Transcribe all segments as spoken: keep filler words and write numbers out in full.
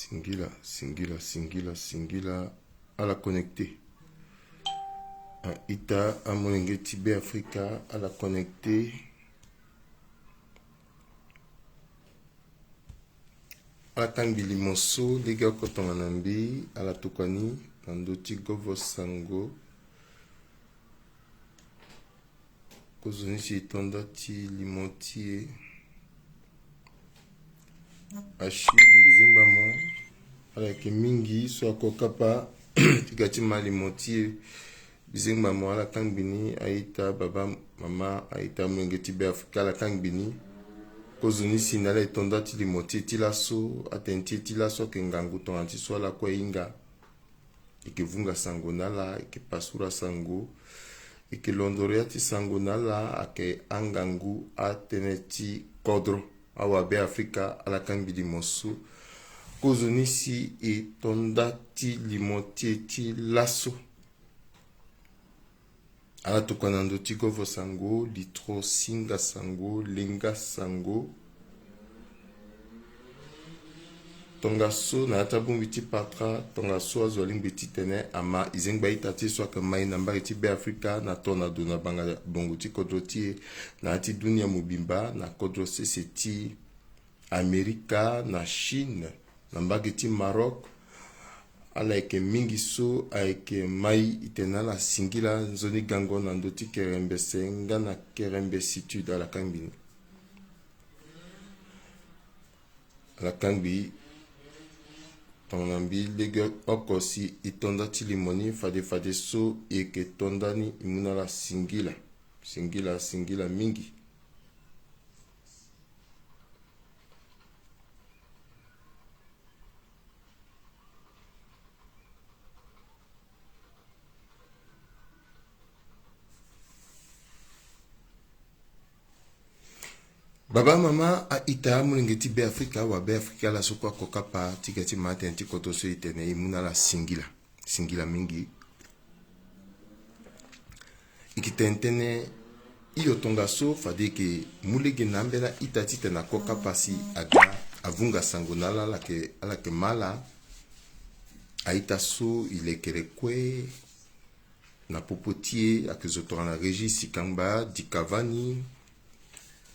Singila, singila, singila, singila. Ala connecté. A-ita amolenge ti Beafrika, ala connecté. Ala kangbi limo so lege oko tongana mbi, ala tokua ni na ndö ti govo sango. Kozoni si e to nda ti limo ti e. Achille Mbizingba mo, ala yeke mingi so ako kapa ti ga ti ma limo ti e. Mbizingba mo, ala kangbi ni. A-ita, baba, mama, a-ita molenge ti Beafrika, ala kangbi ni. Kozoni si na ala e to nda ti limo ti e ti laso, atene ti e ti laso ayeke ngangu tongana ti so ala kue e hinga. E yeke vunga sango na ala, e yeke pasura sango, e yeke londoro ya ti sango na ala, ayeke angangu atënë ti kodro. Awabe Afrika, ala kangbi limo so. Kozoni si e to nda ti limo ti e ti laso. Ala tokua na ndö ti govo sango, litro singa sango, lenga sango. Tongaso na ya ti abongbi ti patra, tongaso azo alingbi titene ama e zengba ita ti e so ayeke mai na mbage ti Beafrika, na tornado na banga bongo ti kodro ti e, na ya ti dunia mobimba, na kodro sese ti Amerika, na Chine, na mbage ti Maroc. Ala yeke mingi so ayeke mai, e tene na ala singila nzoni gango na ndö ti kerembese nga na kerembesitude, ala kangbi ni. Ala kangbi tongana mbi lege oko si e to nda ti limo ni, fade fade so e yeke to nda ni, e mu na ala singila, singila, singila mingi. Baba, mama, a-ita, amolenge ti Beafrika, awabe Afrika, ala so kue ako kapa ti ga ti ma atënë ti kodro so e tene, e mu na ala singila, singila mingi. E yeke tene tënë hio tongaso, fade e yeke mu lege na ambeni a-ita titene ako kapa si aga avunga sango na ala, ala yeke, ala yeke ma ala. A-ita so e lekere kue na popo ti e ayeke zo tongana Régis Sikangba, Dikavani,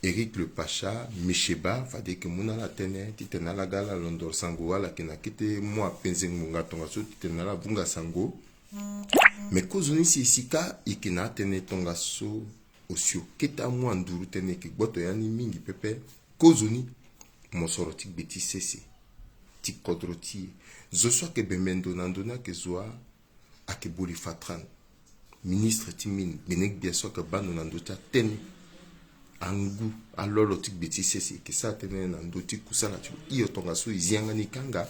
Eric Le Pacha, Micheba, fade e yeke mu na ala tënë titene ala ga ala londoro sango, ala yeke na kete mua penze ngbonga tongaso titene ala vunga sango. Me kozoni si e sika e yeke na atënë tongaso, osio kete amua nduru tënë e yeke gboto ya ni mingi pepe. Kozoni, mosoro ti gbe ti sese ti kodro ti e. Zo so ayeke bembe ndo na ndö ni ayeke zo wa, ayeke Boli Fatran, ministre ti mine, gbene gbia so ayeke baa ndo na ndö ti atënë. Angu alolo ti gbe ti sese e yeke sara tënë na ndö ti kusala ti lo. Hio tongaso e zi yanga ni kanga.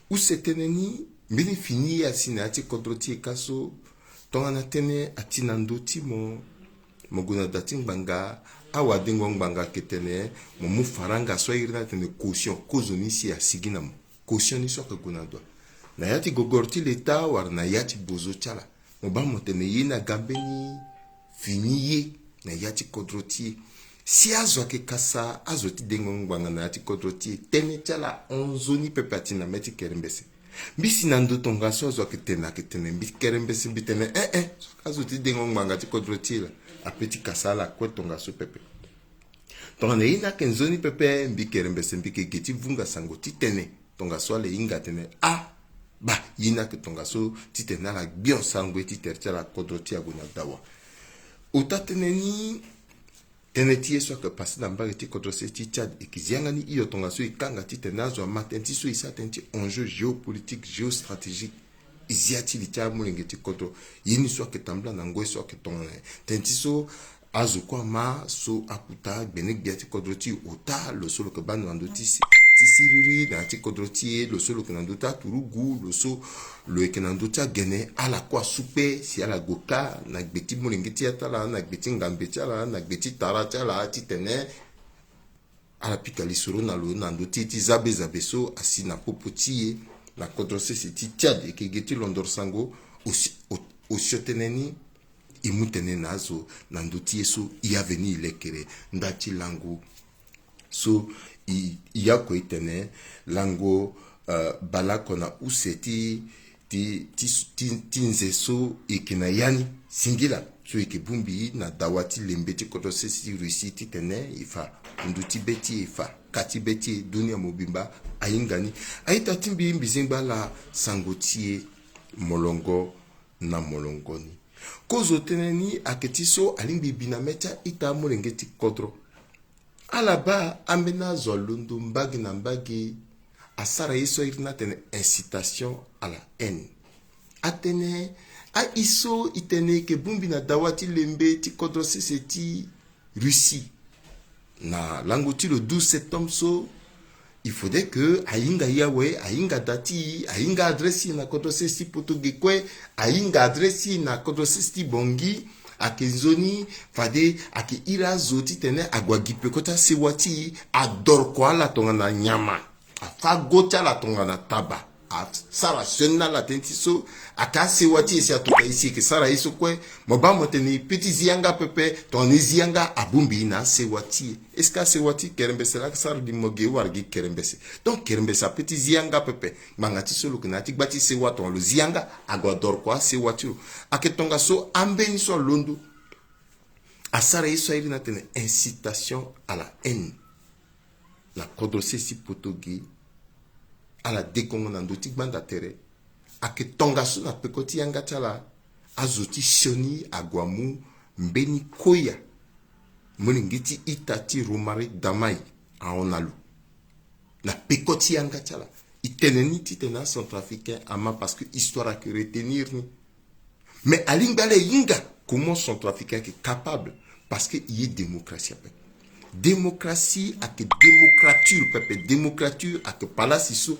Use tënë ni, mbeni fini ye asi na ya ti kodro ti e ka so, tongana tënë ati na ndö ti mo, mo gue na da ti ngbanga, awadengo ngbanga ayeke tene mo mu faranga so a iri ni atene caution, kozoni si asigi na mo. Caution ni so ayeke gue na ndo wa, na ya ti gogoro ti leta wala na ya ti bozo ti ala. Mo baa mo tene ye ni aga mbeni fini ye na ya ti kodro ti e. Si azo ayeke kasa azo ti dengo ngbanga na ya ti kodro ti e, tënë ti ala nzoni pepe ati na mê ti kerembese. Mbi si na ndo tongaso azo ayeke tene, ayeke tene, mbi kerembese, mbi tene, eh, eh, so ayeke azo ti dengo ngbanga ti kodro ti e laa, ape ti kasa ala kue tongaso pepe. Tongana ye ni ayeke nzoni pepe, mbi kerembese, mbi yeke ge ti vunga sango titene tongaso ala hinga atene, ah, bah, ye ni ayeke tongaso titene ala gbio sango ye ti tere ti ala, kodro ti e ague na dawa. Ota tënë ni, tënë ti ye so ayeke pase na mbage ti kodro sese ti Tchad, e yeke zi yanga ni hio tongaso e kanga titene azo ama tënë ti so e sara tënë ti enjeu géopolitique, géostratégique. E zi ya ti li ti amolenge ti kodro. Ye ni so ayeke tambula na ngoi so ayeke tongana nyen? Tënë ti so azo kue ama so akuta gbene gbia ti kodro ti e, ota lo so lo yeke baa ndo na ndö ti si, ti siriri na ya ti kodro ti e, lo so lo yeke na ndö ti aturugu, lo so lo yeke na ndö ti agene, ala kue asu kpe si ala gue kâ na gbe ti molenge ti ya ti ala, na gbe ti ngambe ti ala, na gbe ti tara ti ala titene ala pika lisoro na lo na ndö ti e ti zabe zabe so asi na popo ti e na kodro sese ti Tchad. E yeke ge ti londoro sango, osi-, o-, osio tënë ni, e mu tënë na azo na ndö ti ye so e ya veni e lekere nda ti lango so e, e ya oko e tene lango euh, baleoko na use ti, ti, ti, ti, ti nze so e yeke na ya ni. Singila so e yeke bongbi na dawa ti lembe ti kodro sese ti Russie titene e fa kundu ti be ti e, e fa ka ti be ti e. Dunia mobimba ahinga ni. A-ita ti mbi, mbi zingba ala sango ti e molongo na molongo ni. Kozo tënë ni ayeke ti so alingbi e bi na mê ti a-ita amolenge ti kodro. Ala baa ambeni azo alondo mbage na mbage, asara ye so a iri ni atene incitation à la haine. Atene, a-i so e tene e yeke bongbi na dawa ti lembe ti kodro sese ti Russie na lango ti le douze septembre so, il faudrait que ahinga ye awe, ahinga da ti e, ahinga adresse ti e na kodro sese ti poto ge kue, ahinga adresse ti e na kodro sese ti Bangui. Ayeke nzoni fade ayeke iri azo titene ague agi peko ti asewa ti e, adoroko ala tongana nyama, afâ go ti ala tongana taba, asara sioni na ala tënë ti so. Ayeke asewa ti e si atokua e si e yeke sara ye so kue. Mo baa mo tene e peut ti zi yanga pepe, tongana e zi yanga abongbi e na asewa ti e. Est-ce que asewa ti kerembese laa ayeke sara gi mo ge, wala gi kerembese? Donc kerembese apeut ti zi yanga pepe. Ngbanga ti so lo yeke na ya ti gba ti sewa, tongana lo zi yanga ague adoroko asewa ti lo. Ayeke tongaso ambeni so alondo asara ye so a iri ni atene incitation à la haine na kodro sese ti poto ge. Ala degongo na ndö ti gbanda tere. Ayeke tongaso na peko ti yanga ti ala, azo ti sioni ague amu mbeni koya, molenge ti ita ti Romaric Damay ahon na lo. Na peko ti yanga ti ala. E tene ni titene acentrafricain ama, parce que histoire ayeke retenir ni. Mais alingbi ala hinga comment centrafricain ayeke capable, parce que e ye démocratie ape. Démocratie ayeke démocrature pepe. Démocrature ayeke palasi so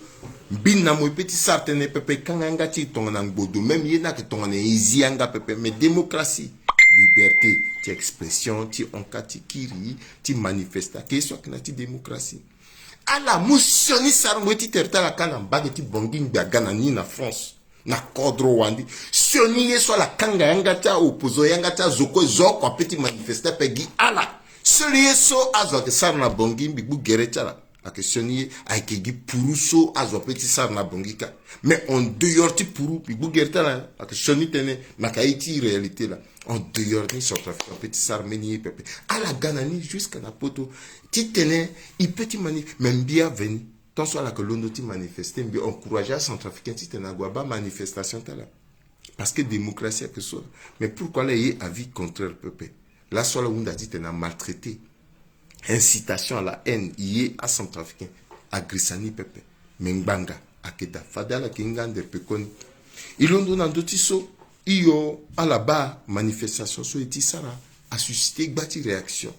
mbi na mo e peut ti sara tënë pepe, e kanga yanga ti e tongana ngbodo, même ye ni ayeke tongana e zi yanga pepe. Mais démocratie, liberté ti expression, ti hon ka ti kiri, ti manifester, ayeke ye so ayeke na ya ti démocratie. Ala mu sioni sarango ye ti tere ti ala kâ na mbage ti Bangui ngbe aga na ni na France, na kodro wande. Sioni ye so ala kanga yanga ti aopposant, yanga ti azo kue zo oko apeut ti manifester ape gi ala. Seul ye so azo ayeke sara na Bangui, mbi gbu gere ti ala, ayeke sioni ye, ayeke gi puru so azo apeut ti sara na Bangui kâ. Mais en dehors ti puru, mbi gbu gere ti ala, ayeke sioni tënë, na ka ye ti réalité laa. En dehors ni, centrafricain apeut ti sara mbeni ye pepe. Ala ga na ni jusqu'à na poto titene e peut ti mani, mais mbi aveni, tant so ala yeke londo ti manifester, mbi encourager acentrafricain titene ague abaa manifestation ti ala. Parce que démocratie ayeke so. Mais pourquoi ala ye avis contraire pepe? Laso ala hunda titene amaltraiter, incitation à la haine, e ye acentrafricain, agrisa ni pepe. Mais ngbanga ayeke daa, fade ala yeke hinga ande pekoni. E londo na ndö ti so, hio, ala baa manifestation so e ti sara asusciter gba ti réaction.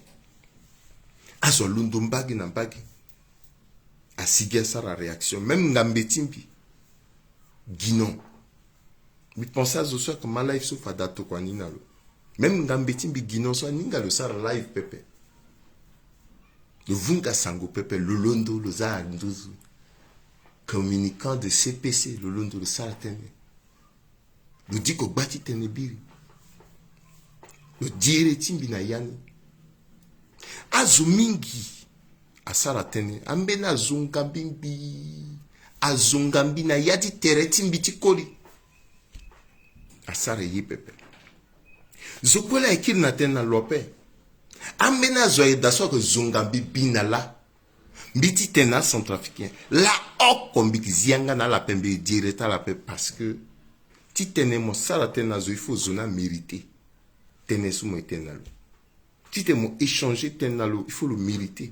Azo alondo mbage na mbage, asigi asara réaction. Même ngambe ti mbi, Guinon, mbi pense azo so ayeke ma live so fade atokua ni na lo. Même ngambe ti mbi, Guinon so aninga lo sara live pepe. Lo vunga sango pepe, lo londo, lo za na nduzu. Communicant de C P C, lo londo, lo sara tënë. Lo diko gba ti tënë biri. Lo di ere ti mbi na ya ni. Azo mingi asara tënë. Ambeni azo ngambi mbi, azo ngambi na ya ti tere ti mbi ti koli, asara ye pepe. Zo kue laa e kiri na tënë na lo ape. Ambeni azo ayeke daa so ayeke zo ngambi bi na lâ. Mbi ti tene na acentrafricain laa oko, mbi yeke zi yanga na ala ape, mbi yeke di ere ti ala ape, parce que titene mo sara tënë na zo, il faut zo ni amériter tënë so mo e tene na lo. Titene mo échanger tënë na lo, il faut lo mériter.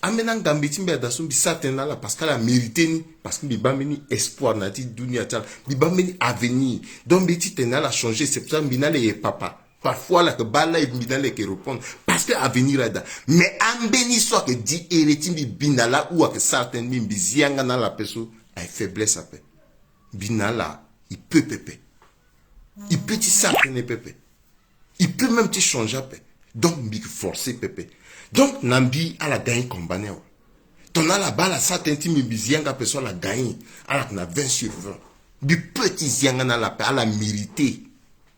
Ambeni angambe ti mbi ada so mbi sara tënë na ala parce que ala mériter ni, parce que mbi baa mbeni espoir na ya ti dunia ti ala, mbi baa mbeni avenir. Donc mbi ti tene na ala changer, c'est pour ça mbi na ala e papa. Parfois ala yeke baa live, mbi na ala e yeke répondre parce que avenir ada. Mais ambeni so ayeke di ere ti mbi bi na lâ ou ayeke sara tënë ti mbi, mbi zi yanga na ala ape so, ayeke faiblesse ape. Mbi na ala, e peut pepe. E peut ti sara tënë pepe. E peut même ti changer ape. Donc mbi yeke forcer pepe. Donc na mbi ala gagner combat ni awe. Tongana ala baa ala sara tënë ti mbi, mbi zi yanga ape so, ala gagner. Ala yeke na vingt sur vingt. Mbi peut ti zi yanga na ala ape, ala mériter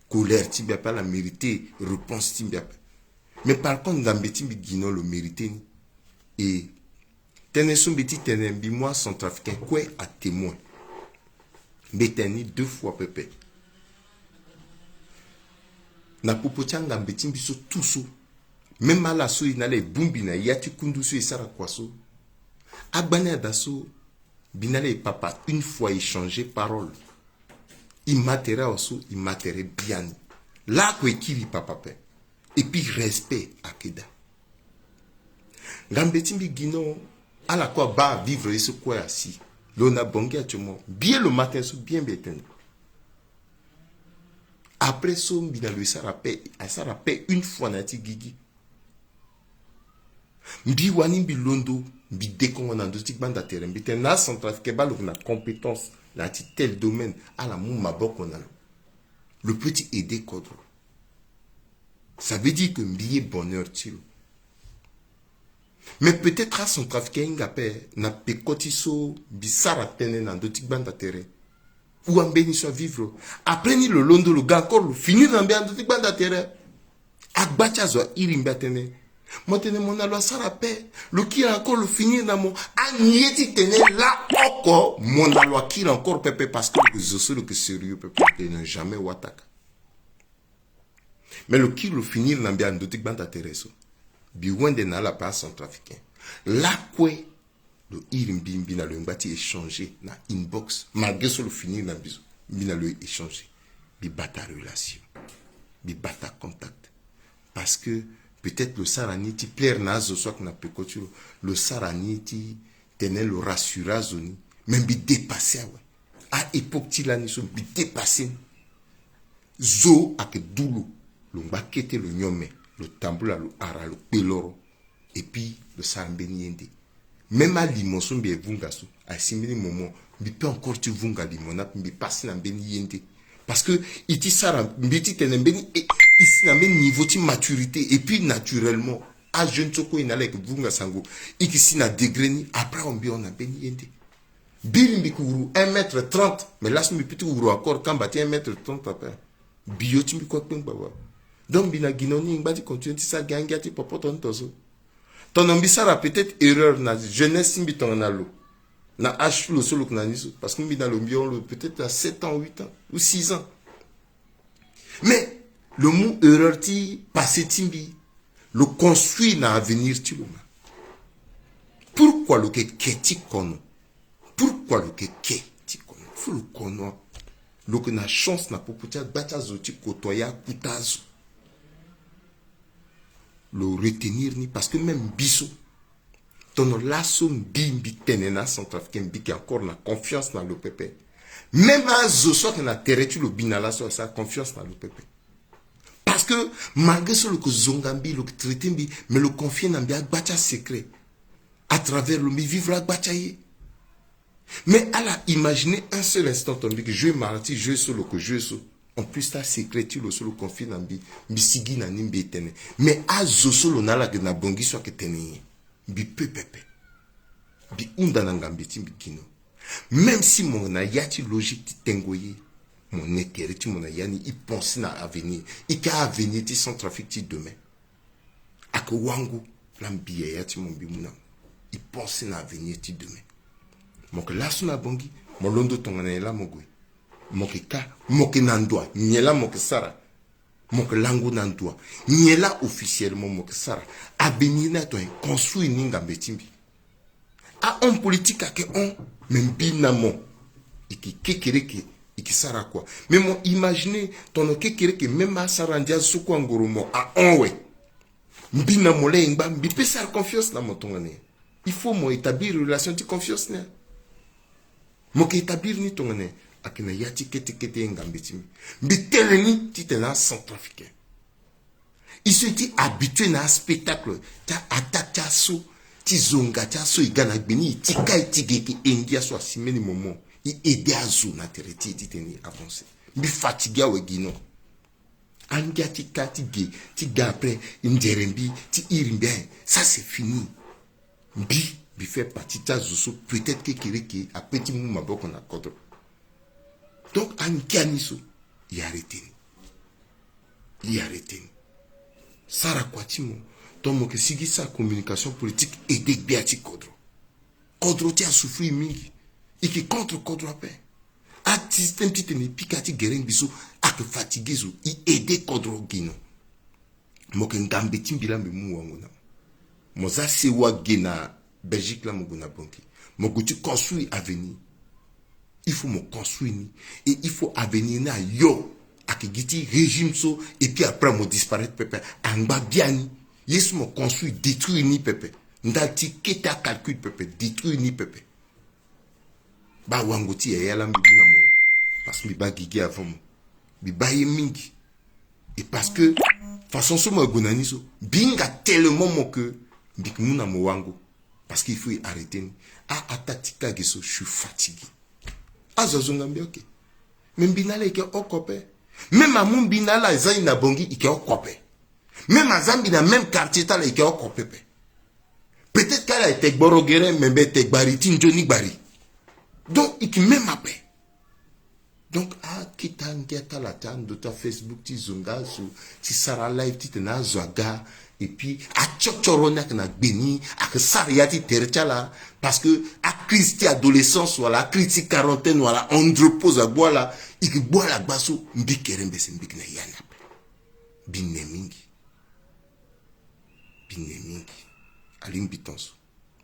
colère ti mbi ape, ala mériter réponse ti mbi ape. Mais par contre ngambe ti mbi Guinon lo mériter ni. Et Tënë so mbi ti tene, mbi mu acentrafricain kue atémoin. Mbi tene ni deux fois pepe. Na popo ti angambe ti mbi so tout so, même ala so e na ala e bongbi na ya ti kundu so e sara kua so, agbani ada so, mbi na ala e papa une fois, e changer parole. E ma tere awe so, e ma tere biani. Lakue e kiri papa ape. Et puis respect ayeke daa. Ngambe ti mbi gi no, ala kue abaa vivre ye so kue asi. Lo na Bangui actuellement. Bien lo ma tënë so bien mbi tene. Après so mbi na lo e sara ape, asara ape une fois na ya ti gigi. Mbi wani mbi londo, mbi dekongo na ndö ti gbanda tere, mbi tene na acentrafricain baa lo yeke na compétence na ya ti tel domaine, ala mu maboko na lo. Lo peut ti aider kodro. Ça veut dire que mbi ye bonheur ti lo. Mais peut-être acentrafricain ahinga ape na peko ti so mbi sara tënë na ndö ti gbanda tere. Ou ambeni so avivre. Après ni lo londo, lo ga encore, lo finir na mbi na ndö ti gbanda tere. Agba ti azo airi mbi atene, mo tene mo na lo asara ape, lo kiri encore, lo finir na mo. Ani ye ti tene laoko mo na lo akiri encore pepe, parce que lo yeke zo so lo yeke sérieux pepe, lo ne jamais wataka. Mais lo kiri lo finir na mbi na ndö ti gbanda tere so. Mbi wende na ala ape acentrafricain. Lakue lo iri mbi, mbi na lo e ngba ti échanger na inbox. Malgré so lo finir na mbi so, mbi na lo e échanger. Mbi bata relation. Mbi bata contact. Parce que peut-être lo sara ni ti plaire na azo so ayeke na peko ti lo. Lo sara ni ti tene lo rassurer azo ni. Mais mbi dépasser awe. A époque ti lani so mbi dépasser ni. Zo ayeke du lo, lo ngba kete, lo nyon me, lo tambula, lo ara, lo kpe loro. Et puis lo sara mbeni ye nde. Même alimo so mbi vunga so, asi mbeni moment mbi peut encore ti vunga limo ni ape, mbi pasi na mbeni ye nde. Parce que e ti sara mbi ti tene mbeni e, e si na mbeni niveau ti maturité. Et puis naturellement, ajeune so kue e na ala e yeke vunga sango, e yeke si na degré ni, après awe mbi hon na mbeni ye nde. Biri mbi yeke wuru un mètre trente, mais laso mbi peut ti wuru encore kamba ti un mètre trente ape. Bio ti mbi kue akpengba wa. Donc mbi na gi no ni e ngba ti continuer ti sara gi angia ti popoto ni tongaso. Tongana mbi sara peut-être erreur na jeunesse ti mbi tongana lo, na âge ti lo so lo yeke na ni so, parce que mbi na lo mbi hon lo peut-être na sept ans, huit ans ou six ans. Mais lo mu erreur ti passé ti mbi, lo construire na avenir ti lo ma. Pourquoi lo yeke ke ti kono? Pourquoi lo yeke ke ti kono? Faut lo kono. Lo yeke na chance na popo ti agba ti azo ti côtoyer akuta azo. Lo retenir ni, parce que même mbi so, tongana laso mbi, mbi tene na acentrafricain, mbi yeke encore na confiance na lo pepe. Même azo so ayeke na tere ti lo, mbi na laso asara confiance na lo pepe. Parce que malgré so lo yeke zonga mbi, lo yeke traiter mbi, mais lo confier na mbi agba ti asecret. À travers lo mbi vivre agba ti aye. Mais ala imaginer un seul instant, tongana mbi yeke jouer mara ti jeu so lo yeke jouer so. En plus ti asecret ti lo so lo confier na mbi, mbi sigi na ni mbi e tene. Mais azo so lo na ala yeke na Bangui so ayeke tene nyen? Mbi peut pepe. Mbi hunda na ngambe ti mbi gi no. Même si mo na ya ti logique ti tengo ye, mo ne tere ti mo na ya ni, e pense na avenir. E ke avenir ti Centrafrique ti demain. Ayeke wango laa mbi yaya ti mo mbi mu na mo. E pense na avenir ti demain. Mo yeke laso na Bangui, mo londo tongana nyen laa mo gue? Mo yeke ka, mo yeke na ndoa, nyen laa mo yeke sara? Mo yeke lango na ndoa, nyen laa officiellement mo yeke sara? Avenir ni ato e construire ni ngambe ti mbi. Ahomme politique ayeke hon, mais mbi na mo e yeke kekereke, e yeke sara kua. Mais mo imaginer tongana kekereke même asara ndia so kue angoro mo ahon awe. Mbi na mo laa e ngba, mbi peut sara confiance na mo tongana nyen? Il faut mo établir relation ti confiance ni. Mo yeke établir ni tongana nyen? Ayeke na ya ti kete kete ngambe ti mbi. Mbi tene ni titene acentrafricain, e so e ti habitué na aspectacle ti a-attaque ti aso, ti zonga ti aso e ga na gbe ni, e ti kai ti ge, e yeke e ngia so asi mbeni moment e aider azo na tere ti e titene e avancer. Mbi fatigué awe gi no. Angia ti ka ti ge, ti ga après, nzere mbi, ti iri mbi, eh, ça c'est fini. Mbi, mbi fait partie ti azo so peut-être kekereke apeut ti mu maboko na kodro. Donc angia ni so, e arrêter ni. E arrêter ni. Sara kua ti mo, tongana mo yeke sigi sara communication politique, aider gbia ti kodro. Kodro ti e asouffrir mingi. E yeke contre kodro ape. Asystème titene e pika ti gere ngbi so ayeke fatigué zo, e aidé kodro gi no. Mo yeke ngambe ti mbi laa mbi mu wango na mo. Mo za sewa ge na Belgique laa mo gue na Bangui. Mo gue ti construire avenir. Il faut mo construire ni. Et il faut avenir ni ayo. Ayeke gi ti régime so. Et puis après mo disparaître pepe. Angba biani. Ye so mo construire détruire ni pepe. Ndali ti kete acalcul pepe, détruire ni pepe. Baa wango ti yaya laa mbi mu na mo. Parce que mbi baa gigi avant mo. Mbi baa ye mingi. Et parce que façon so mo yeke gue na ni so, mbi hinga tellement mo ke mbi yeke mu na mo wango. Parce que il faut e arrêter ni. Ah, attaque ti kage so, je suis fatigué. Azo azo nga mbi, ok. Mais mbi na ala e yeke oko ape. Même amu mbi na ala aza e na Bangui, e yeke oko ape. Même aza mbi na même quartier ti ala, e yeke oko pepe. Peut-être que ala ete gboro gere, mais mbi ete gbari ti nzoni gbari. Donc e yeke même ape. Donc akita ngia ti ala ti ando ti afacebook ti zo nga azo ti sara alive titene azo aga. Et puis atiotio ro ni ayeke na gbe ni, ayeke sara ya ti tere ti ala. Parce que acrise ti adolescence wala acrise ti quarantaine wala andropause agbu ala. E yeke gbu ala gba so mbi kere mbese mbi yeke na ya ni ape. Mbi ne mingi. Mbi ne mingi. Alingbi tonso.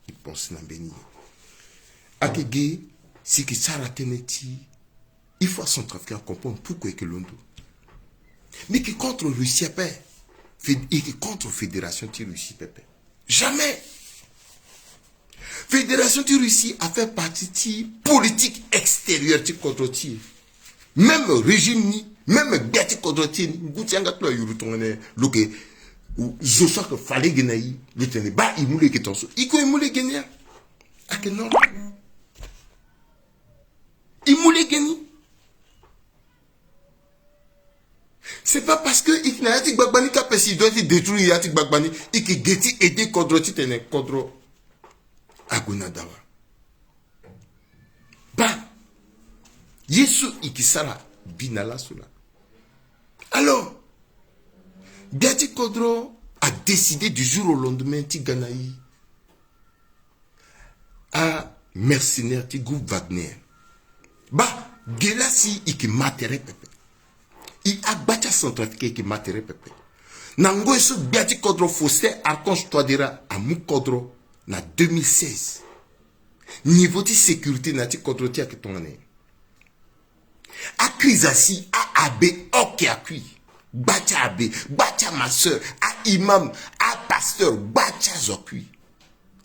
Mbi pense na mbeni ye. Ayeke ge si e yeke sara tënë ti, il faut acentrafricain acomprendre pourquoi e yeke londo. Mbi yeke contre Russie ape. Fé- e yeke contre fédération ti Russie pepe. Jamais. Fédération ti Russie afait partie ti politique extérieure ti kodro ti e. Même régime ni, même gbia ti kodro ti e ni, ngu ti yanga ti lo ayuru tongana lo yeke zo so ayeke fa lege na e. Lo tene baa e mu lege tonso, e kue e mu lege ni ya. Ayeke normal. E mu lege ni. C'est pas parce que e yeke na ya ti gbagba ni kâ pe si e doit ti détruire ya ti gbagba ni. E yeke ge ti aider kodro titene kodro ague na dawa. Baa ye so e yeke sara bi na laso laa. Alors gbia ti kodro adécider du jour au lendemain ti ga na e. Amercenaire ti groupe Wagner. Baa ge laa si e yeke ma tere pepe. E agba ti acentrafricain e yeke ma tere pepe. Na ngoi so gbia ti kodro Faustin Archange Touadéra amu kodro na deux mille seize. Niveau ti sécurité na ya ti kodro ti e ayeke tongana nyen? Acrise asi, a-abbé oke akui. Gba ti a-abbé, gba ti amasseur, a-imam, apasteur, gba ti azo akui.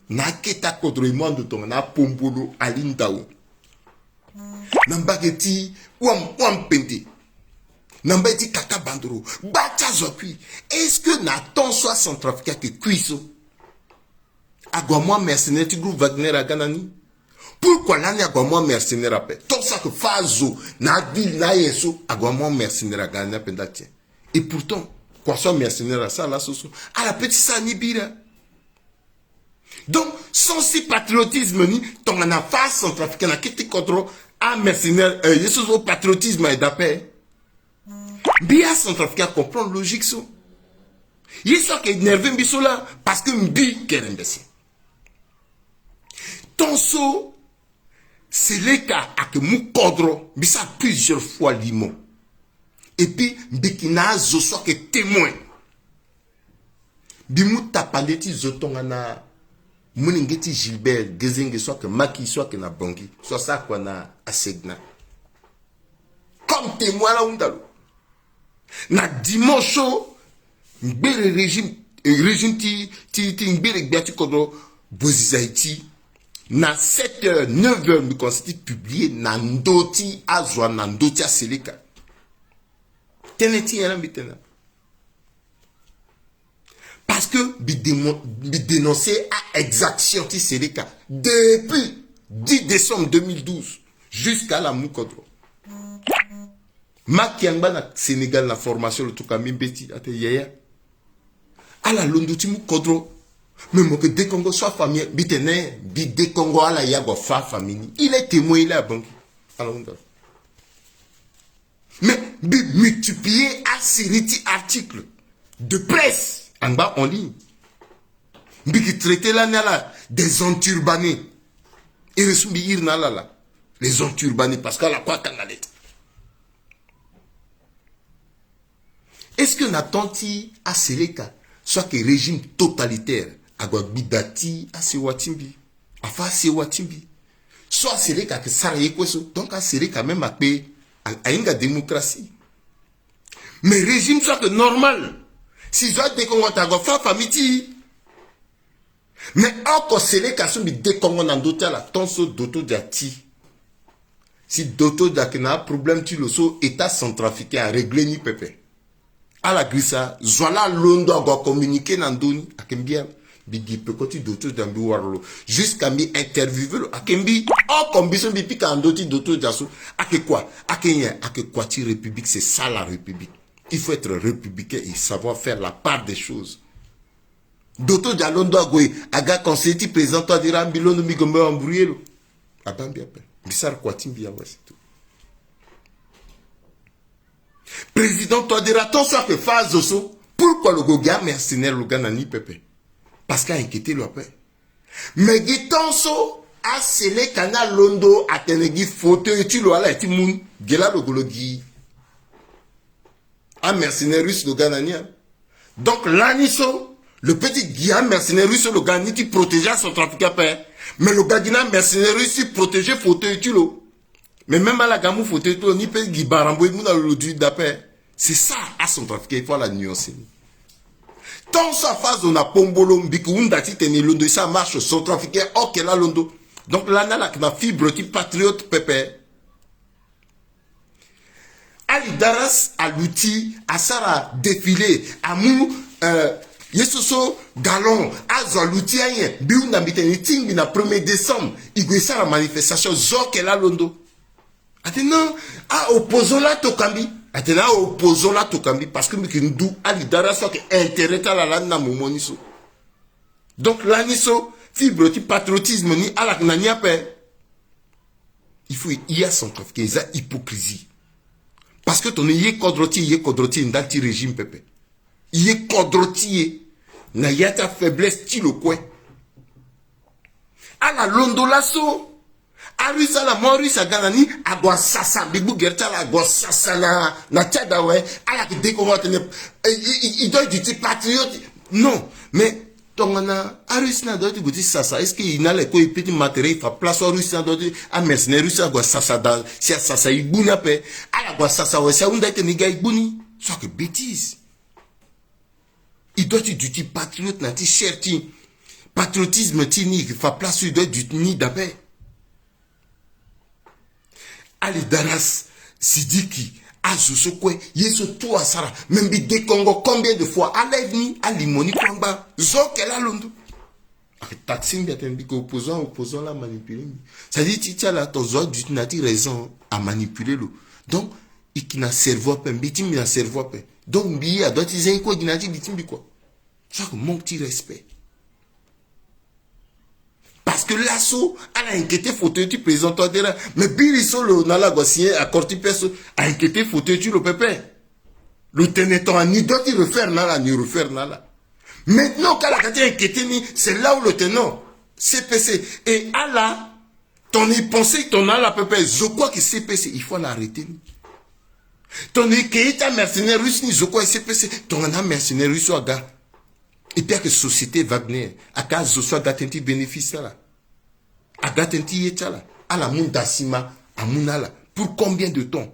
Na akete akodro e mu ando tongana apombolo, ali ndao. Na mbage ti wam wam pende. Na mbage ti kaka bandoro, gba ti azo akui. Est-ce que na temps so acentrafricain ayeke kui so? Ague amu amercenaire ti groupe Wagner aga na ni. Pourquoi lani ague amu amercenaire ape? Tant so ayeke fâ azo na aville na aye so ague amu amercenaire aga na ni ape nda ti nyen? Et pourtant kua so amercenaire asara laso so ala peut ti sara ni bira. Donc sans si patriotisme ni tongana fâ acentrafricain na kete kodro amercenaire, euh, ye so so patriotisme ayeke daa ape. Mbi acentrafricain acomprendre logique so. Ye so ayeke énerver mbi so laa parce que mbi kere mbese. Tant so Seleka ayeke mu kodro, mbi sara plusieurs fois limo. Et puis mbi yeke na azo so ayeke témoin. Mbi mu tapande ti zo tongana molenge ti Gilbert Gezenge so ayeke Maki so ayeke na Bangui so asara kua na Asegna. Comme témoin ala hunda lo. Na dimanche so ngbere régime, eh, régime ti, ti, ti ngbere gbia ti kodro Bozizay ti na sept heures, neuf heures mbi komanse ti publier na ndö ti azo na ndö ti aseleka. Tënë ti nyen la mbi tene? Parce que mbi démo- mbi dénoncer a-exaction ti seleka depuis dix décembre deux mille douze jusqu'à ala mu kodro. Maki angba na Sénégal na formation, lo tokua mbi mbeti ate yaya. Ala londo ti mu kodro. Mais mo yeke dekongo so afamille mbi tene mbi dekongo ala yago afa afamille ni. Il est témoin, il est à Bangui. Ala hunda. Mais mbi multiplier asérie ti article de presse angba en ligne. Mbi yeke traiter lani ala des enturbanés. Iri so mbi iri na ala laa, les enturbanés, parce que ala kue akanga leta. Est-ce que na temps ti aseleka so ayeke régime totalitaire, ague agbi da ti asewa ti mbi, afa asewa ti mbi? So aseleka ayeke sara ye kue so, donc aseleka même akpe, a- ahinga démocratie. Mais régime so ayeke normal, si zo adekongo atene ague afa famille ti e. Mais oko seleka so mbi dekongo na ndö ti ala, tant so Doto Dia ti. Si Doto Dia ayeke na aproblème ti lo so, État centrafricain aréglé ni pepe. Ala girisa zo wa laa alondo ague acommuniqué na ndö ni, ayeke mbi. Mbi gi peko ti Doto Dia, mbi wara lo, jusqu'à mbi interviewé lo, ayeke mbi. Oko mbi so mbi pika na ndö ti Doto Dia so, ayeke kua? Ayeke nyen? Ayeke kua ti République? C'est ça la République. Il faut être républicain et savoir faire la part des choses. Doto Dia alondo ague aga conseiller ti président Touadéra, mbi londo mbi gue mbi embrouillé lo. Abaa mbi ape. Mbi sara kua ti mbi awe, c'est tout. Président Touadéra, tant so ayeke fa azo so, pourquoi lo gue gi amercenaire lo ga na ni pepe? Parce que a inquiété lo ape. Mais gi tant so aseleka ni alondo atene gi fauteuil ti lo ala ye ti mu ni, gi laa lo gue lo gi amercenaire russe lo ga na ni, hein. Donc lani so lo peut ti gi amercenaire russe so lo ga na ni ti protéger acentrafricain ape. Mais lo ga gi na amercenaire russe ti protéger fauteuil ti lo. Mais même ala ga amu fauteuil ti lo ni, peut gi barambo e mu na lo, lo duti da ape. C'est ça acentrafricain, il faut ala nuancer ni. Tant so afa azo na Pombolo, mbi yeke hunda titene e londo e sara marche, centrafricain oko laa alondo. Donc lani ala yeke na fibre ti patriote pepe. Ali Daras aluti, asara défilé, amu, euh, ye so so galon, azo aluti anyen. Mbi hunda mbi tene e tingbi na premier décembre, e gue e sara manifestation, zo oko laa alondo. Atene non, a-opposant laa atoka mbi. Atene a-opposant laa atoka mbi, parce que mbi yeke ndu Ali Daras so ayeke intérêt ti ala lani na moment ni so. Donc lani so fibre ti patriotisme ni ala yeke na ni ape. Il faut e hia centrafricain, eza hypocrisie. Parce que tongana e ye kodro ti e, e ye kodro ti e ndali ti régime pepe. E ye kodro ti e na ya ti afaiblesse ti lo kue. Ala londo laso. Arusse, ala mu arusse aga na ni, ague asasa, mbi gbu gere ti ala, ague asasa na, na Tchad awe. Ala yeke dekongo atene e, e, e, e doit e duti patriote. Non, mais tongana arusse ni adoit ti gue ti sasa, est-ce que e na ala e kue e peut ti ma tere e fa place so arusse ni adoit ti, amercenaire russe ague asasa daa? Si asasa e gbu ni ape. Ala gue asasa awe, si ahunda e tene e ga e gbu ni. So ayeke bêtise. E doit ti duti patriote na ti chair ti e. Patriotisme ti e ni e yeke fa place so e doit duti ni dape. Ali Daras, Sidiki, azo so kue, ye so tout asara. Me mbi dekongo combien de fois? Alive ni, alimo ni kue angba. Zo oko laa alondo. Ayeke taxé mbi atene mbi yeke opposant, opposant laa amanipulé mbi. C'est-à-dire ti ti ala, tongana zo aduti na ya ti raison, amanipulé lo. Donc e yeke na cerveau ape, mbi ti mbi na cerveau ape. Donc mbi adoit ti zia e kue gi na ya ti li ti mbi kua. So ayeke manque ti respect. Parce que laso ala inquiété fauteuil ti président Touadéra. Mais biri so lo na ala ague asigné accord ti paix so, a inquiété fauteuil ti lo pepe. Lo tene tongana ni doit ti refaire na ala, ni refaire na ala. Maintenant ka ala ga ti inquiété ni, c'est là où lo tene non, C P C. Et ala, tongana e pensé tongana ala pepe, zo kue ayeke C P C, il faut ala arrêté ni. Tongana e yeke ye ti amercenaire russe ni, zo kue ayeke C P C. Tongana amercenaire russe so aga, et puis ayeke société Wagner, ayeke azo so aga tënë ti bénéfice ti ala. Aga tënë ti ye ti ala. Ala mu ndasima amu na ala. Pour combien de temps?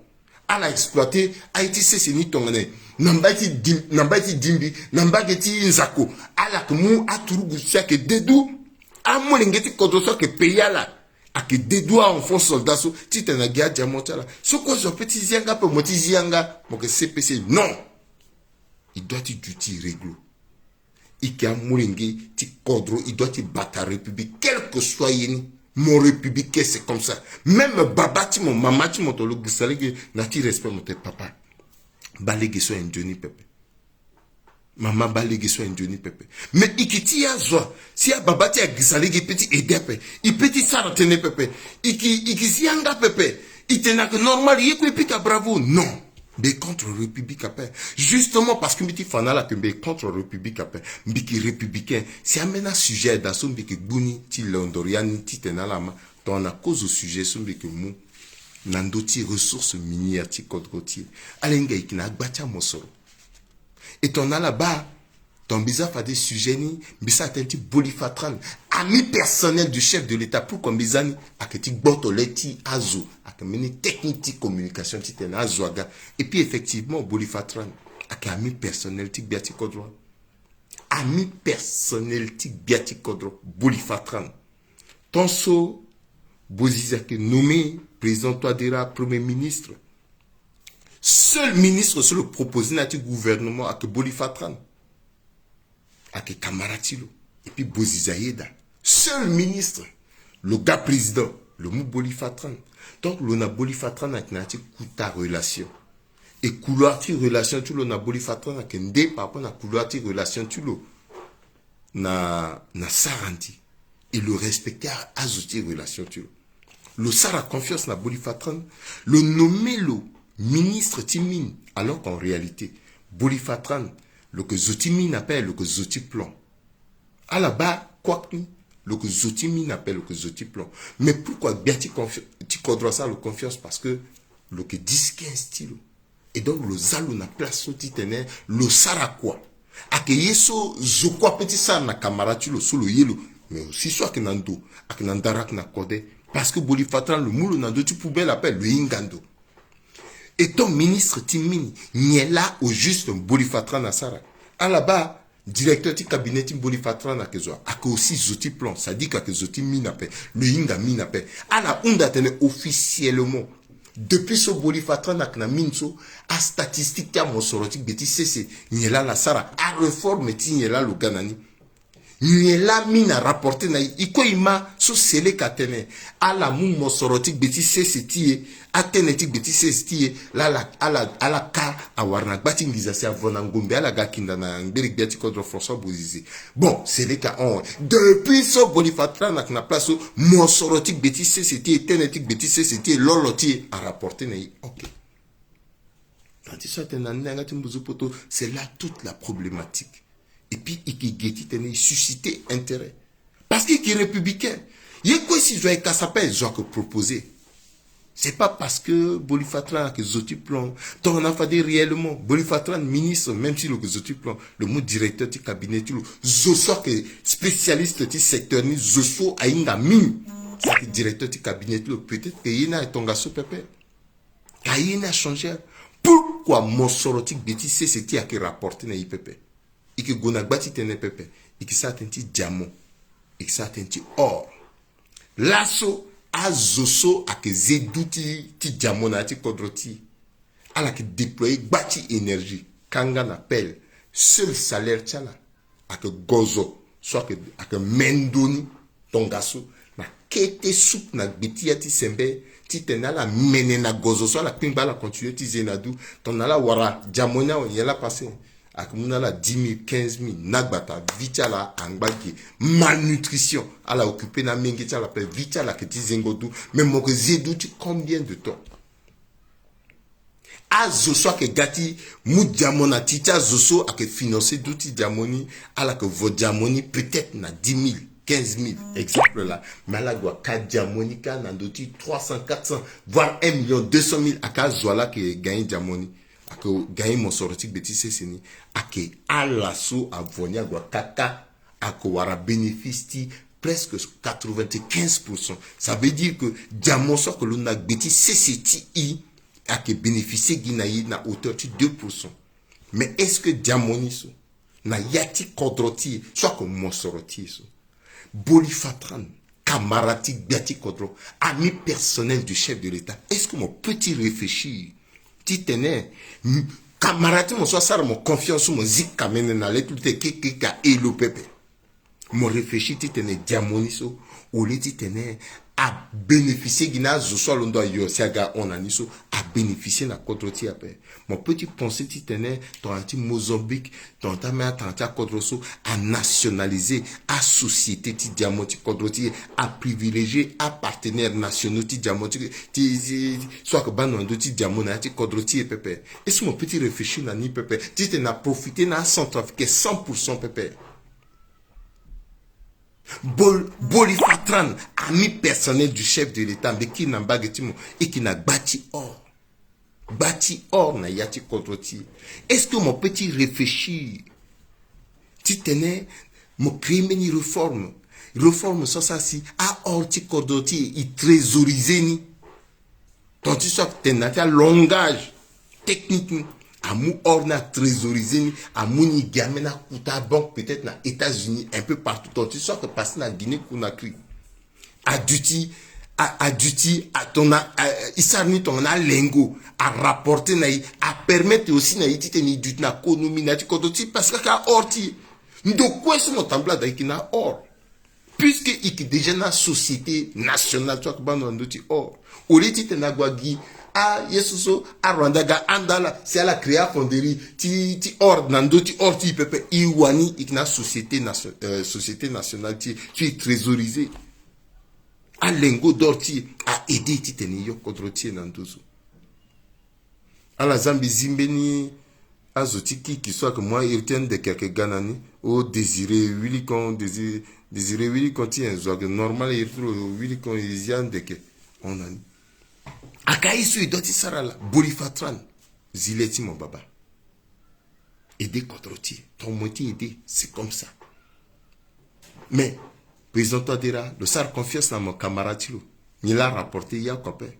Ala exploité aye ti sese ni tongana nyen? Na mbai ti dim-, na mbai ti dimbi, na mbage ti nzako. Ala yeke mu aturugu so ayeke dedu amolenge ti kodro so ayeke payé ala. Ayeke dedu a-enfant soldat so titene agi adiamant ti ala. So kue zo ape ti zi yanga ape, mo ti zi yanga, mo yeke C P C. Non. E doit ti duti réglo. E yeke amolenge ti kodro, e doit ti bata République, quel que soit ye ni. Mo républicain, c'est comme ça. Même baba ti mo, mama ti mo, tongana lo girisa lege na ya ti respect, mo tene papa, baa lege so aye nzoni pepe. Mama, baa lege so aye nzoni pepe. Mais e yeke ti ya zo, si ababa ti e agirisa lege, e peut ti aidé ape. E peut ti sara tënë pepe. E yeke, e yeke zi yanga pepe. E tene ayeke normal, ye kue e pika bravo. Non. Mbi contre République ape. Justement parce que mbi ti fa na ala que mbi contre République ape, mbi yeke républicain. Si ambeni asujet aye daa so, mbi yeke gbu ni ti londoro ya ni titene ala ma. Tongana kozo sujet so mbi yeke mu na ndö ti ressource minière ti kodro ti e, ala hinga e yeke na agba ti amosoro. E tongana ala baa, tongana mbi za fade sujet ni, mbi sara tënë ti Bolifatran, ami personnel du chef de l'État. Pourquoi mbi za ni? Ayeke ti gboto le ti azo, ayeke mbeni technique ti communication titene azo aga. Et puis effectivement, Bolifatran ayeke ami personnel ti gbia ti kodro. Ami personnel ti gbia ti kodro, Bolifatran. Tant so Bozize ayeke nommé, président Touadéra, premier ministre. Seul ministre so lo proposé na ya ti gouvernement ayeke Bolifatran. Ayeke camarade ti lo. Et puis Bozize ayeda. Seul ministre. Lo ga président, lo mu Bolifatran. Donc lo na Bolifatran ayeke na ya ti kota relation. E couloir ti relation ti lo na Bolifatran ayeke nde par rapport na couloir ti relation ti lo na, na Sarandi. E lo respecté a, azo ti relation ti lo. Lo sara confiance na Bolifatran, lo nommé lo ministre ti mine, alors qu'en réalité Bolifatran lo yeke zo ti mine ape, lo yeke zo ti plan. Ala baa kuâ ni, lo yeke zo ti mine ape, lo yeke zo ti plan. Mais pourquoi gbia ti confi-, ti kodro asara lo confiance? Parce que lo yeke dix quinze ti lo. Et donc lo za lo na place so titene lo sara kua. Ayeke ye so zo kue ape ti sara na camarade ti lo so lo ye lo. Mais aussi so ayeke na ndo, ayeke na ndara, ayeke na kode. Parce que Bolifatran lo mu lo na ndö ti poubelle ape, lo hinga ndo. Étant ministre ti mine, nyen laa au juste Bolifatran asara? Ala baa directeur ti cabinet ti Bolifatran ayeke zo, ayeke aussi zo ti plan, c'est-à-dire que ayeke zo ti mine ape, lo hinga mine ape. Ala hunda atene officiellement, depuis so Bolifatran ayeke na mine so, astatistique ti amosoro ti gbe ti sese, nyen laa ala sara? Aréforme ti nyen laa lo ga na ni? Nyen laa mine arapporté na e? E kue e ma so Seleka atene ala mu mosoro ti gbe ti sese ti e, atënë ti gbe ti sese ti e laa ala, ala, ala ka awara na gba ti nginza si avo na ngombe, ala ga kinda na ngbere gbia ti kodro François Bozize. Bon, Seleka ahon, depuis so Bolifatran ayeke na place so, mosoro ti gbe ti sese ti e, tënë ti gbe ti sese ti e, lolo ti e arapporté na e. Ok. Tandis so atene na ni na yanga ti mbuzu poto, c'est là toute la problématique. Et puis e ke ge titene e suscité intérêt. Parce que e ke républicain. Ye kue si zo ayeke kasa ape, zo ayeke proposé. C'est pas parce que Bolifatran ayeke zo ti plan. Tongana fade réellement Bolifatran ministre, même si lo yeke zo ti plan, lo mu directeur ti cabinet ti lo, zo so ayeke spécialiste ti secteur ni, zo so ahinga mingi, so ayeke directeur ti cabinet ti lo, peut-être que ye ni aye tongaso pepe. Ka ye ni achangé. Pourquoi mosoro ti gbe ti sese ti e ayeke rapporté na e pepe? E ke gue na gba ti tënë pepe. E ke sara tënë ti diamant. E ke sara tënë ti or. Laso azo so ayeke ze du ti, ti diamant na ya ti kodro ti e, ala yeke déployé gba ti énergie, kanga na pelle. Seul salaire ti ala ayeke gozo so ayeke, ayeke mendo ni tongaso na kete soupe na gbe ti ya ti sembe, titene ala mene na gozo so ala kpingba, ala continué ti ze na du. Tongana ala wara diamant ni awe, nyen laa passé? Ayeke mu na ala dix mille, quinze mille na gbata. Vie ti ala angba ge. Malnutrition. Ala occupé na amenge ti ala ape. Vie ti ala ayeke ti zengo du. Mais mo yeke ze du ti combien de temps? Azo so ayeke ga ti mu diamant na ti ti azo so ayeke financé du ti diamant ni, ala yeke vo diamant ni peut-être na dix mille, quinze mille, exemple laa. Mais ala gue aka diamant ni kâ na ndö ti trois cents, quatre cents, voire un million deux cent mille. Aka azo ala yeke gagné diamant ni, ayeke gagné mosoro ti gbe ti sese ni. Ayeke ala so avo ni ague aka kâ, ayeke wara bénéfice ti presque quatre-vingt-quinze pour cent. Ça veut dire que diamant so ayeke londo na gbe ti sese ti e, ayeke bénéficié gi na e na hauteur ti deux pour cent. Mais est-ce que diamant ni so, na ya ti kodro ti e so ayeke mosoro ti e so, Bolifatran, camarade ti gbia ti kodro, ami personnel du chef de l'État, est-ce que mo peut ti réfléchir titene, mm, camarade ti mo so asara mo confiance so mo zi kamene na le ti lo ti kekeke aye lo pepe? Mo réfléchir titene diamant ni so, au lieu titene abénéficié gi na azo so alondo ayo si aga ahon na ni so, abénéficié na kodro ti e ape. Mo peut ti pensé titene tongana ti Mozambique, tongana ti ameni atanga ti akodro so, anationalisé asociété ti diamant ti kodro ti e, aprivilégié apartenaires nationaux ti diamant ti, ti, ti, so ayeke baa na ndö ti diamant na ya ti kodro ti e pepe. Est-ce que mo peut ti réfléchir na ni pepe titene aprofité na acentrafricain cent pour cent pepe? Bol-, Bolifatran, ami personnel du chef de l'État, mbi kiri na mbage ti mo, e yeke na gba ti or. Gba ti or na ya ti kodro ti e. Est-ce que mo peut ti réfléchir titene mo créer mbeni réforme? Réforme so asara si a or ti kodro ti e, e trésoriser ni. Ton ti so ayeke tene na ya ti alongage technique ni, amu or ni, atrésoriser ni, amu ni gi ambeni akuta banque, peut-être na États-Unis, un peu partout. Ton ti so ayeke passé na Guinée Conakry, aduti, a- aduti, a- tongana, a- e sara ni tongana alengo, arapporter na e, apermettre aussi na e titene e duti na konomi na ya ti kodro ti e, parce que ayeke a or ti e. Ndo kue so mo tambula daa, e yeke na or. Puisque e yeke déjà na société nationale so ayeke baa ndo na ndö ti or. Au lieu titene ague agi, ah, ye so so, ah, Rwanda ga anda ala, si ala créer afonderie ti, ti or na ndö ti or ti e pepe, e wani e yeke na société nation-, euh, société nationale ti e, so e trésoriser. Alingot d'or ti e a aider titene e yo kodro ti e na ndö so. Ala za mbi zi mbeni azo ti kiki so ayeke mu airi ti andeke ayeke ga na ni. O Désiré Wilikon, Dési-, Désiré Wilikon ti nyen zo ayeke normal, iri ti lo Wilikon, e zi andeke. Hon na ni. Ayeke aye so e doit ti sara laa. Bolifatran, zi le ti mo baba. Aider kodro ti e. Ton mo ti aider, c'est comme ça. Mais président Touadéra, lo sara confiance na mo, camarade ti lo. Nyen laa arapporter? Ya kua ape.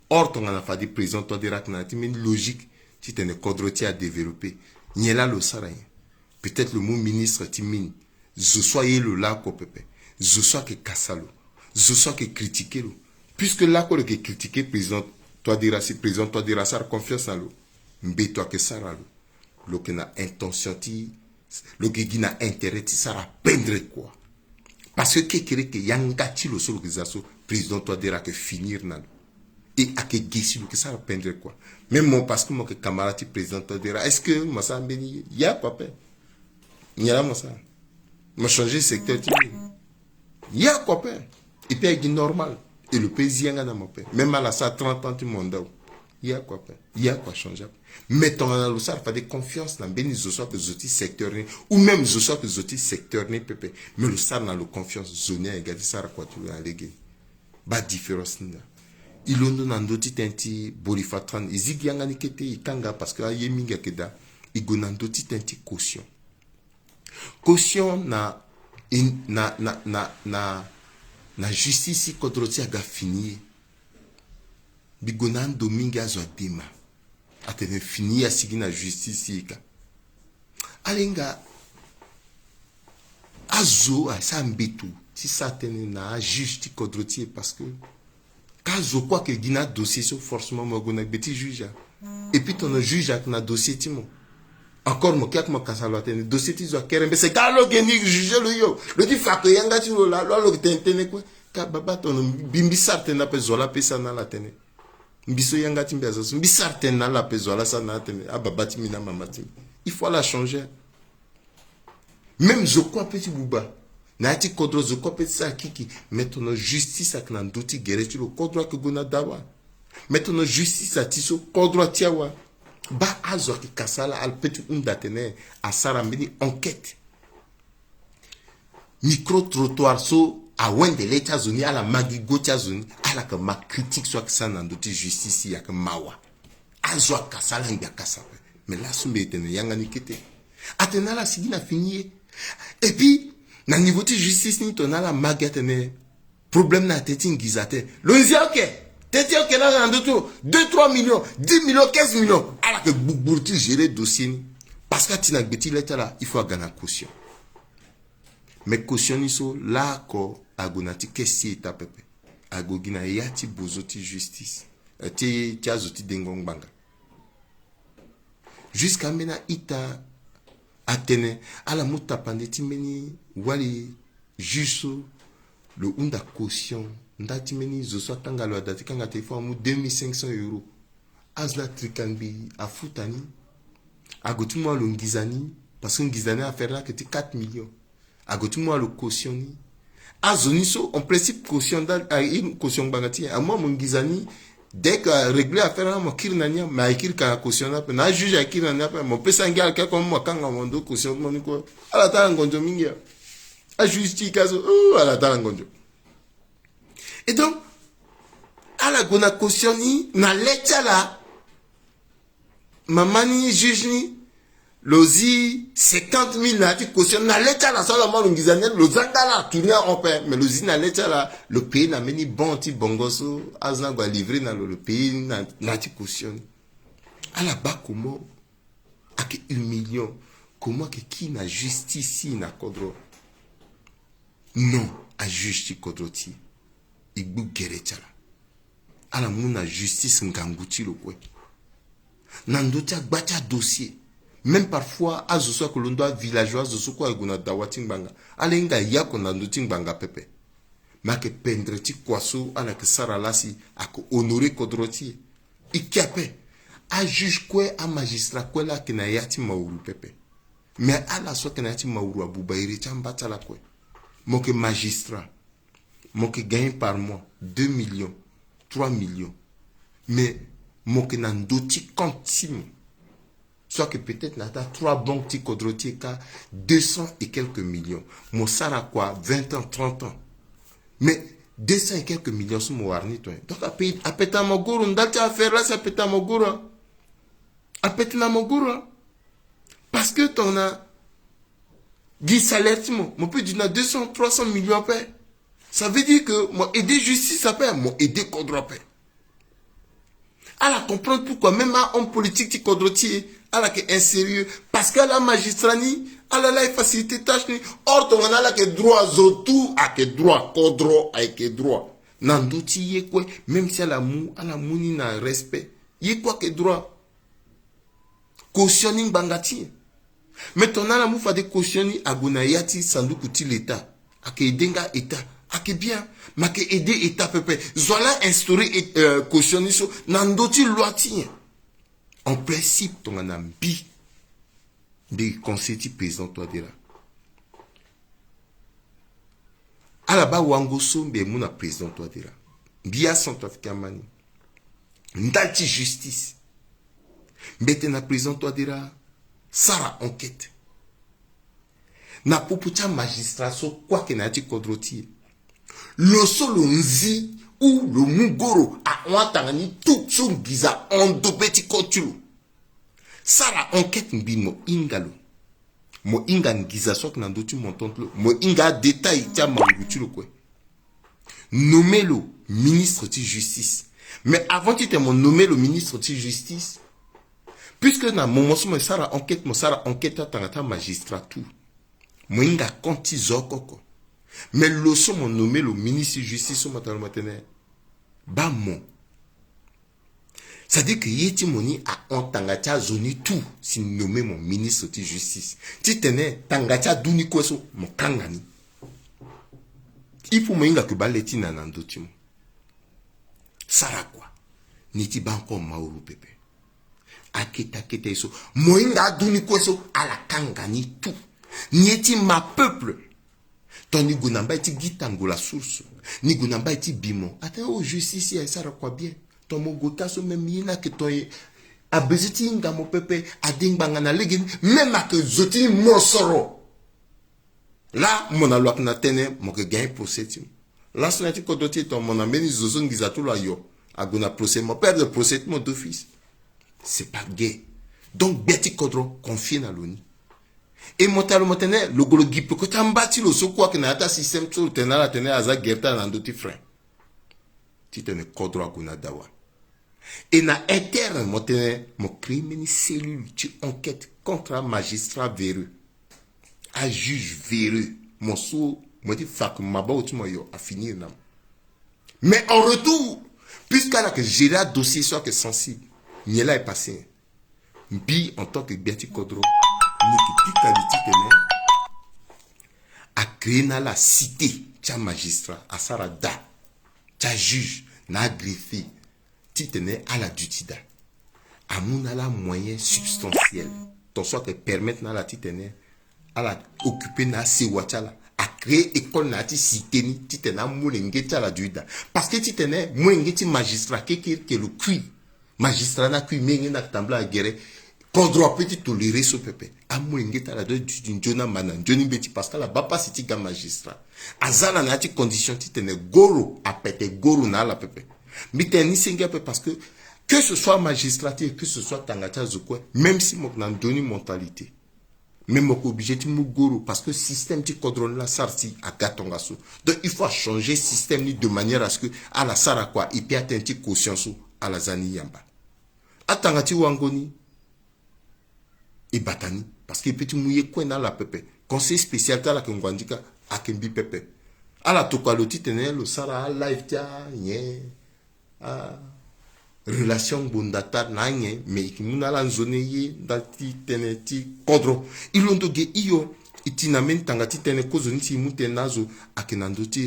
Or tongana fade président Touadéra ayeke na ya ti mbeni logique titene kodro ti e adévelopper, nyen laa lo sara nyen? Peut-être lo mu ministre ti mine. Zo so aye lo lakue pepe. Zo so ayeke kasa lo. Zo so ayeke critiquer lo. Puisque lakue lo yeke critiquer président Touadéra, si président Touadéra asara confiance na lo, mbeto ayeke sara lo. Lo yeke na intention ti, lo yeke gi na intérêt ti sara pendere kua. Parce que kekereke yanga ti lo so lo yeke za so, président Touadéra ayeke finir na lo. E ayeke ge si lo yeke sara pendere kua. Même mo, parce que mo yeke camarade ti président Touadéra, est-ce que mo sara mbeni? Ya kua ape. Nyen laa mo sara? Mo changer secteur ti mbeni? Ya kua ape. Et puis ayeke gi normal. Et lo peut zi yanga na mo ape. Même ala sara trente ans ti mandat o. Ya kua ape. Ya kua achanger ape. Mais tongana lo sara fade confiance na mbeni zo so ayeke zo ti secteur ni, ou même zo so ayeke zo ti secteur ni pepe, mais lo sara na lo confiance, zo ni ayeke ga ti sara kua ti lo na lege ni. Baa différence ni laa. E londo na ndö ti tënë ti Bolifatran, e zi gi yanga ni kete, e kanga parce que aye mingi ayeke daa. E gue na ndö ti tënë ti caution. Caution na, na, na, na, na, na justice ti kodro ti e aga fini ye. Mbi gue na ando mingi, azo adema. Atene fini ye, asigi na justice ti e ka. Alenga, azo asara mbeto ti sara tënë na ajuge ti kodro ti e, parce que ka zo kue ayeke gi na adossier so, forcément mo gue na gbe ti juge a. Et puis tongana juge ayeke na dossier ti mo, encore mo kiri, mo kasa lo atene dossier ti zo akere mbese, ka lo yeke ni juge lo hio, lo ti fa ake yanga ti lo laa, lo lo yeke tene tënë kue. Ka baba, tongana mbi, mbi sara tënë ape, zo laa ape sara na ala tënë. Mbi so yanga ti mbi aza so, mbi sara tënë na ala ape, zo laa asara na ala tënë, ababa ti mbi na amama ti mbi. Il faut ala changer. Même zo kue ape ti buba na ya ti kodro, zo kue ape ti sara kiki. Mais tongana justice ayeke na ndö ti gere ti lo, kodro ayeke gue na dawa. Mais tongana justice ati so, kodro ati awa. Baa azo ayeke kasa ala, ala peut ti hunda atene asara mbeni enquête. Micro-trottoir so awende le ti azo ni, ala ma gi go ti azo ni, ala yeke ma critique so ayeke sara na ndö ti justice, e yeke mawa. Azo akasa ala, ngbi akasa ape. Mais laso mbi tene yanga ni kete. Atene ala sigi na fini ye. Et puis na niveau ti justice ni, tongana ala ma gi atene problème ni atene ti nginza te, lo nzia, ok. Tënë ti e, ok, laa na ndö ti lo deux trois millions, dix millions, quinze millions. Ala yeke gbugburu ti gérer dossier ni. Parce que ati na gbe ti le ti ala, il faut aga na caution. Mais caution ni so, laoko ague na ti caisse ti État pepe. Ague gi na ya ti bozo ti justice, eh, ti, ti azo ti dengo ngbanga. Jusqu'à mbeni a-ita atene ala mu tapande ti mbeni wali juge so, lo hunda caution. Nda ti mbeni zo so akanga lo, ada ti kanga te, il faut amu deux mille cinq cents euros. Azo ni atrika ngbii afuta ni. Ague ti mu alo nginza ni, parce que nginza ni, affaire ni ayeke ti quatre millions. Ague ti mu alo caution ni. Azo ni so, en principe, caution nda, a, i, caution ngbanga ti nyen? Amu amo nginza ni, dès que arégler affaire ni, amo kiri na ni, mais aye kiri ka na caution ni ape. Na ajuge aye kiri na ni ape, mo pesa ngia ala kaka, mo kanga mo ndo caution ti mo ni kue. Ala ta ala ngonzo mingi ya. Ajuge ti e ka so, oh, ala ta ala ngonzo. Et donc, ala gue na caution ni na le ti ala. Mama ni juge ni, lo zi cinquante mille na ya ti caution na le ti ala so ala mu lo nginza ni, lo za nga ala tourner en rond ape, mais lo zi na le ti ala, lo payer na mbeni bon ti bongo so azo ni ague alivrer na lo, lo payer na, na ya ti caution ni. Ala baa comment ayeke humiliant, comment ayeke kii na justice na kodro. Non, ajuge ti kodro ti e, e gbu gere ti ala. Ala mu na justice ngangu ti lo kue. Na ndö ti agba ti adossier, même parfois azo so ayeke londo avillageois, azo so kue ague na dawa ti ngbanga, ala hinga ya oko na ndö ti ngbanga pepe. Me ayeke pendre ti kua so ala yeke sara laa si ayeke honorer kodro ti e. E ke ape. Ajuge kue, amagistrat kue laa ayeke na ya ti mawuru pepe. Mais ala so ayeke na ya ti mawuru abuba iri ti amba ti ala kue. Mo yeke magistrat, mo yeke gagner par mois deux millions, trois millions. Mais mo yeke na ndö ti compte ti mo so ayeke peut-être na ata trois banques ti kodro ti e kâ, deux cents et quelques millions. Mo sara kua vingt ans, trente ans. Mais deux cents et quelques millions so mo wara ni tongana nyen? Donc ape, ape tongana mo goro, ndali ti affaire laa si ape tongana mo goro, hein. Ape tongana mo goro, hein. Parce que tongana gi salaire ti mo, mo peut duti na deux cents, trois cents millions ape. Ça veut dire que mo aider justice ape, mo aider kodro ape. Ala comprendre pourquoi même ahomme politique ti kodro ti e, ala yeke insérieux. Parce que ala magistrat ni, ala laa e faciliter tâche ni. Or tongana ala yeke droit, zo tout ayeke droit, kodro ayeke droit. Na ndö ti ye kue, même si ala mu, ala mu ni na respect, ye kue ayeke droit. Caution ni ngbanga ti e. Mais tongana ala mu fade caution ni ague na ya ti sanduku ti l'État, ayeke aider nga État, ayeke bien. Me ayeke aider État pepe. Zo ala instaurer, euh, caution ni so na ndö ti loi ti e. En principe, tongana mbi, mbi conseil ti président Touadéra, ala baa wango so mbi mu na président Touadéra. Mbi acentrafricain ama ni. Ndali ti justice, mbi tene na président Touadéra, sara enquête na popo ti amagistrat so kue ayeke na ya ti kodro ti e. Lo so lo nzi ou lo mu goro ahon atanga ni tout so nginza hon dobe ti kod ti lo. Sara enquête, mbi mo hinga lo. Mo hinga nginza so ayeke na ndö ti montant ti lo. Mo hinga adétail ti amawuru ti lo kue. Nommer lo ministre ti justice. Mais avant titene mo nommer lo ministre ti justice, puisque na moment so mo sara enquête, mo sara enquête atanga ti amagistrat tout, mo hinga compte ti zo oko oko. Mais lo so mo nommer lo ministre ti justice so mo tene, mo tene, baa mo, c'est-à-dire que ye ti mo ni ahon tanga ti azo ni tout si nommer mo ministre ti justice. Titene tanga ti adu ni kue so mo kanga ni. Il faut mo hinga ke baa le ti na na ndö ti mo. Sara kua? Ni ye ti baa encore mawuru pepe. Akete akete ye so mo hinga adu ni kue so ala kanga ni tout. Ni ye ti ma peuple. Tongana ni gue na mbai ti Gita Ngola Source, ni gue na mbai ti Bimon, atene o justice e asara kua bien. Tongana mo gue ka so même ye ni ayeke tongana e abezoin ti hinga mo pepe, ade ngbanga na legeni, même ayeke zo ti mosoro. Laa mo na lo ayeke na tënë, mo yeke gagner procès ti mo. Laso na ya ti kodro ti e tongana mo na mbeni zo so nginza ti lo ayo, ague na procès, mo perdre procès ti mo d'office. C'est pas gay. Donc gbia ti kodro confier na lo ni. E mo tene lo, mo tene lo gue lo gi peko ti amba ti lo so kue ayeke na ya ti asystème so lo tene na ala tene aza gere ti ala na ndö ti frein. Titene kodro ague na dawa. E na interne mo tene mo créer mbeni cellule ti enquête contre amagistrat véreux, ajuge véreux. Mo so mo ye ti fa ke maboko ti mo yo afinir na mo. Mais en retour, puisque ala yeke gérer adossier so ayeke sensible, nyen laa e passé? Mbi en tant que gbia ti kodro, mbi yeke pika li titene acréer na ala cité ti amagistrat, asara da ti ajuge na agreffier, titene ala duti daa. Amu na ala moyen substantiel, tongaso ayeke permettre na ala titene ala occuper na asewa ti ala, acréer école na ya ti cité ni titene amolenge ti ala duti daa. Parce que titene molenge ti magistrat keke eke lo kui, magistrat ni akui, molenge ni ayeke tambula agere. Kodro ape ti toléré so pepe. Amolenge ti ala doit duti nzoni ama na nzoni mbeti parce que ala baa pasi ti ga magistrat. Aza ala na ya ti condition titene goro apete goro na ala pepe. Mbi tene ni senge ape parce que que ce soit magistrat ti e, que ce soit tanga ti azo kue, même si mo yeke na nzoni mentalité, mais mo yeke obligé ti mu goro parce que système ti kodro ni la asara si aga tongaso. Donc il faut achanger système ni de manière à ce que ala sara kua et puis atene ti caution so ala za ni yamba. Atanga ti wango ni e bata ni parce que e peut ti mu ye kue na ala pepe. Conseil spécial ti ala ayeke nguandika, ayeke mbi pepe. Ala tokua lo titene lo sara alive ti anyen, arelation ngbonda taa na anyen, mais e yeke mu na ala nzoni ye ndali ti tënë ti kodro. E londo ge hio. E ti na mbeni tanga ti tënë kozoni si e mu tënë na azo ayeke na ndö ti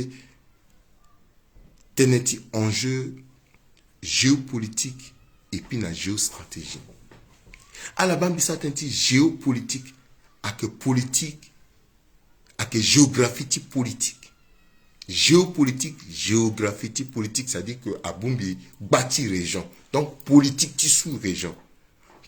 tënë ti enjeu géopolitique et puis na géostratégie. Ala baa mbi sara tënë ti géopolitique, ayeke politique, ayeke géographie ti politique. Géopolitique, géographie ti politique, c'est-à-dire que abongbi gba ti région. Donc politique ti sous-région,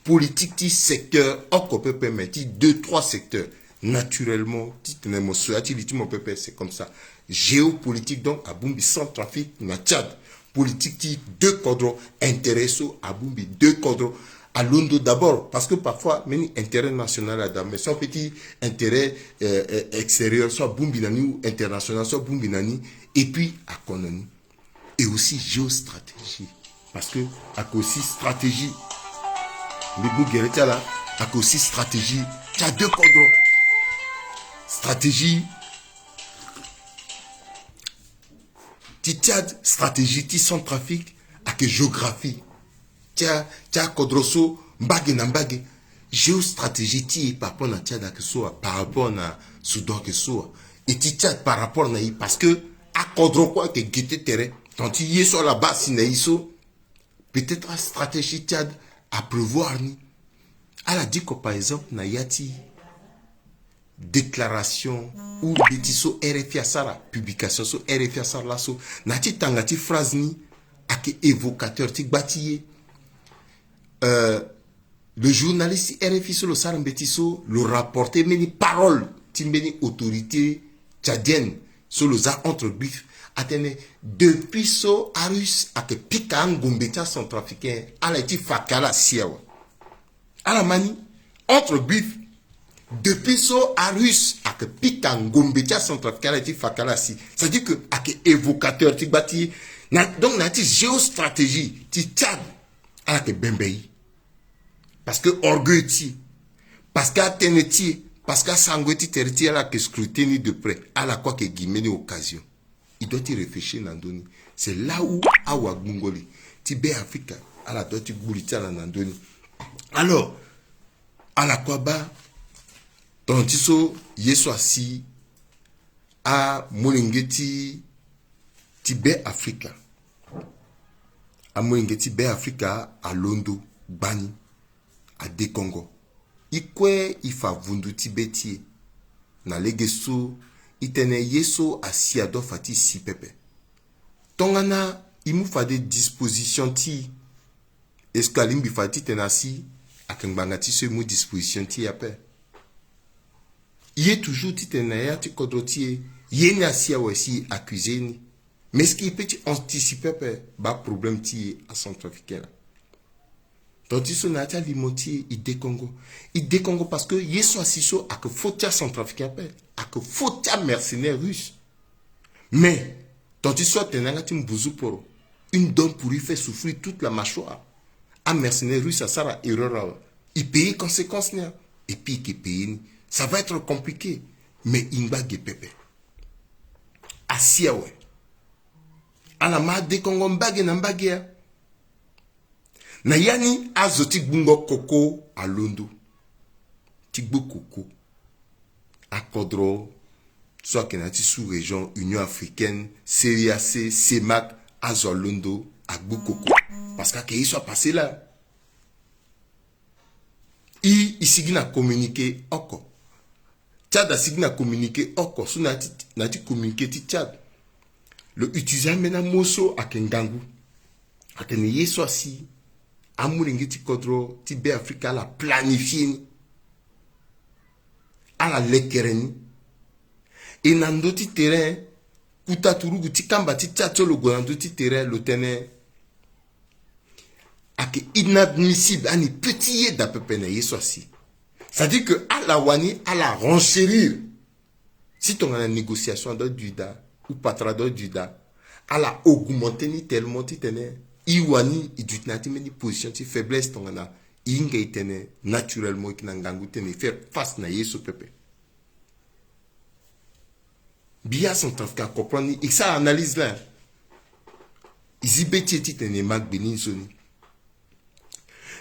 politique ti secteur oko pepe, mais ti deux trois secteurs. Naturellement titene mo so ya ti li ti mo pepe, c'est comme ça. Géopolitique, donc abongbi Centrafrique na Tchad. Politique ti deux kodro, intérêt so abongbi deux kodro. Alondo d'abord parce que parfois mbeni intérêt national ada, mais so ape ti intérêt, euh, euh, extérieur so abongbi na ni ou international so abongbi na ni, et puis akono ni. Et aussi géostratégie. Parce que ayeke aussi stratégie, mbi bu gere ti ala, ayeke aussi stratégie ti a deux kodro. Stratégie ti Tchad, stratégie ti Centrafrique, ayeke géographie ti a, ti akodro so mbage na mbage. Géostratégie ti e par rapport na Tchad ayeke so wa, par rapport na Soudan ayeke so wa, et ti Tchad par rapport na e, parce que akodro kue ayeke ge ti tere. Tant ti ye so ala baa si na e so, peut-être astratégie ti Tchad aprévoir ni. Ala diko par exemple na ya ti déclaration ou mbeti so R F I asara, publication so R F I asara laso, na ya ti tanga ti phrase ni ayeke évocateur ti gba ti ye. Euh, le journaliste R F I so lo sara mbeti so, lo rapporter mbeni parole ti mbeni autorité tchadienne so lo za entre griffes, atene depuis so arusse ayeke pika angombe ti acentrafricain, ala ye ti fa ka ala si awe. Ala ma ni entre griffes. Depuis so arusse ayeke pika ngombe ti acentrafricain, ala ye ti fa ka ala si. C'est-à-dire que ayeke évocateur ti gba ti ye. Na, donc na ya ti géostratégie ti Tchad, ala yeke bembe e. Parce que orgueil ti e, parce que atënë ti e, parce que asango ye ti tere ti e, ala yeke scruter ni de près. Ala kue ayeke gi mbeni occasion. E doit ti réfléchir na ndö ni. C'est là où awagbungo li ti Be Afrika ala doit ti gbu li ti ala na ndö ni. Alors ala kue abaa, tongana ti so ye so asi amolenge ti, ti Be Afrika, amolenge ti Be Afrika alondo gbani, adekongo. E kue e fa vundu ti be ti e na lege so e tene ye so asi adoit fa ti e si pepe. Tongana e mu fade disposition ti e, est-ce que alingbi fa titene asi? Ayeke ngbanga ti so e mu disposition ti e ape. E ye toujours titene na ya ti kodro ti e, ye ni asi awe si e accuse ni. Mais est-ce que e peut ti anticiper ape baa problème ti e acentrafricain la? Tongana ti so na ya ti alimo ti e, e dekongo. E dekongo parce que ye so asi so ayeke faute ti acentrafricain ape, ayeke faute ti amercenaire russe. Mais tongana ti so atene na yanga ti mbuzu poro, une dent pourrie fait souffrir toute la mâchoire. Amercenaire russe asara erreur awe, e payer conséquence ni a, et puis e yeke payer ni. Ça va être compliqué. Mais e ngba ge pepe. Asi awe. Ala ma adekongo mbage na mbage a. Na ya ni azo ti gbungo koko alondo ti gbu koko. Akodro so ayeke na ya ti sous-région, Union africaine, C E E A C, CEMAC, azo alondo agbu koko. Parce que ayeke ye so apasse laa. E, e sigi na communiqué oko. Tchad asigi na communiqué oko. So na ya ti, na ya ti communiqué ti Tchad, lo utiliser ambeni amo so ayeke ngangu. Atene ye so asi Amolenge ti kodro ti Beafrika ala planifie ni, ala lekere ni. E na ndö ti terrain, kuta turugu ti kamba ti Tchad so lo gue na ndö ti terrain, lo tene ayeke inadmissible, ani peut ti yeda pepe na ye so asi. C'est-à-dire que ala wani ala renchérir. Si tongana négociation ado duda ou patra ado duda, ala augmenter ni tellement titene e wani e duti na ya ti mbeni position ti faiblesse, tongana e hinga e tene naturellement e yeke na ngangu titene e faire face na ye so pepe. Mbi ya Centrafricain acomprendre ni, e sara analyse laa. E zi be ti e titene e ma gbe ni nzoni.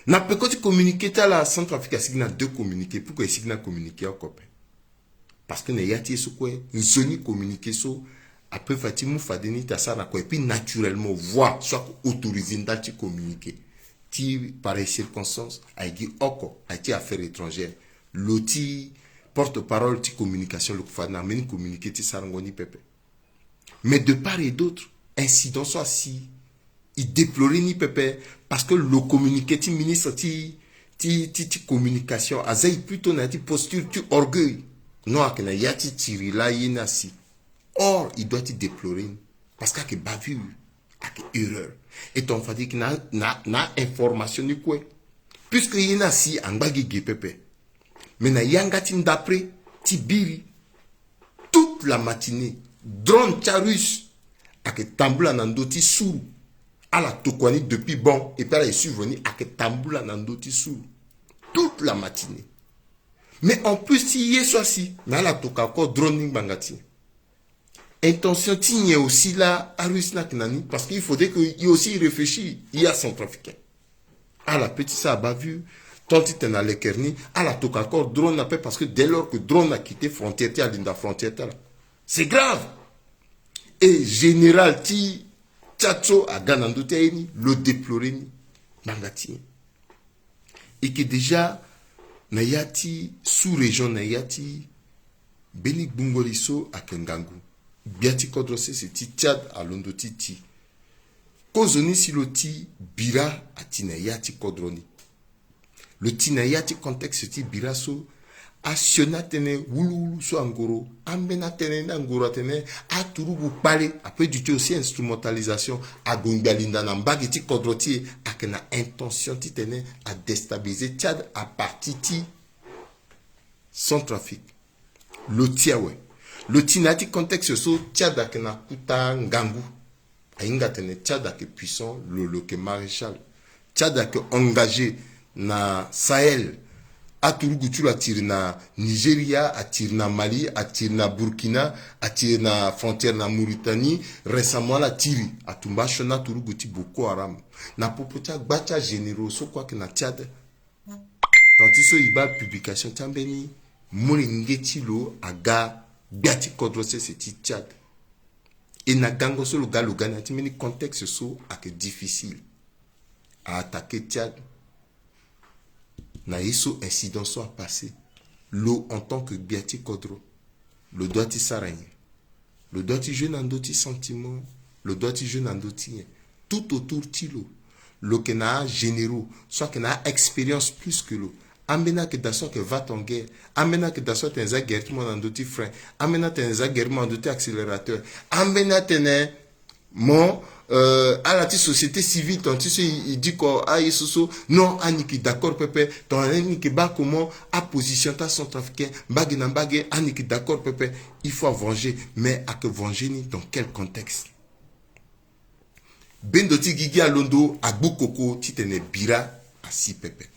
Na peko ti communiqué ti ala, Centrafrique asigi na deux communiqués. Pourquoi e sigi na communiqué oko ape? Parce que na ya ti e so kue, nzoni communiqué so ape fa ti mu fade ni ti asara na kue. Et puis naturellement, voix so ayeke autorisé ndali ti communiqué ti pareille circonstance aye gi oko, aye ti affaires étrangères. Lo ti porte-parole ti communication lo yeke fade na mbeni communiqué ti sarango ni pepe. Mais de part et d'autre, incident so asi, e déplorer ni pepe, parce que lo communiqué ti ministre ti, ti, ti, ti communication aza e plutôt na ya ti posture ti orgueil. Non, ayeke na ya ti tiri laa ye ni asi. Or e doit ti déplorer ni, parce que ayeke bavure, ayeke erreur. Et ton fade e yeke na, na, na information ni kue. Puisque ye ni asi angba gi ge pepe. Mais na yanga ti ndapre ti biri, toute la matinée, drone ti arusse ayeke tambula na ndö ti suru. Ala tokua ni depuis bon, et puis ala e suivre ni, ayeke tambula na ndö ti suru toute la matinée. Mais en plus ti ye so asi, na ala toka encore drone ni ngbanga ti e. Intention ti nyen aussi laa arusse ni ayeke na ni? Parce que il faudrait que e aussi e réfléchir, e ya Centrafricain. Ala peut ti sara bavure, tant titene alekere ni, ala toka encore drone ape, parce que dès lors que drone a quitté frontière ti ala, alinda frontière ti ala, c'est grave. Et général ti Tchad so aga na ndö ti aye ni, lo déplorer ni ngbanga ti nyen? E yeke déjà na ya ti sous-région, na ya ti mbeni gbungo li so ayeke ngangu. Gbia ti kodro sese ti Tchad alondo ti ti. Kozoni si lo ti bira ati na ya ti kodro ni. Lo ti na ya ti contexte ti bira so, asioni atënë wuluwulu so angoro, ambeni atënë ni angoro atene aturugu kpale, après du temps aussi instrumentalisation, ague ngbi alinda na mbage ti kodro ti e, ayeke na intention titene adéstabiliser Tchad à partir ti Centrafrique. Lo ti awe. Lo ti na ya ti contexte so Tchad ayeke na kuta ngangu. Ahinga atene Tchad ayeke puissant, lo, lo yeke maréchal. Tchad ayeke engagé na Sahel. Aturugu ti lo atiri na Nigeria, atiri na Mali, atiri na Burkina, atiri na frontière na Mauritanie. Récemment ala tiri, atumba asioni aturugu ti Boko Haram. Na popo ti agba ti agénéraux so kue ayeke na Tchad. Tant ti so e baa publication ti ambeni molenge ti lo aga gbia ti kodro sese ti Tchad. E na gango so lo ga, lo ga na ya ti mbeni contexte so ayeke difficile. A-attaquer Tchad. Na ye so incident so apassé, lo en tant que gbia ti kodro, lo doit ti sara nyen? Lo doit ti jouer na ndö ti sentiment, lo doit ti jouer na ndö ti nyen? Tout autour ti lo, lo yeke na agénéraux so ayeke na aexpérience plus que lo. Ambeni ayeke da so ayeke va ton guerre, ambeni ayeke da so atene za guerre ti mo na ndö ti frein, ambeni atene za guerre ti mo na ndö ti accélérateur, ambeni atene mo, euh, ala ti société civile, tant ti so e, e diko aye so so, non, ani yeke d'accord pepe. Tant ani yeke baa comment aposition ti acentrafricain, mbage na mbage, ani yeke d'accord pepe. Il faut avenger, mais ayeke venger ni dans quel contexte? Bendo ti gigi alondo agbu koko titene bira asi pepe.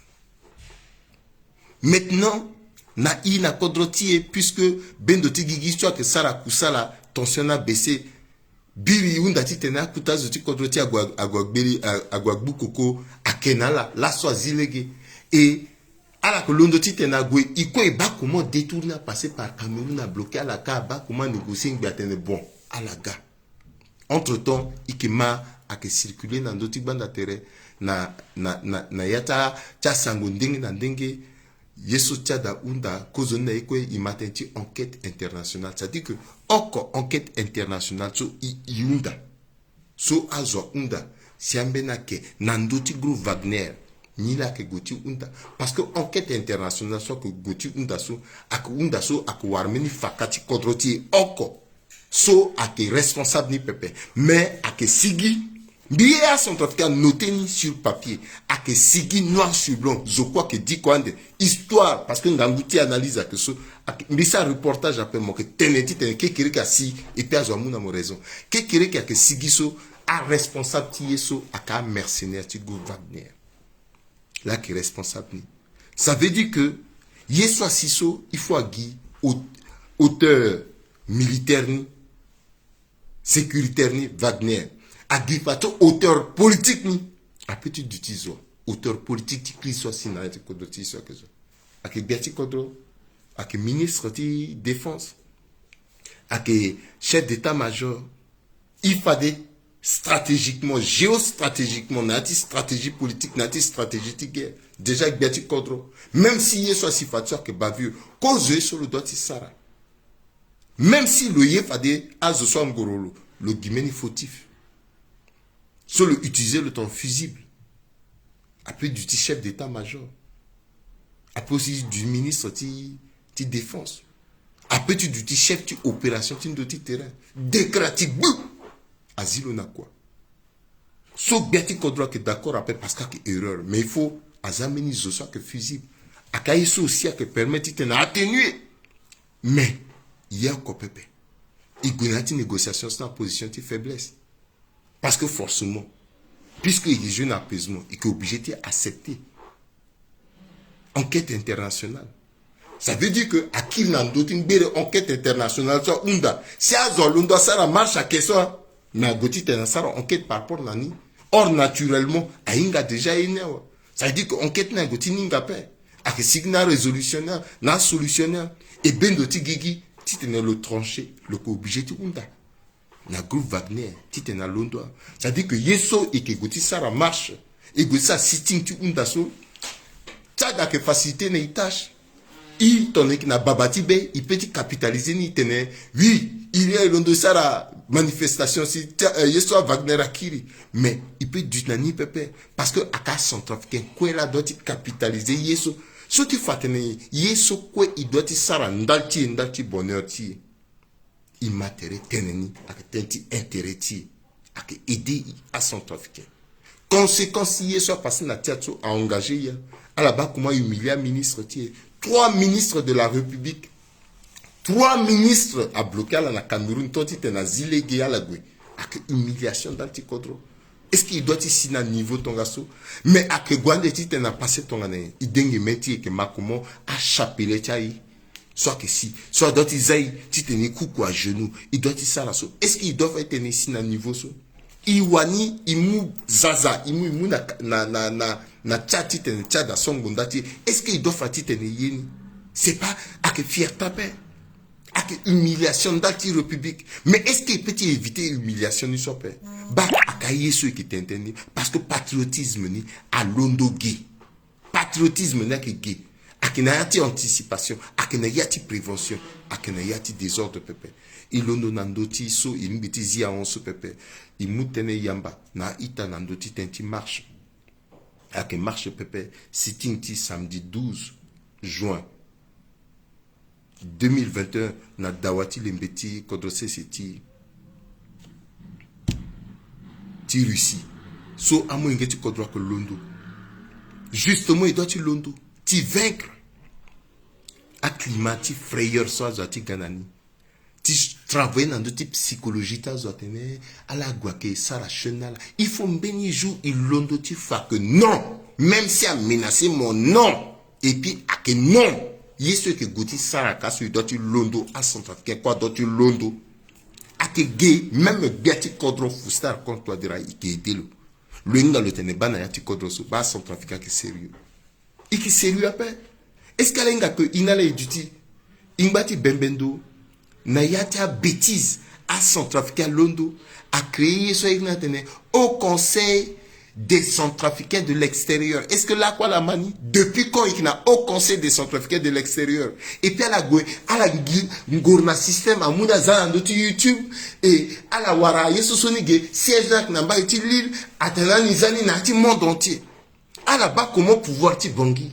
Maintenant, na e na kodro ti e, puisque bendo ti gigi so ayeke sara kusala, tension ni abaissé, biri e hunda titene akuta azo ti kodro ti e ague, ague agbeli, a-, ague agbu koko, ayeke na ala laso azi lege. E ala yeke londo titene ague, e kue e baa comment détourner, apasser par Cameroun, abloquer ala kâ, abaa comment anégocier ngbi atene bon, ala ga. Entre-temps, e yeke ma ayeke circuler na ndö ti gbanda tere, na, na, na, na ya ti a, ti asango ndenge na ndenge. Ye so Tchad ahunda kozoni na ye kue, e ma tënë ti enquête internationale. C'est-à-dire que oko enquête internationale so e, e hunda, so azo ahunda, si ambeni ayeke na ndö ti groupe Wagner, Ni laa ayeke gue ti hunda. Parce que enquête internationale so ayeke gue ti hunda so, ayeke hunda so ayeke wara mbeni faka ti kodro ti e oko. So ayeke responsable ni pepe. Mais ayeke sigi. Mbi ye acentrafricain anote ni sur papier. Ayeke sigi noir sur blanc. Zo kue ayeke diko ande. Histoire, parce que ngangu ti analyse ayeke so. Ayeke, mbi sara reportage ape, mo yeke tene titene kekereke asi. Et puis azo amu na mo raison. Kekereke ayeke sigi so. Aresponsable ti ye so ayeke amercenaire ti groupe Wagner. Laa ayeke responsable ni. Ça veut dire que ye so asi so, il faut agi hau-, hauteur militaire ni, sécuritaire ni, Wagner. Agi fa ti hauteur politique ni. Ape ti duti zo. Hauteur politique ti crise so asi na ya ti kodro ti so ayeke zo. Ayeke gbia ti kodro. Ayeke ministre ti défense. Ayeke chef d'état-major. Il fade stratégiquement, géostratégiquement, na ya ti stratégie politique, na ya ti stratégie ti guerre. Déjà gbia ti kodro. Même si ye so asi fa ti so ayeke bavure, kozo ye so lo doit ti sara. Même si lo ye fade azo so angoro lo, lo gi mbeni fautif. So lo utiliser lo tongana fusible. Ape duti chef d'état-major. Ape aussi du ministre ti, ti défense. Ape ti duti chef ti opération ti ndo ti terrain. Décret ti gbu. Azi lo na kua. So gbia ti kodro ayeke d'accord ape parce que ayeke erreur. Mais il faut aza mbeni zo so ayeke fusible. Ayeke aye so aussi ayeke permettre titene atténuer. Mais ye oko pepe. E gue na ya ti négociation so na position ti faiblesse. Parce que forcément, puisque il joue na apaisement, il est obligé de accepter. Enquête internationale. Ça veut dire que akiri na ndo ti ngbere enquête internationale so ahunda. Si azo alondo asara marche ayeke so, mais ague titene asara enquête par rapport na ni. Or naturellement ahinga déjà ye ni awe. Ça veut dire que enquête ni ague ti ni hinga ape. Ayeke sigi na résolution ni, na solution ni. E bendo ti gigi titene lo trancher, lo yeke obligé ti hunda na groupe Wagner titene alondo. C'est-à-dire que ye so e yeke gue ti sara marche, e gue ti sara sitting ti hunda so, Tchad ayeke faciliter na e tâche. E tongana e yeke na baba ti be, e peut ti capitaliser ni, e tene oui, il y a, e londo e sara manifestation si Tcha-, euh, ye so aWagner akiri. Mais e peut duti na ni pepe. Parce que ayeke acentrafricain kue laa doit ti capitaliser ye so. So ti fa atene ye so kue e doit ti sara ndali ti e, ndali ti bonheur ti e. E ma tere tene ni, ayeke tënë ti intérêt ti e. Ayeke aider e acentrafricain. Conséquence ti ye so apasser na Tchad so a engager e. Ala baa comment ahumilier aministre ti e. Trois ministres de la République. Trois ministres abloquer ala na Cameroun, tant titene azi lege ala gue. Ayeke humiliation ndali ti kodro. Est-ce que e doit ti si na niveau tongaso? Mais ayeke gue ande titene apasser tongana nyen? E dengue même ti e yeke ma comment achapelet ti aye. So ayeke si, so adoit ti za e titene e kuku à genoux, e doit ti sara so. Est-ce que e doit fa titene e si na niveau so? E wani e mu zaza, e mu, e mu na, na, na, na, na Tchad titene Tchad asongo nda ti e. Est-ce que e doit fa titene e ye ni? C'est pas, ayeke fierté ape. Ayeke humiliation ndali ti République. Mais est-ce que e peut ti éviter humiliation ni so ape? Baa, ayeke aye so e yeke tene tënë ni. Parce que patriotisme ni alondo ge. Patriotisme ni ayeke ge. Ayeke na ya ti anticipation, ayeke na ya ti prévention, ayeke na ya ti désordre pepe. E londo na ndö ti so e lingbi ti zi ahon so pepe. E mu tënë yamba na a-ita na ndö ti tënë ti marche. Ayeke marche pepe, sitting ti samedi douze juin deux mille vingt et un na dawa ti lembe ti kodro sese ti, ti Russie. So amolenge ti kodro ayeke londo. Justement e doit ti londo ti vaincre aclimat ti frayeur so azo ati ga na ni. Ti travailler na ndö ti psychologie ti azo atene ala gue ayeke sara chaîne na ala. Il faut mbeni jour e londo ti fa que non. Même si a menacer mo, non. Et puis ayeke non. Ye so e yeke gue ti sara ka so e doit ti londo, acentrafricain kue adoit ti londo. Ayeke ge, même gbia ti kodro Faustin Archange Touadéra e yeke aider lo. Lo hinga lo tene baa na ya ti kodro so, baa acentrafricain ayeke sérieux. E yeke sérieux ape. Est-ce que ala hinga que e na ala e duti? E ngba ti bembe ndo na ya ti abêtise. Acentrafricain alondo acréer ye so aye ni atene Haut Conseil des Centrafricains de l'extérieur. Est-ce que lakue ala ma ni? Depuis quand e yeke na Haut Conseil des Centrafricains de l'extérieur? Et puis ala gue, ala gi ngoro na système amu ni aza na ndö ti YouTube. Et ala wara ye so so ni ge, siège ni ayeke na mbage ti Lille. Atene ani za ni na ya ti monde entier. Ala baa comment pouvoir ti Bangui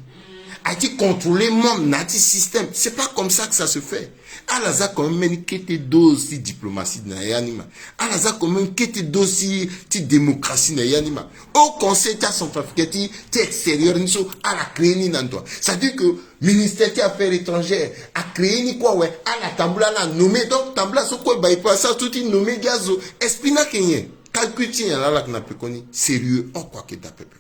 aye ti contrôler monde na ya ti système. C'est pas comme ça que ça se fait. Ala za quand même mbeni kete dose ti diplomatie na ya ni ma. Ala za quand même kete dose ti, ti démocratie na ya ni ma. Haut Conseil ti acentrafricain ti, ti extérieur ni so ala créer ni na ndo. C'est-à-dire que ministère ti affaires étrangères acréer ni kue awe. Ala tambula ala nommé. Donc tambula so kue baa e peut asara so ti nommé gi azo. Esprit ni ayeke nyen? Calcul ti nyen ala yeke na pekoni? Sérieux oko ayeke daa pepe.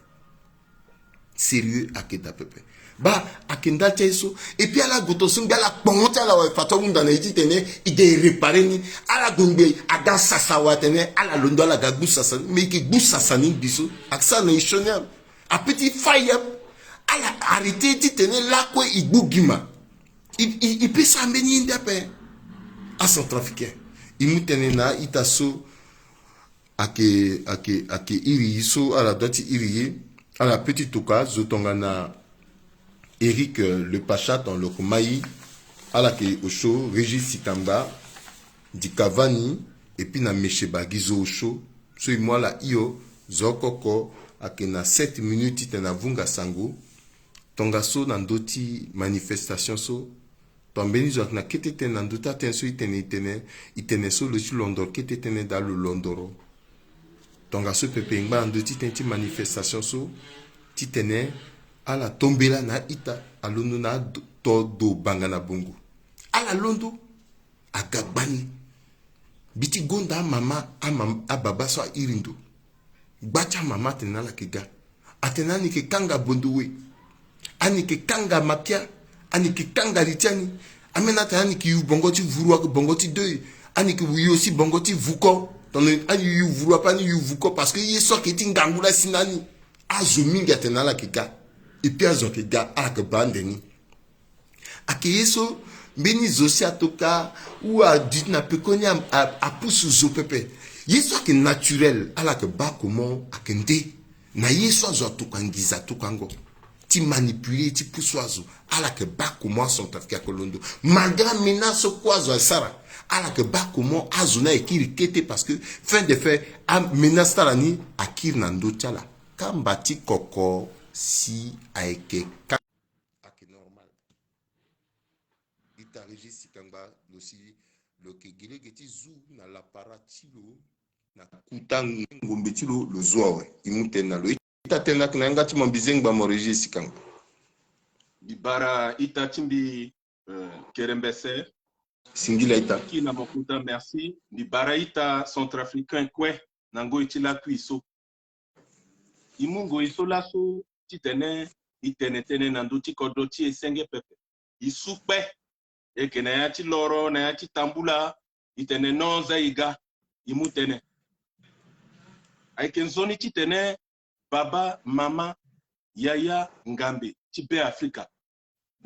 Sérieux ayeke daa pepe. Baa, ayeke ndali ti aye so. Et puis ala gue tongaso ngbe ala kpongo ti ala awe, fadeso ahunda na e titene e ga e réparer ni. Ala gue ngbe aga sasa awe atene ala londo ala ga gbu sasa ni. Mais e yeke gbu sasa ni ngbi so. Ayeke sara na e sioni ape. Ape ti fâ e ape. Ala arrêter titene lakue e gbu gi ma. E, e, e peut sara mbeni ye nde ape. Acentrafricain, e mu tënë na a-ita so ayeke, ayeke, ayeke iri e so ala doit ti iri e. Ala peut ti tokua zo tongana Éric, euh, le Pacha, ton Lokmai, ala yeke osio Régis Sikangba, Dikavani, et puis na Mesheba gi zo osio. So e mu ala hio, zo oko oko ayeke na sept minutes titene avunga sango. Tongaso na ndö ti manifestation so, to mbeni zo ayeke na kete tënë na ndö ti atënë so e tene, e tene, e tene so lo ti londoro kete tënë daa lo londoro. Tongaso pepe e ngba na ndö ti tënë ti manifestation so, titene ala tombela na a-ita, alondo na ato do banga na bongo. Ala londo, aga gbani. Mbi ti gonda amama, amam-, ababa so airi ndo. Gba ti amama atene na ala yeke ga. Atene ani yeke kanga bondowe. Ani yeke kanga makia. Ani yeke kanga li ti ani. Ambeni atene ani yeke yu bongo ti vuru, bongo ti deuil. Ani yeke yu aussi bongo ti vuko. Tongana ani yu vuru ape, ani yu vuko parce que ye so ayeke ti ngangu laa asi na ani. Azo mingi atene na ala yeke ga. Et puis azo ayeke ga, ala yeke baa ande ni. Ayeke ye so mbeni zo si atoka ou aduti na pekoni a, a, apusu zo pepe. Ye so ayeke naturel, ala yeke baa comment ayeke nde. Na ye so azo atoka nginza atokango ti manipuler, ti pusu azo. Ala yeke baa comment acentrafricain ayeke londo. Malgré amenace so kue azo asara, ala yeke baa comment azo ni ayeke iri kete parce que fin de fait, amenace ti ala ni ayeke iri na ndö ti ala. Kamba ti koko si ayeke ka. Ayeke normal. Ita Régis Sikangba, lo si lo yeke gi lege ti zu na lapara ti lo na kuta ngombe ti lo, lo zu awe. E mu tënë na lo. Ita tënë ayeke na yanga ti mo, mbi zengba mo Régis Sikangba. Mbi bara ita ti mbi, euh, kerembese. Singila ita. Ki na mo kuta, merci. Mbi bara ita centrafricain kue na ngoi ti lakui so. E mu ngoi so laso titene e tene tënë na ndö ti kodro ti e senge pepe. E su kpe. E yeke na ya ti loro, na ya ti tambula, e tene non, za e ga, e mu tënë. Ayeke nzoni titene baba, mama, yaya, ngambe ti Beafrika,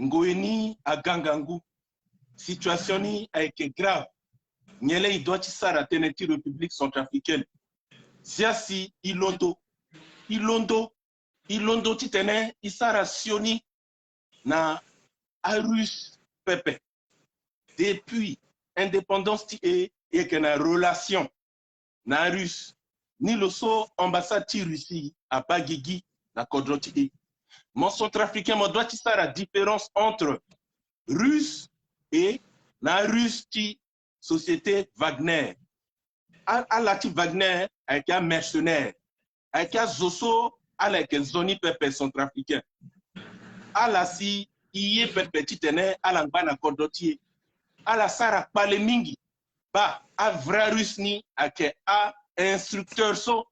ngoi ni aga ngangu. Situation ni ayeke grave. Nyen laa e doit ti sara tënë ti République centrafricaine? Zia si e londo, e londo, e londo titene e sara sioni na aRusse pepe. Depuis indépendance ti e, e yeke na relation na aRusse. Ni lo so ambassade ti Russie abaa gigi na kodro ti e. Mo centrafricain, mo doit ti sara différence entre Russe et na aRusse ti société Wagner. A, ala ti Wagner ayeke amercenaire. Ayeke azo so ala yeke nzoni pepe centrafricain. Ala si e ye pepe titene ala ngba na kodro ti e. Ala sara kpale mingi. Baa, avrai Russe ni ayeke a-instructeur so.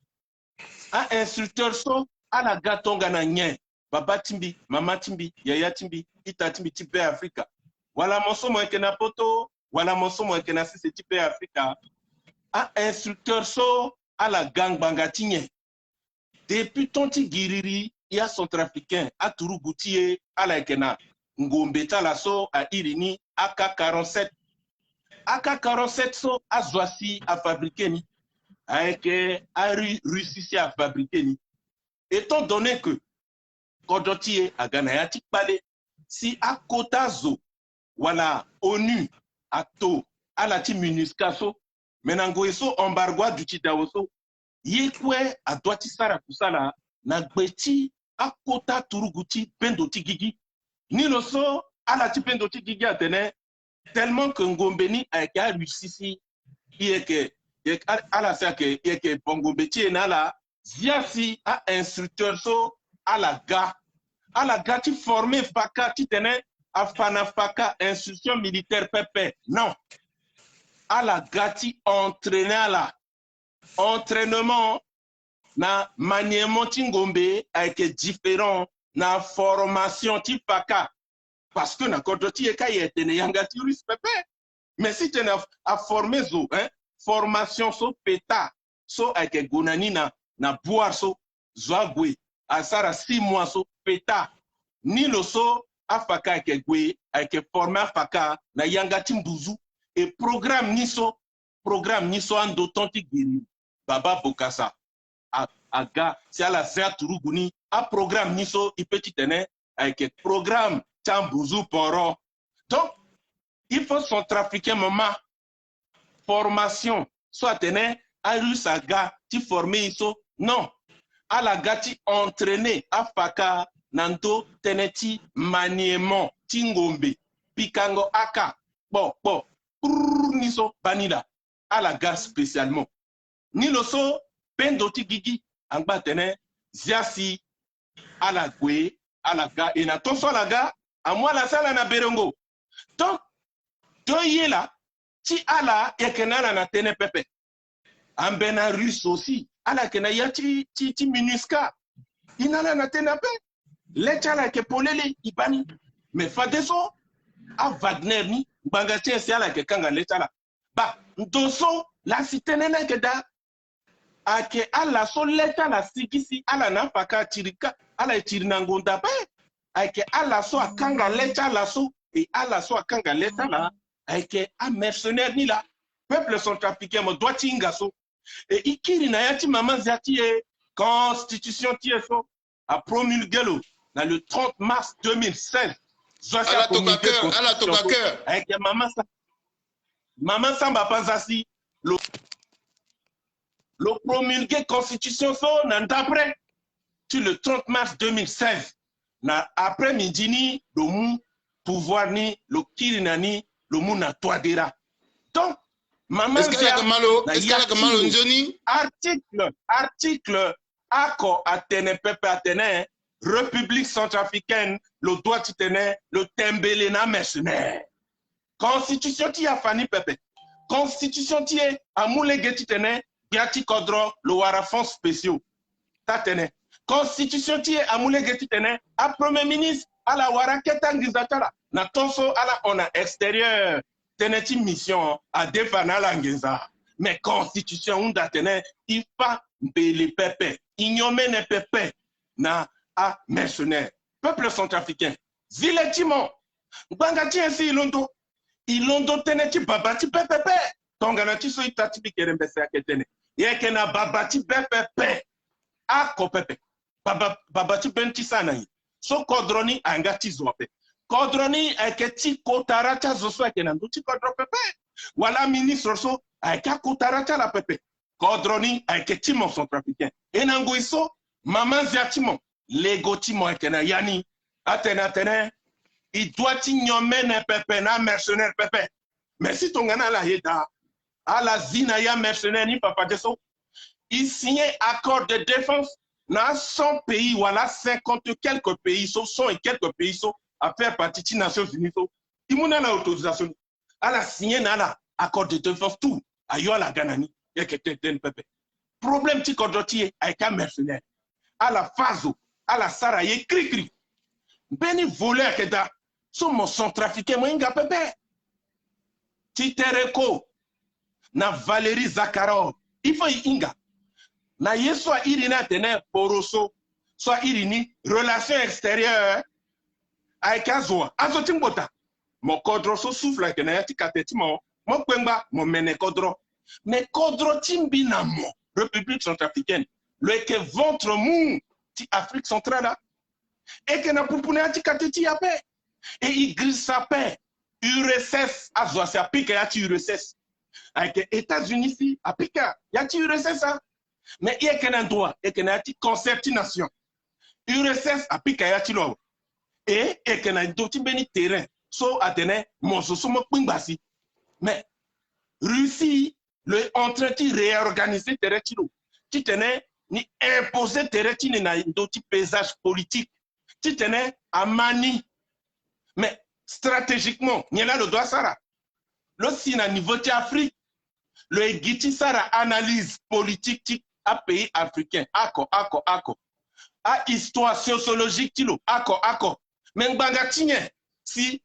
A-instructeur so, ala ga tongana nyen? Baba ti mbi, mama ti mbi, yaya ti mbi, ita ti mbi ti Beafrika. Wala mo so mo yeke na poto, wala mo so mo yeke na sese ti Beafrika. A-instructeur so, ala ga ngbanga ti nyen? Depuis temps ti giriri, e acentrafricain, aturugu ti e, ala yeke na ngombe ti ala so airi ni A K quarante-sept. A K quarante-sept so, azo asi afabriquer ni. Ayeke aRu-, Russie si afabriquer ni. Étant donné que kodro ti e aga na ya ti kpale, si akota zo wala ONU ato ala ti MINUSCA so, me na ngoi so embargo aduti dao so, ye kue adoit ti sara kusala na gbe ti akota turugu ti bendo ti gigi. Ni lo so ala ti bendo ti gigi atene, tellement que ngombe ni ayeke arussie si, i yeke, yeke ala si ayeke, i yeke bongo mbe ti e na ala. Zia si a-instructeur so ala ga, ala ga ti former faka titene afa na faka instruction militaire pepe. Non. Ala ga ti entraîner ala. Entraînement na maniement ti ngombe ayeke différent na formation ti faka. Parce que na kodro ti e ka e tene yanga ti russe pepe. Mais si tene a, a former zo, hein, formation so peta so ayeke gue na ni na, na boire so, zo ague, asara six mois so peta. Ni lo so afaka ayeke gue, ayeke former afaka na yanga ti mbuzu. E programme ni so, programme ni so ando temps ti guerre, Baba Bokassa a, aga si ala zia turugu ni. Aprogramme ni so i pe titene ayeke programme ti ambuzu poro. Donc il faut centrafricain mama formation so atene arusse aga ti former i so. Non. Ala ga ti entraîner afaka na ndo tënë ti maniement ti ngombe, pikango aka kpo kpo, prrr, ni so bani laa. Ala ga spécialement. Ni lo so bendo ti gigi angba atene zia si ala gue, ala ga. E na to so ala ga, amu ala si ala na berengo. Donc to ye laa ti ala yeke na ala na tënë pepe. Ambe na russe aussi ala yeke na ya ti, ti, ti minusca. I na ala na tënë ape. Le ti ala yeke polele, i bani. Mais fadeso a Wagner ni, ngbanga ti e si ala yeke kanga le ti ala. Ba ndo so laa si tënë ni ayeke daa. Ayeke ala so le ti ala sigi si ala na afaka atiri ka, ala e tiri na ngonda ape. Ayeke ala so akanga le ti ala so, e ala so akanga le ti ala ayeke amercenaire ni laa. Peuple centrafricain mo doit ti hinga so. E i kiri na ya ti mama nzia ti e, constitution ti e so apromulgué lo na le trente mars deux mille seize. Zo asi apromulgué constitution so ayeke mama sa, mama samba panza si lo, lo promulgué constitution so na ndapre ti le trente mars deux mille seize. Na après midi ni lo mu pouvoir ni, lo kiri na ni, lo mu na Touadéra. Donc mama nzia na ya ti lo, article, article oko atene pepe atene République centrafricaine lo doit titene lo tembele na mercenaire. Constitution ti e afa ni pepe. Constitution ti e amu lege titene gbia ti kodro lo wara fonds spéciaux. Taa tene constitution ti e amu lege titene apremier ministre ala wara akete anginza ti ala na to so ala hon na extérieur. Tënë ti mission adefa na ala nginza. Mais constitution ahunda atene i fa mbele pepe, i nyomene pepe na amercenaire. Peuple centrafricain, zi le ti mo. Ngbanga ti e si i londo, i londo tënë ti baba ti be pepe. Tongana ti so ita ti mbi kerembese ayeke tene, e yeke na baba ti be pepe. Oko pepe. Baba, baba ti be ni ti sa na nyen? So kodro ni ayeke nga ti zo ape. Kodro ni ayeke ti kotara ti azo so ayeke na ndö ti kodro pepe. Wala aministre so ayeke akotara ti ala pepe. Kodro ni ayeke ti mo centrafricain. E na ngoi so mama nzia ti mo, lego ti mo ayeke na ya ni. Atene atene i doit ti nyomene pepe na amercenaire pepe. Mais si tongana ala yeda, ala zi na ya mercenaire ni fafadeso. I signé accord de défense na cent pays wala cinquante quelques pays so, cent et quelques pays so afaire partie ti Nations Unies so. I mu na ala autorisation ni. Ala signé na ala accord de défense tout. Ayo ala ga na ni. Yeke tene tene pepe. Problème ti kodro ti e ayeke amercenaire. Ala fâ zo, ala sara ye krikri. Mbeni voleur ayeke daa. So mo centrafricain mo hinga pepe. Ti tere ko na Valéry Zakharov, il faut i hinga. Na ye so a iri ni atene poroso, so a iri ni relation extérieure. Ayeke azo wa? Azo ti ngbota. Mo kodro so souffle ayeke na ya ti kate ti mo, mo kpengba mo mene kodro. Mais kodro ti mbi na mo, République centrafricaine, lo yeke ventre mou ti Afrique centrale. E yeke na pupu na ya ti kate ti e ape. E i girisa ape. U R S S, azo asi apika ya ti U R S S. Ayeke États-Unis si apika ya ti U R S S a. Mais e yeke na ndo wa? E yeke na ya ti concert ti nation. U R S S apika ya ti lo awe. E eke na ndö ti mbeni terrain so atene mo zo so mo kpingba si. Mais Russie lo est en train ti réorganiser tere ti lo, titene ni imposer tere ti ni na ndö ti paysage politique, titene ama ni. Mais stratégiquement nyen laa lo doit sara? Lo si na niveau ti Afrique, lo ye gi ti sara analyse politique ti apays africain oko oko oko, ahistoire sociologique ti lo oko oko. Mais ngbanga ti nyen si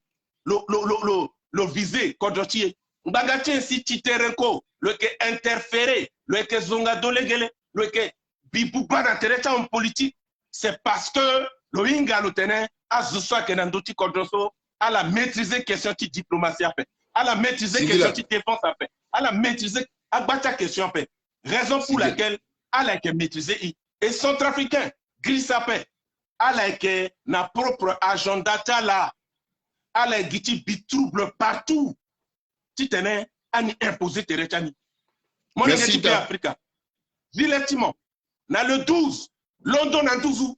lo, lo, lo, lo, lo viser kodro ti e? Ngbanga ti nyen si Titerenko lo yeke interférer, lo yeke zonga do legele, lo yeke bi buba na tere ti ahomme politique? C'est parce que lo hinga lo tene azo so ayeke na ndö ti kodro so ala maîtriser question ti diplomatie ape, ala maîtriser question ti défense ape, ala maîtriser agba ti akestion ape. Raison pour laquelle ala yeke maîtriser e. Et centrafricain, grâce ape, ala yeke na propre agenda ti ala. Ala ye gi ti bi trouble partout, titene ani imposer tere ti ani. Mo lenge ti be Afrika. Zi le ti mo na le douze, londo na nduzu,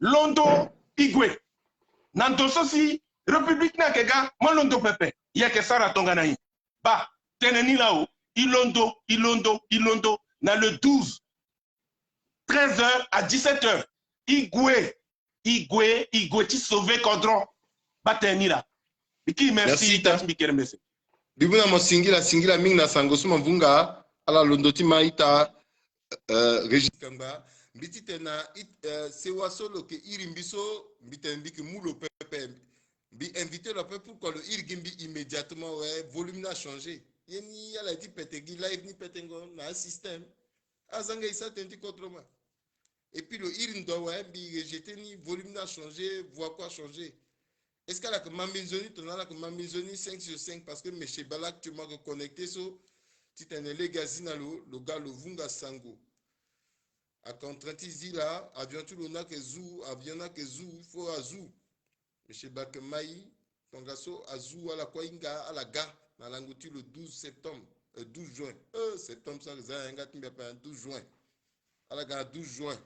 londo e gue. Na ndo so si République ni ayeke ga, mo londo pepe, e yeke sara tongana nyen? Baa, tene ni laa o, e londo, e londo, e londo na le douze, treize heures à dix-sept heures, e gue, e gue, e gue ti sauver kodro. Baa tene ni laa. Mbi kiri merci, ita ti mbi kerembese. Mbi mu na mo singila, singila mingi na sango so mo vunga, ala londo ti ma ita, euh, Régis Kangba. Mbi ti tene na it-, euh, sewa so lo yeke iri mbi so, mbi tene mbi yeke mu lo pepe. Mbi inviter lo ape, pourquoi lo iri gi mbi immédiatement, ouais, volume ni achanger. Ye ni ala ye ti pete gi live ni petengo na asystème. Azanga e sara tënë ti kodro ma. Et puis lo iri ndo awe, mbi rejeter ni, volume ni achanger, voix kue achanger. Est-ce que ala yeke ma mbi nzoni? Tongana ala yeke ma mbi nzoni, cinq sur cinq, parce que Monsieur Ba laa actuellement ayeke connecté so, titene lege azi na lo, lo ga lo vunga sango. Ayeke en train ti zi laa, avion ti lo ni ayeke zu, avion ni ayeke zu, il faut azu. Monsieur Ba yeke ma e, tongaso azu, ala kue ahinga, ala ga na lango ti lo douze septembre, euh, douze juin. Euh, septembre so ayeke za na yanga ti mbi ape, douze juin. Ala ga na douze juin.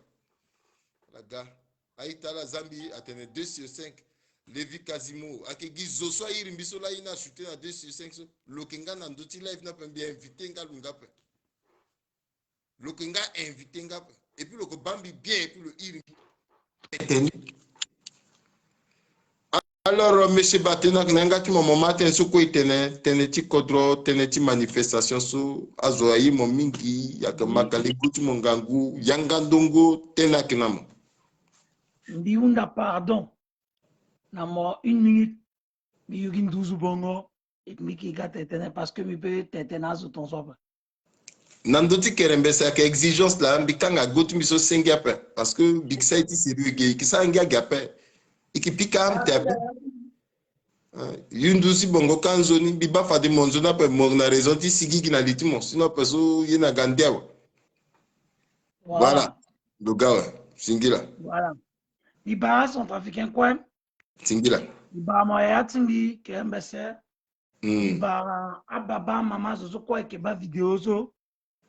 Ala ga. A-ita, ala za mbi atene deux sur cinq. Lévi Quasimo, ayeke gi zo so airi mbi so laa, e na chuter na deux sur cinq so. Lo yeke nga na ndö ti live ni ape, mbi inviter nga lo nga ape. Lo yeke nga inviter nga ape. Et puis lo yeke baa mbi bien, et puis lo iri mbi. Alors, Monsieur Ba, tënë ayeke na yanga ti mo, mo ma tënë so kue e tene, tënë ti kodro, tënë ti manifestation so azo aye mo mingi, ayeke ma ka lego ti mo ngangu, yanga ndongo, tënë ayeke na mo. Mbi hunda pardon na mo une minute. Mbi yuki nduzu bongo, et mbi yeke ga tene tënë, parce que mbi peut tene tënë na azo tongaso ape. Na ndö ti kerembese, ayeke exigence laa, mbi kanga go ti mbi so senge ape. Parce que mbi yeke sara ye ti sérieux ge, e yeke sara ngia ge ape. E yeke pika ame te ape. Eh, yu nduzu bongo ka nzoni, mbi baa fade mo nzoni ape, mo yeke na raison ti sigigi na li ti mo. Sinon ape so ye na ga nde awe. Voilà. Voilà. Lo ga awe. Singila. Voilà. Mbi baa acentrafricain kue. Singila. Mbi baa mo yaya ti mbi, kerembese. Mm. Mbi baa ababa, amama, azo so kue ayeke baa vidéo so.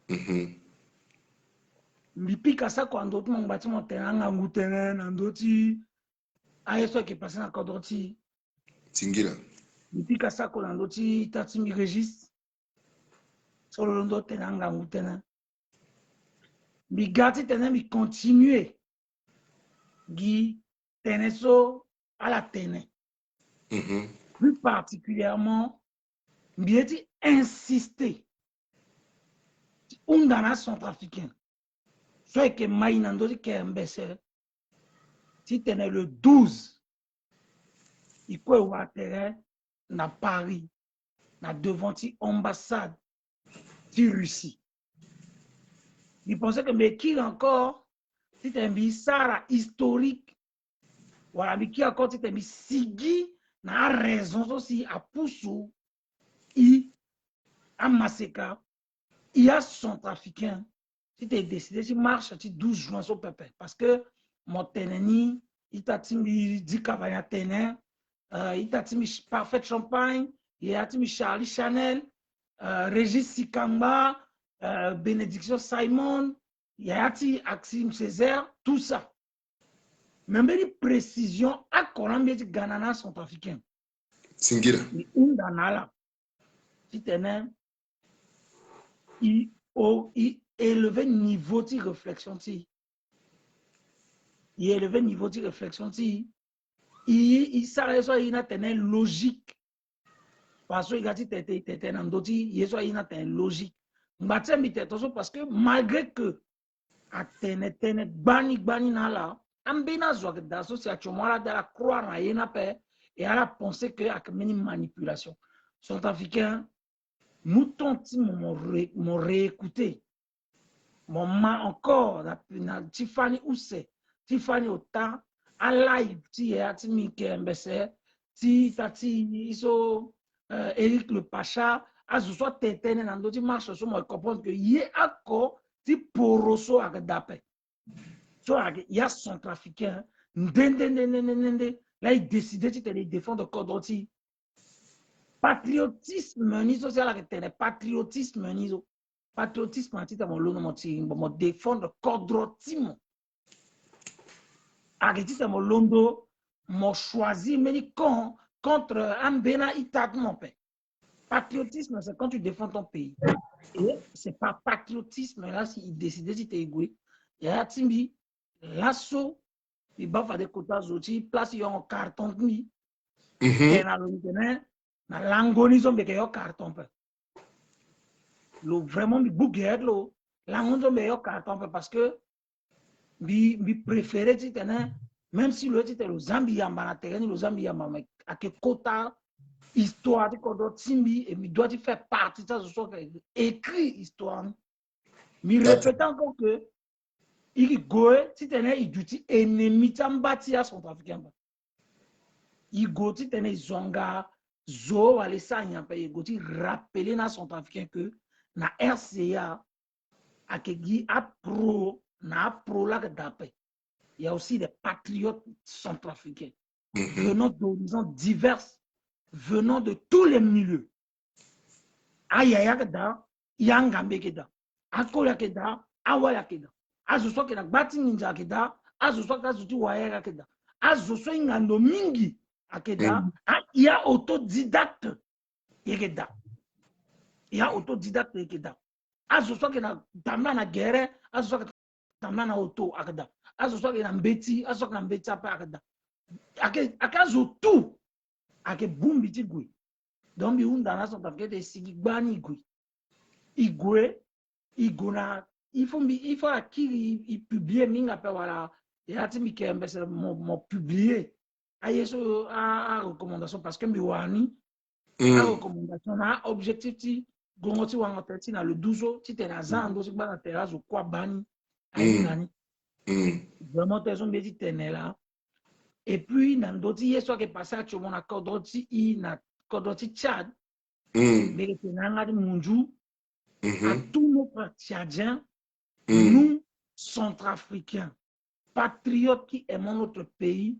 Mhm. Mbi pika sako na ndö ti mo ngba ti mo tene angangu tënë na ndö ti aye so ayeke passé na kodro ti. Singila. Mbi pika sako na ndö ti ita ti mbi Régis so lo londo tene angangu tënë. Mbi ga titene mbi continuer gi tënë so ala tene. Mhm. Plus particulièrement, mbi ye ti insister ti hunda na acentrafricain so ayeke ma e na ndö ti kerembese titene le douze, e kue e wara tere na Paris, na devant ti ambassade ti Russie. Mbi pense que mbi kiri encore titene mbi sara historique, wala mbi kiri encore titene mbi sigi na araison so si apusu e, amaseka e, acentrafricain, titene e décider ti marche ti douze juin so pepe. Parce que mo tene ni, ita ti mbi Dika Vani atene, euh, ita ti mbi Parfait Champagne, yaya ti mbi Charlie Chanel, euh, Régis Sikangba, euh, Bénédiction Simon, yaya ti Axime Césaire, tout ça. Mais mbeni précision oko na mbi ti ga na acentrafricain. Singila. E hunda na ala titene e o e élever niveau ti réflexion ti e. E élever niveau ti réflexion ti e. E sara ye so aye ni atene logique. Parce que e ga ti tene tene na ndö ti ye so aye ni atene logique. Ngba ti mbi tene tongaso parce que malgré que atene tënë gbani gbani na ala, ambeni azo ayeke daa so si atio mo ala daa ala croire na ye ni ape. Et ala pense que ayeke mbeni manipulation. Centrafricain, mu temps ti mo mo ré- mo réécouter. Mo ma encore na, na ti fani use, ti fani ota, alive ti yaya ti mbi Kembese, ti ita ti e so, euh, Éric le Pacha, azo so atene tënë na ndö ti marche so mo yeke comprendre que ye oko ti poro so ayeke daa ape. So ayeke ya centrafricain nde nde nde nde nde nde la e décider titene e défendre kodro ti e. Patriotisme ni so si ala yeke tene patriotisme ni so. Patriotisme ayeke titene mo londo mo ti mo défendre kodro ti mo. Ayeke titene mo londo mo choisir mbeni camp contre ambeni a-ita ti mo ape. Patriotisme, c'est quand tu défends ton pays. Et c'est par patriotisme là si e décider titene e gue. Yaya ti mbi laso mbi baa fade kota zo ti place yongo carton ti mbi. Tene na lo mbi tene na lango ni so mbi yeke yo carton ape. Lo vraiment mbi gbu gere ti lo. Lango ni so mbi yeke yo carton ape parce que mbi mbi préféré titene même si lo ye titene lo za mbi yamba na tere ni, lo za mbi yamba, mais ayeke kota histoire ti kodro ti mbi et mbi doit ti faire partie ti azo so ayeke écrit histoire ni. Mbi répéter encore que e ke gue titene e duti ennemi ti amba ti acentrafricain ape. E gue titene e zonga zo wala e sara nyen ape, e gue ti rappeler na acentrafricain que na R C A ayeke gi apro na apro laa ayeke daa ape. Il y a aussi des patriotes centrafricains venant d'horizons divers, venant de tous les milieux. Ayaya ayeke daa, e angambe ayeke daa, akoli ayeke daa, awali ayeke daa. Azo so ayeke na gba ti nginza ayeke daa, azo so ayeke azo ti wayere ayeke daa, azo so e hinga ndo mingi ayeke daa. A, e a autodidacte e yeke daa. E a autodidacte e yeke daa. Azo so ayeke na tambula na gere, azo so ayeke tambula na auto ayeke daa. Azo so ayeke na mbeti, azo so ayeke na mbeti ape ayeke daa. Ayeke, ayeke azo tout ayeke bongbi ti gue. Donc mbi hunda na acentrafricain ti e sigi gbani e gue. E gue, e gue na, il faut mbi, il faut akiri e publier mingi ape wala yaya ti mbi Kembese mo, mo publier aye so a, a recommandation parce que mbi wani a recommandation na a objectif ti gongo ti wango tënë ti na le douze so titene aza na ndö ti gba na tere azo kue abaa ni ahinga ni. Vraiment tënë so mbi ye ti tene laa. Et puis na ndö ti ye so ayeke passé atio mo na kodro ti e na kodro ti Tchad, mbi yeke tene na yanga ti munzu, à tous nos frères tchadiens, nous, centrafricains, patriotes qui aimons notre pays,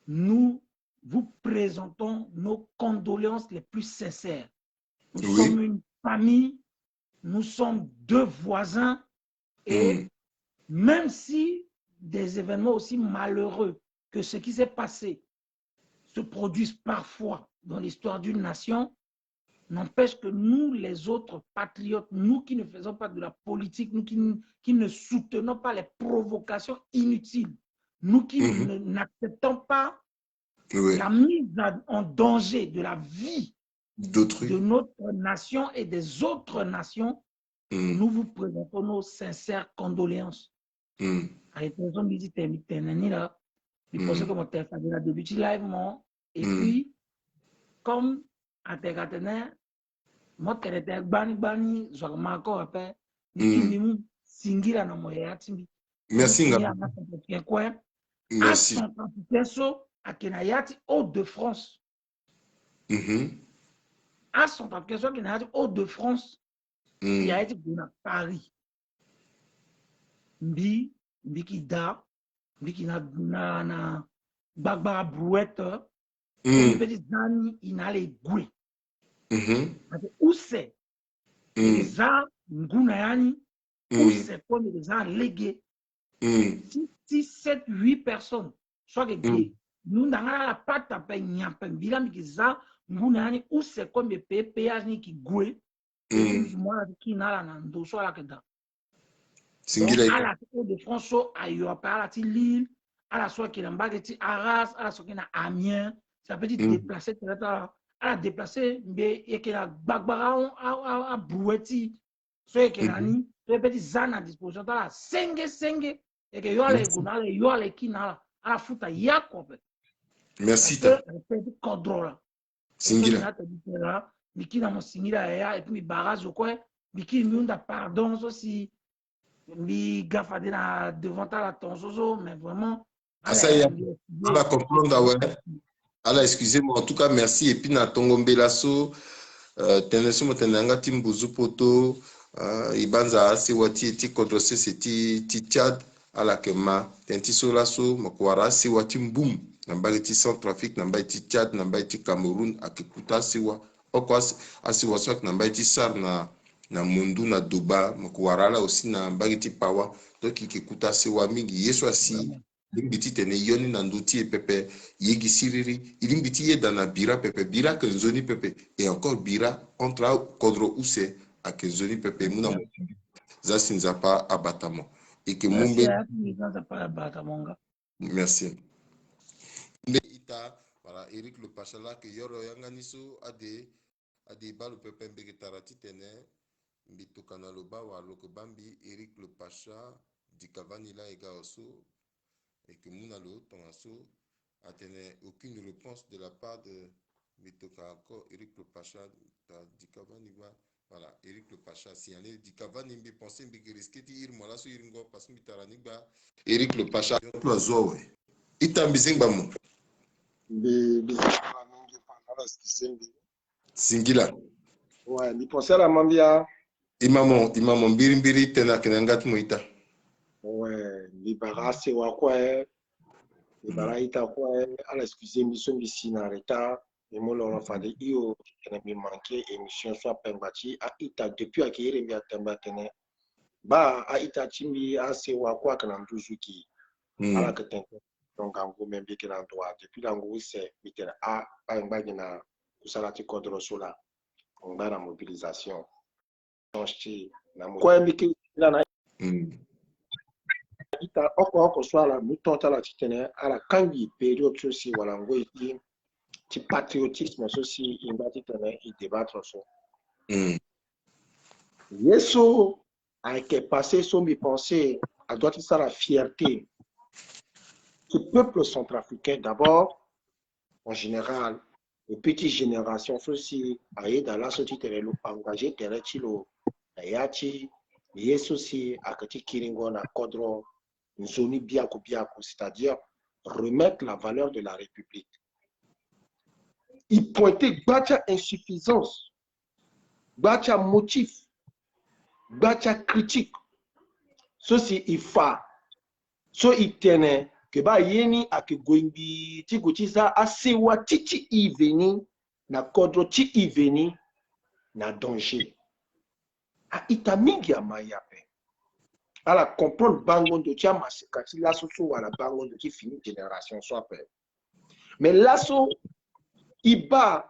nous vous présentons nos condoléances les plus sincères. Nous sommes une famille, nous sommes deux voisins, et même si des événements aussi malheureux que ce qui s'est passé se produisent parfois dans l'histoire d'une nation, n'empêche que nous, les autres patriotes, nous qui ne faisons pas de la politique, nous qui, qui ne soutenons pas les provocations inutiles, nous qui ne, n'acceptons pas la mise en danger de la vie de notre nation et des autres nations, nous vous présentons nos sincères condoléances. Ayeke tënë so mbi ti tene, mbi tene ni laa. Mbi pense que mo tene fade na début ti live mo. Et puis comme atene atene mo tene tene gbani gbani zo ayeke ma encore ape. Mbi ti mbi mu singila na mo yaya ti mbi. Merci nga. Kue acentrafricain so ayeke na ya ti Hauts-de-France. Acentrafricain so ayeke na ya ti Hauts-de-France, ya ye ti gue na Paris. Mbi, mbi yeke daa, mbi yeke na, na, na gbagba brouette. Mbi pe ti za ni e na ala e gue. Parce que use e za ngu na ya ni, use kue mbi yeke za na lege. Six, sept, huit personnes. so ayeke ge. Mbi hunda nga na ala pata ape nyen ape, mbi laa mbi yeke za ngu na ya ni use kue mbi ye paye péage ni yeke gue. Mbi mu ala ti kiri na ala na ndo so ala yeke daa. Donc ala ti Hauts-de-France so ayo ape, ala ti Lille, ala so ayeke na mbage ti Arras, ala so ayeke na Amiens, si ape ti déplacer tere ti ala. Ala déplacer mbi yeke na gbagbara a, a, a, abrouet ti so e yeke na ni, so e pe ti za na disposition ti ala senge senge. E yeke yo ala e gue na ala, yo ala e kiri na ala, ala futa ye oko ape. Merci ta. Parce que e pe ti kodro laa. Singila. Mbi kiri na mo singila yaya, et puis mbi bara zo kue, mbi kiri mbi hunda pardon so si mbi ga fade na devant ti ala tongaso so, mais vraiment, Asa ya, ala comprendre awe. Ala excusez-moi, en tout cas merci. Et puis na tongo mbela so, euh, tënë so mo tene na yanga ti mbuzu poto, euh, e banza asewa ti e ti kodro sese ti, ti Tchad, ala yeke ma. Tënë ti so laso mo yeke wara asewa ti Mboum na mbage ti Centrafrique, na mbage ti Tchad, na mbage ti Cameroun, ayeke kuta asewa. Oko as-, asewa so ayeke na mbage ti Sar na, na Mondu na Doba, mo yeke wara ala aussi na mbage ti Pawa. Donc e yeke kuta asewa mingi. Ye so asi, e lingbi titene e yo ni na ndö ti e pepe, e ye gi siriri, e lingbi ti yeda na bira pepe, bira ayeke nzoni pepe, et encore bira entre akodro use ayeke nzoni pepe. E mu na mo, za si Nzapa abata mo. E yeke mu mbeni. Merci. Mbe ita, voilà, Eric le Pacha laa ayeke yoro yanga ni so ade, ade e baa lo pepe, mbi yeke tara titene mbi tokua na lo baa wala lo yeke baa mbi. Eric le Pacha, Dikavani laa e ga awe so, e yeke mu na lo tongaso. Atene aucune réponse de la part de, mbi tokua encore Eric le Pacha, ta Dikavani baa. Voilà, Eric le Pacha asignalé. Dikavani mbi pensé mbi yeke risqué ti iri mo laso iringo parce que mbi tara ni gbaa. Eric le Pacha, yo kue azo awe. Ita mbi zengba mo. Mbi, mbi zengba mingi, pardon, excusez mbi. Singila. Ouais, mbi pensé ala ma mbi a. E ma mo, e ma mo mbiri mbiri, tënë ayeke na yanga ti mo ita. Ouais, mbi bara asewa kue. Mbi bara ita kue, ala excusez mbi so mbi si na retard. Mbi mu loro fade hio titene mbi manqué émission so apengba ti a-ita depuis ayeke iri mbi atembe atene. Baa a-ita ti mbi asewa kue ayeke na nduzu gi. Ala yeke tene tongana ngu, me mbi yeke na ndo wa depuis lango use mbi tene a, baa e ngba gi na kusala ti kodro so laa. E ngba na mobilisation. Kue mbi kiri na ita oko oko so ala mu temps ti ala titene ala kangbi période so si wala ngoi ti, ti patriotisme so si e ngba titene e débattre so. Ye so ayeke passé so mbi pensé adoit ti sara fierté ti peuple centrafricain d'abord, en général, et puis ti génération so si ayeda laso titene lo engagé tere ti lo na ya ti ye so si ayeke ti kiringo na kodro nzoni biaku biaku, c'est-à-dire remettre la valeur de la République. E pointé gba ti a-insuffisance, gba ti a-motif, gba ti a-critique so si e fa, so e tene ke baa ye ni ayeke gue ngbii ti gue ti za asewa ti ti e veni na kodro ti e veni na danger. A-ita mingi ama e ape. Ala comprendre bango ndo ti amaseka ti laso so wala bango ndo ti fini génération so ape. Mais laso e baa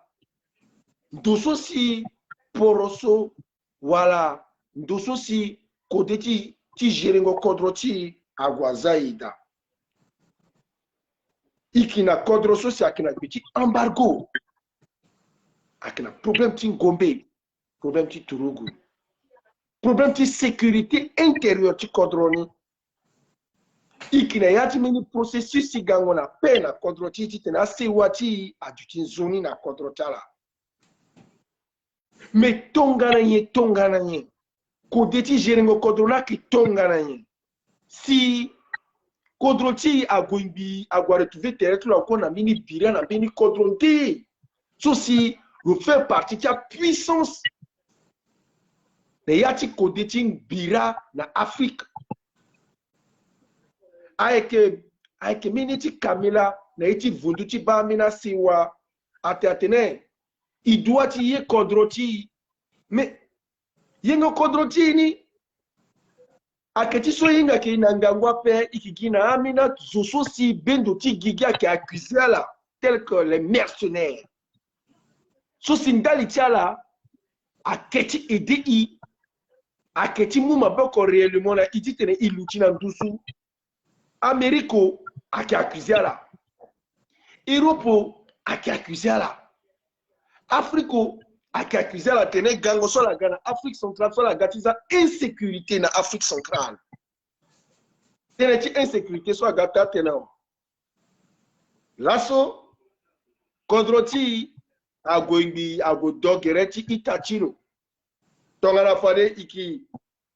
ndo so si poro so wala ndo so si kode ti, ti gerengo kodro ti e ague aza e daa. E yeke na kodro so si ayeke na gbe ti embargo. Ayeke na problème ti ngombe, problème ti turugu, problème ti sécurité intérieure ti kodro ni. E yeke na ya ti mbeni processus ti gango na paix na kodro ti e titene asewa ti e aduti nzoni na kodro ti ala. Mais tongana nyen, tongana nyen? Kode ti gerengo kodro laa ayeke tongana nyen? Si kodro ti e ague ngbii, ague aretrouver tere ti lo encore na mbeni bira na mbeni kodro nde so si lo fait partie ti apuissance na ya ti kode ti bira na Afrique. Ayeke, ayeke mbeni ti kamela na ye ti vundu ti baa mbeni asewa ate atene e doit ti ye kodro ti e. Mais yengo kodro ti e ni, Ayeke ti so e hinga ayeke na ngangu ape, e yeke gi na ambeni azo so si bendo ti gigi ayeke accusé ala, tel que les mercenaires. So si ndali ti ala ayeke ti aidé e, ayeke ti mu maboko réellement na e titene e luti na nduzu. Ameriko ayeke accusé ala. Europe ayeke accusé ala. Afriko ayeke accusé ala atene gango so ala ga na Afrique centrale so ala ga ti za insécurité na Afrique centrale. Tënë ti insécurité so aga taa tënë awe. Laso kodro ti e ague ngbii, ague do gere ti ita ti lo. Tongana fade e yeke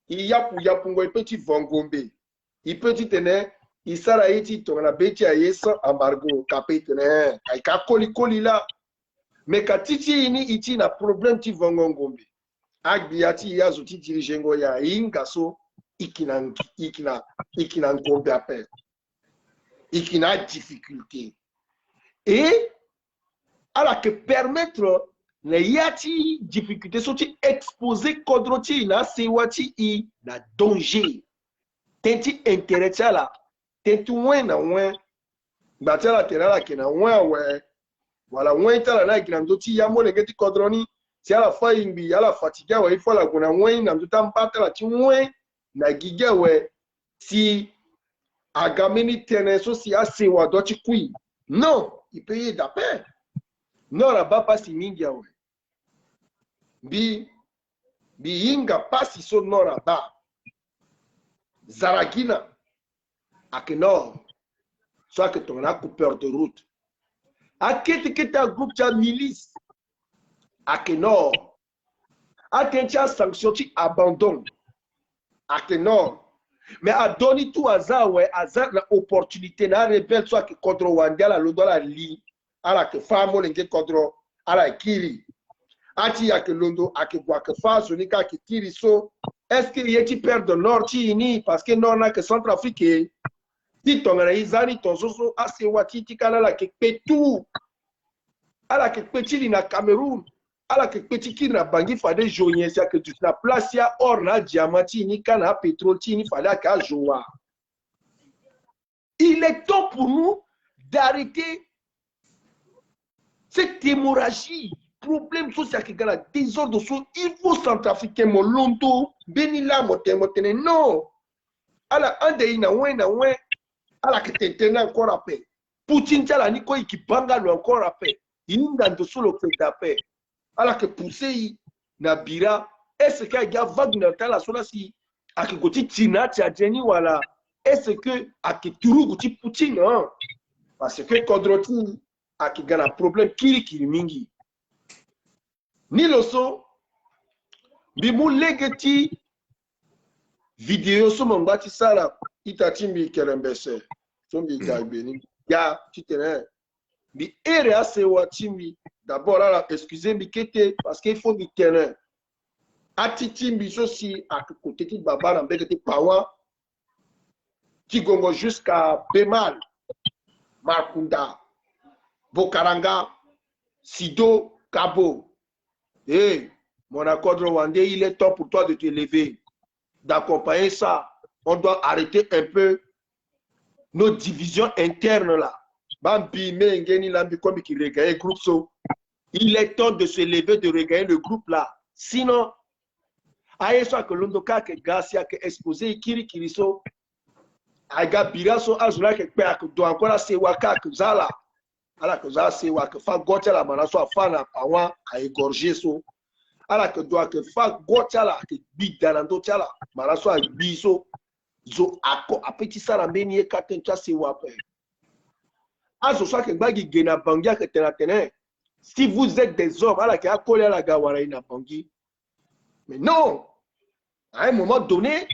e yapu yapungo e peut ti vo ngombe. E peut titene e sara ye ti e tongana be ti aye sans embargo, ka peut tene eh, ayeke akoli koli laa. Me ka ti ti e ni e ti na problème ti vongo ngombe. Agbia ti e azo ti dirigengo ya e hinga so e yeke na, e yeke na, e yeke na ngombe ape. E yeke na adifficulté. Et ala yeke permettre na ya ti difficulté so ti exposer kodro ti e na asewa ti e na danger. Tënë ti intérêt ti ala, tënë ti wen na wen. Ngba ti ala atene ala yeke na wen awe. Wala wen ti ala ni ayeke na ndö ti ya molenge ti kodro ni. Si ala fâ e ngbii, ala fatigué awe, il faut ala gue na wen na ndö ti amba ti ala ti wen na gigi awe. Si aga mbeni tënë so si asewa doit ti kui. Non, e peut yeda ape. Nord abaa pasi mingi awe. Mbi, mbi hinga pasi so Nord abaa. Zaragina ayeke Nord. So ayeke tongana acoupeur de route. Akete kete agroupe ti amilice ayeke Nord. Atënë ti asanction ti abandon ayeke Nord. Mais ado ni tout aza awe, aza na opportunité na arebelle so ayeke kodro wande, ala londo ala li. Ala yeke fâ amolenge kodro, ala kiri. Ati ayeke londo, ayeke gue ayeke fâ azo ni ka ayeke kiri so. Est-ce que ye ti perdre Nord ti e ni? Parce que Nord ni ayeke Centrafrique. Ti tongana e za ni tongaso so asewa ti e ti ka ni ala yeke kpe tout. Ala yeke kpe ti li na Cameroun. Ala yeke kpe ti kiri na Bangui fade zo nyen si ayeke duti na place ti aor na adiamant ti e ni ka na apétrole ti e ni fade ayeke azo wa. Il est temps pour nous d'arrêter cette hémorragie. Problème so si ayeke ga na désordre so, il faut centrafricain mo londo mbeni laa mo tene, mo tene non. Ala hande e na wen na wen. Ala yeke tene tënë ni encore ape. Poutine ti ala ni kue e yeke baa nga lo encore ape. E hinga ndo so lo yeke daa ape. Ala yeke poussé e na bira. Est-ce que ayeke gi avague na ta ala so laa si ayeke gue ti tiri na atiadia ni wala? Est-ce que ayeke turugu ti Poutine, hein? Parce que kodro ti e ayeke ga na problème kirikiri mingi. Ni lo so mbi mu lege ti vidéo so mo ngba ti sara ita ti mbi kerembese so mbi ga gbe ni ga titene mbi here asewa ti mbi. D'abord ala excusé mbi kete parce que il faut mbi tene ati ti mbi so si ayeke kote ti baba na mbege ti pawa ti gongo jusqu'à Bemal, Markunda, Bokaranga, Sido, Kabo. Hé, mon kodro wande, il est temps pour toi de te lever, d'accompagner ça. On doit arrêter un peu nos divisions internes là. Bambi me nge ni la mbi komi ki regagner groupe so. Il est temps de se lever, de regagner le groupe là. Sinon, aye so ayeke londo ka ayeke ga si ayeke exposé e kirikiri so. Aga bira so azo ni ayeke kpe ayeke do encore asewa ka ayeke za ala. Ala yeke za asewa ayeke fâ go ti ala mara so afâ na pawa a égorgé so. Ala yeke do ayeke fâ go ti ala ayeke gbi da na ndö ti ala mara so agbi so. Zo ako ape ti sara mbeni ye ka tënë ti asewa ape. Azo so ayeke ngba gi ge na Bangui ayeke tene atene si vous êtes des hommes ala yeke akoli ala ga wara e na Bangui. Mais non, à un moment donné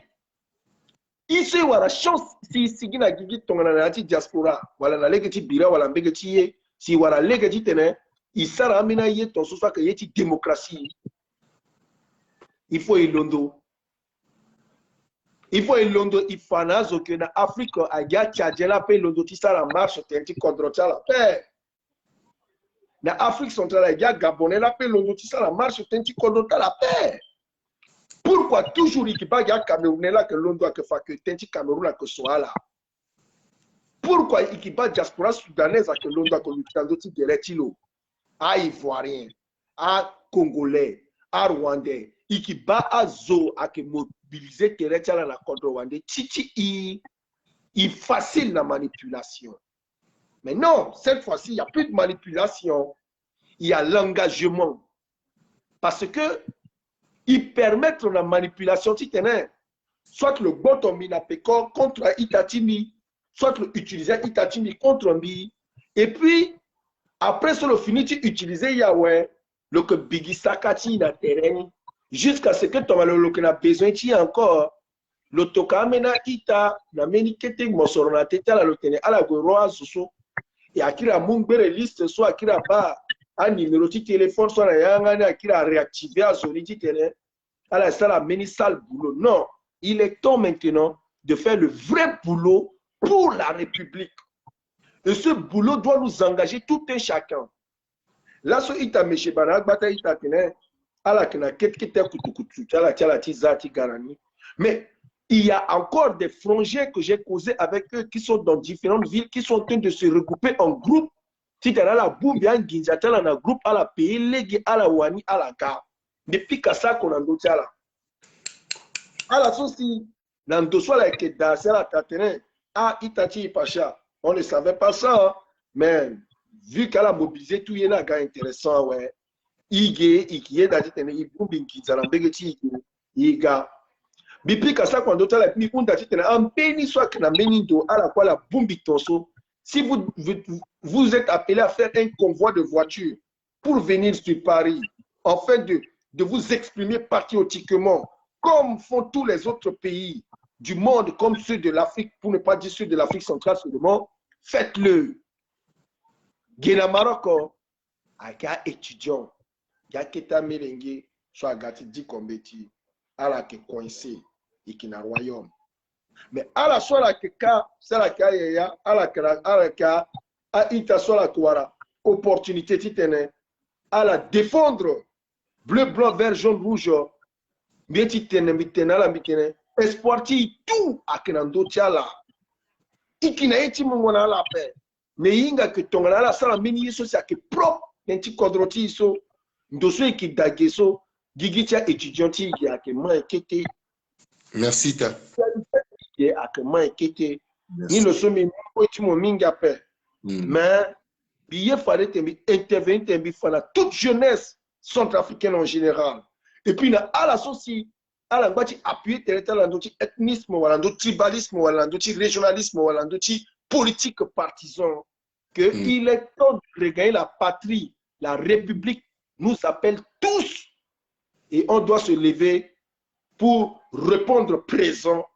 e so e wara chance si e sigi na gigi tongana na ya ti diaspora wala na lege ti bira wala mbege ti ye si e wara lege titene e sara ambeni aye tongaso so ayeke ye ti démocratie. Il faut e londo. Il faut e londo e fa na azo ke na Afrique agi atiadia la ape e londo ti sara marche tene ti kodro ti ala ape. Na Afrique centrale agi agabonais la ape e londo ti sara marche tene ti kodro ti ala ape. Pourquoi toujours i ke baa gi aCamerounais la ayeke londo ayeke fa ayeke tënë ti Cameroun ayeke so ala? Pourquoi i ke baa diaspora soudanaise ayeke londo ayeke luti na ndö ti gere ti lo? A-Ivoirien, a-Congolais, a-Rwandais, i ke baa azo ayeke mobiliser tere ti ala na kodro wande ti ti i, i facile na manipulation. Mais non, cette fois-ci, il n'y a plus de manipulation. Il y a l'engagement. Parce que i permettre na manipulation titene soit lo gboto mbi na peko contre a-ita ti mbi, soit lo utiliser a-ita ti mbi contre mbi. Et puis, après so lo fini ti utiliser i awe, lo yeke bigi saka ti i na tere ni. Jusqu'à ce que tongana lo yeke na besoin ti i encore, lo toka ambeni a-ita na mbeni kete mosoro na tete ti ala, lo tene ala gue ro azo so. E akiri amu ngbere liste so, akiri abaa animero ti téléphone so na yanga ni, akiri aréactiver azo ni titene ala sara mbeni sale boulot. Non, il est temps maintenant de faire le vrai boulot pour la République. Et ce boulot doit nous engager tout un chacun. Laso ita mese bana agbata ita atene ala yeke na kete kete akutukutu ti ala ti ala ti za ti ga na ni. Mais il y a encore des frangins que j'ai causé avec eux qui sont dans différentes villes, qui sont en train de se regrouper en groupe titene ala bongbi anginza ti ala na groupe, ala payer lege, ala wani, ala ga. Mbi pika sako na ndö ti ala. Ala so si na ndo so ala yeke daa si ala tene, ah, ita ti e Pacha, on ne savait pas ça, hein. Mais vu que ala mobiliser tout ye ni aga intéressant awe, i ge i ke yeda titene i bongbi nginza na mbege ti i ge i ga. Mbi pika sako na ndö ti ala, mbi hunda titene ambeni so ayeke na mbeni ndo ala kue ala bongbi ton so. Si vous, vous, vous êtes appelé à faire un convoi de voitures pour venir sur Paris, afin de, de vous exprimer patriotiquement, comme font tous les autres pays du monde, comme ceux de l'Afrique, pour ne pas dire ceux de l'Afrique centrale seulement, faites-le. Ge na Maroc, ayeke a-étudiant, ge akete amelenge so aga ti diko mbeti, ala yeke coincé, e yeke na royaume. Mais ala so ala yeke ka, so ala yeke ayaya, ala yeke na, ala yeke a, a-ita so ala yeke wara opportunité titene ala défendre bleu, blanc, vert, jaune, rouge. Mbi ye ti tene, mbi tene na ala, mbi tene espoir ti e tout ayeke na ndö ti ala. E yeke na ye ti mungo na ala ape. Mais e hinga ke tongana ala sara mbeni ye so si ayeke propre tënë ti kodro ti e so, ndo so e yeke daa ge so, gigi ti a-étudiant ti e ge ayeke ma ekete. Merci ta. Ge ayeke ma ekete. Ni lo so mbi mu ngoi ti mo mingi ape. Mais mbi ye fade tene mbi intervenir tene mbi fa na toute jeunesse centrafricaine en général. Et puis na ala so si ala ngba ti appuyer tere ti ala na ndö ti ethnisme wala na ndö ti tribalisme wala na ndö ti régionalisme wala na ndö ti politique partisan, que il est temps de regagner la patrie. La République nous appelle tous et on doit se lever pour répondre présent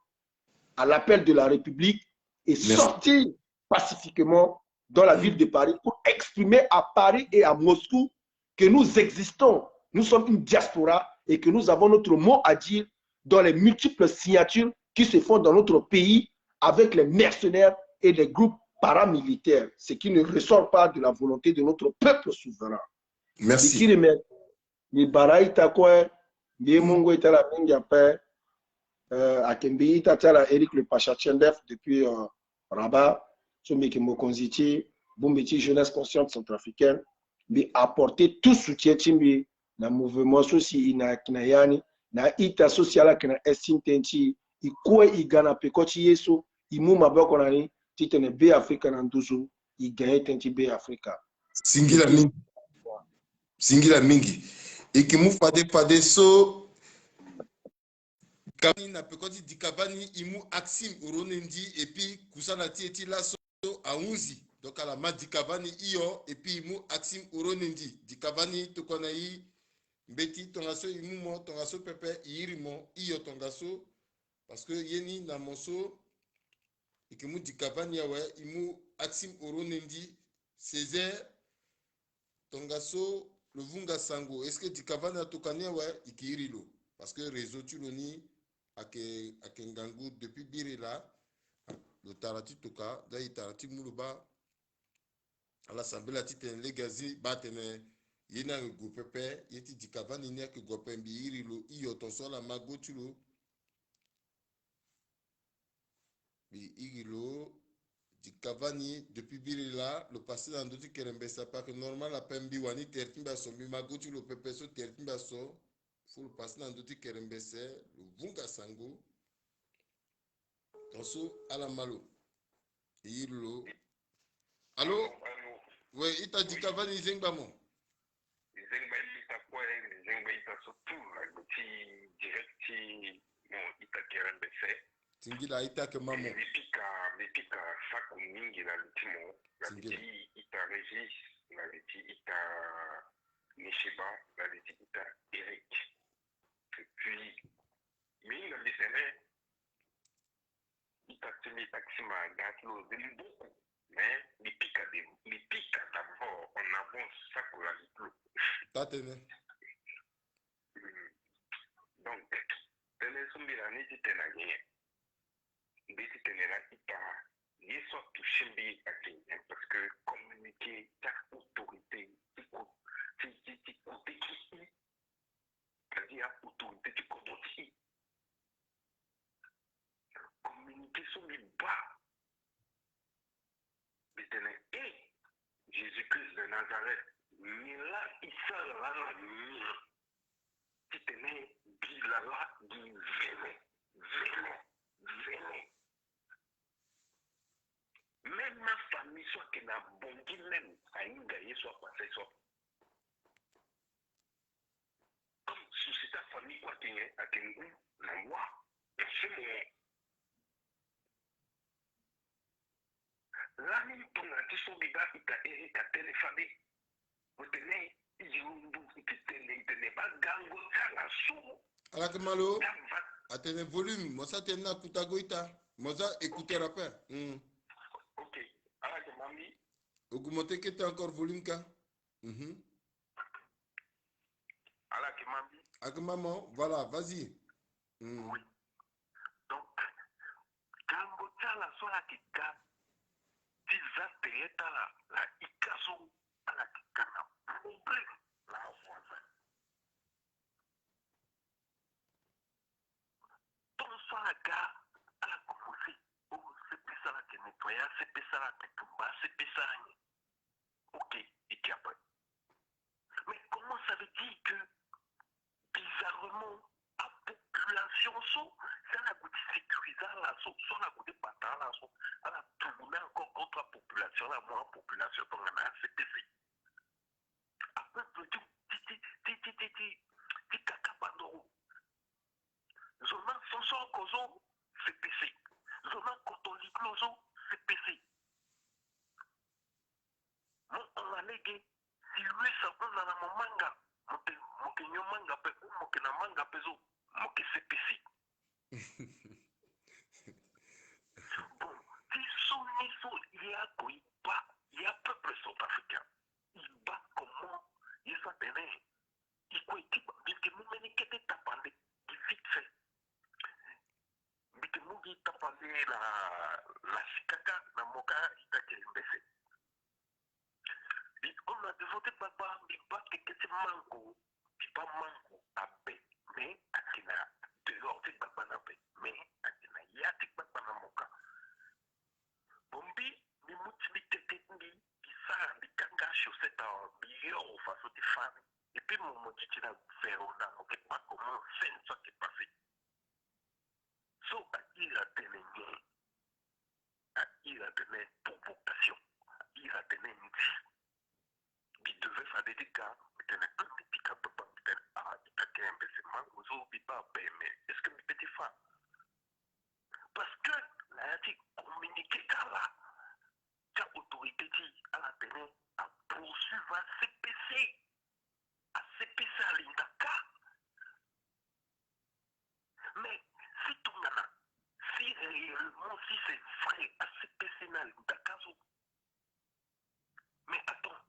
à l'appel de la République et sortir pacifiquement dans la ville de Paris pour exprimer à Paris et à Moscou que nous existons, nous sommes une diaspora et que nous avons notre mot à dire dans les multiples signatures qui se font dans notre pays avec les mercenaires et les groupes paramilitaires, ce qui ne ressort pas de la volonté de notre peuple souverain. Merci. Mbi kiri me, mbi bara ita kue, mbi ye mungo ita la mingi ape. Euh, ayeke mbi ita ti ala Éric le Pacha Tchendef depuis, euh, Rabat, so mbi yeke mokonzi ti bongbi ti jeunesse consciente centrafricaine. Mbi apporter tout soutien ti mbi na mouvement so si e na yaki na ya ni, na ita so si ala yeke na estime tënë ti e, e kue e ga na peko ti ye so e mu maboko na ni titene Be Afrika na nduzu e gagner tënë ti Be Afrika. Singila mingi. Singila mingi. E yeke mu fade fade so Cavani na peko ti Dicavani e mu Axim Oronendi, et puis kusana ti e ti laso ahunzi. Donc ala ma Dicavani hio, et puis e mu Axim Oronendi. Dicavani tokua na e mbeti, tongaso e mu mo, tongaso pepe e iri mo hio tongaso. Parce que ye ni na mo so e yeke mu Dicavani awe, e mu Axim Oronendi, Césaire, tongaso lo vunga sango. Est-ce que Dicavani atoka ni awe? E yeke iri lo. Parce que réseau ti lo ni ayeke, ayeke ngangu depuis biri laa. Lo tara ti toka, donc e tara ti mu lo baa. Ala sambela titene lege azi baa atene Ye ni ayeke gue pepe, ye ti Dikavani ni ayeke gue ape. Mbi iri lo hio tongaso ala ma go ti lo. Mbi iri lo, Dikavani, depuis biri laa lo passé na ndö ti kerembese ape, ayeke normal ape. Mbi wani tere ti mbi aso, mbi ma go ti lo pepe so, tere ti mbi aso. Fo lo passé na ndö ti kerembese, lo vunga sango. Tongaso ala ma lo. E iri lo. Allô? Allô? We, ita Dikavani, e zengba mo? E zengba ita kue, e zengba ita so tout na gbe ti direct ti mo, ita kerembese. Singila, ita ayeke ma mo. Mbi pika, mbi pika sako mingi na li ti mo, na li ti ita Régis, na li ti ita Nishiba, na li ti ita Eric. Et puis mbi hinga mbi tene, ita ti mbi, ita ti mbi aga ti lo, de mbuku. Mais mbi pika de, mbi pika d'abord en avant sako na li ti lo. Taa tënë. Hmm. Donc tënë so mbi na ni ti tene na nyen? Mbi ti tene na ita, ye so atouché mbi ayeke nyen? Parce que communiqué ti autorité ti ko, ti, ti, ti côté ti i, c'est-à-dire autorité ti kodro ti i. Communiqué so mbi baa, mbi tene, eh, Jésus-Christ de Nazareth, nyen laa e sara laa na nyen? Titene bi laa gi vene, vene, vene. Même ma famille so ayeke na Bangui même, ahinga ye so apassé so. Comme société ya famille kue ayeke nyen? Ayeke ngu na wa. Ya so mo lani tongana ti so mbi baa ita Eric atene fade. Mo tene i yundu, i ti tene, i tene baa gango ti ala so. Ala yeke ma lo. Atene volume, mo sara tënë ni na kuta go ita. Mo za écouteur ape. Hmm. Ok. Ala yeke ma mbi. Augmenter kete encore volume ka. Mhm. Ala yeke ma mbi. Ayeke ma mo, voilà, vas-y. Hmm. Oui. Donc gango ti ala so ala yeke ga ti za tere ti ala na ika so, ala yeke ga na problème na avoisin. Tant so ala ga, ala commencé, oh, C P C ala yeke nettoyer, C P C ala yeke tumba, C P C ala nyen. Ok, e ke après. Mais comment ça veut dire que bizarrement, apopulation so, si ala gue ti sécuriser ala so, so ala gue ti bata ala so, ala tourner encore contre apopulation, ala mu apopulation tongana C P C. Apeuple ti, ti, ti kaka bandoro. Zo na Sonsoroko so, C P C. Zo na Kotoliko so, C P C. Mo hon na lege, si huit cents hon na mo manga, mo ke, mo ke nyon manga pe, ou mo ke na manga pe so, mo ke C P C. Bon, ti so ni so, il y a quoi, il baa, il y a peuple centrafricain. Il baa comment, il s'appelle. I kue ti ba, mbi yeke mu mbeni kete tapande, gi vite fait. Mbi yeke mu gi tapande na, na sikaka, na moka, ita yeke mbese. Mbi hon na devant ti gbagba, mbi baa keke ti mango, mbi baa mango abe, mais ayeke na dehors ti gbagba na be, mais ayeke na ya ti gbagba na moka. Bon, mbi, mbi mu ti mbi keke ti mbi, mbi sara, mbi kanga chaussette awe, mbi yoro faso ti fâ ni. Et puis mo, mo ti ti na véro na, mo ke baa comment scène so ayeke passé. So a iri atene nyen? A iri atene provocation. A iri atene ndi. Mbi devait fade ti ga, mbi tene, ah, mbi pika gbagba, mbi tene, ah, ita yeke mbese, mango so mbi baa abe, mais est-ce que mbi peut ti fâ? Parce que na ya ti communiqué ti ala, ti autorité ti ala tene a poursuivre a C P C. A C P C alinda ka. Mais si tongana, si réellement, si c'est vrai, a C P C ni alinda ka so, mais attends,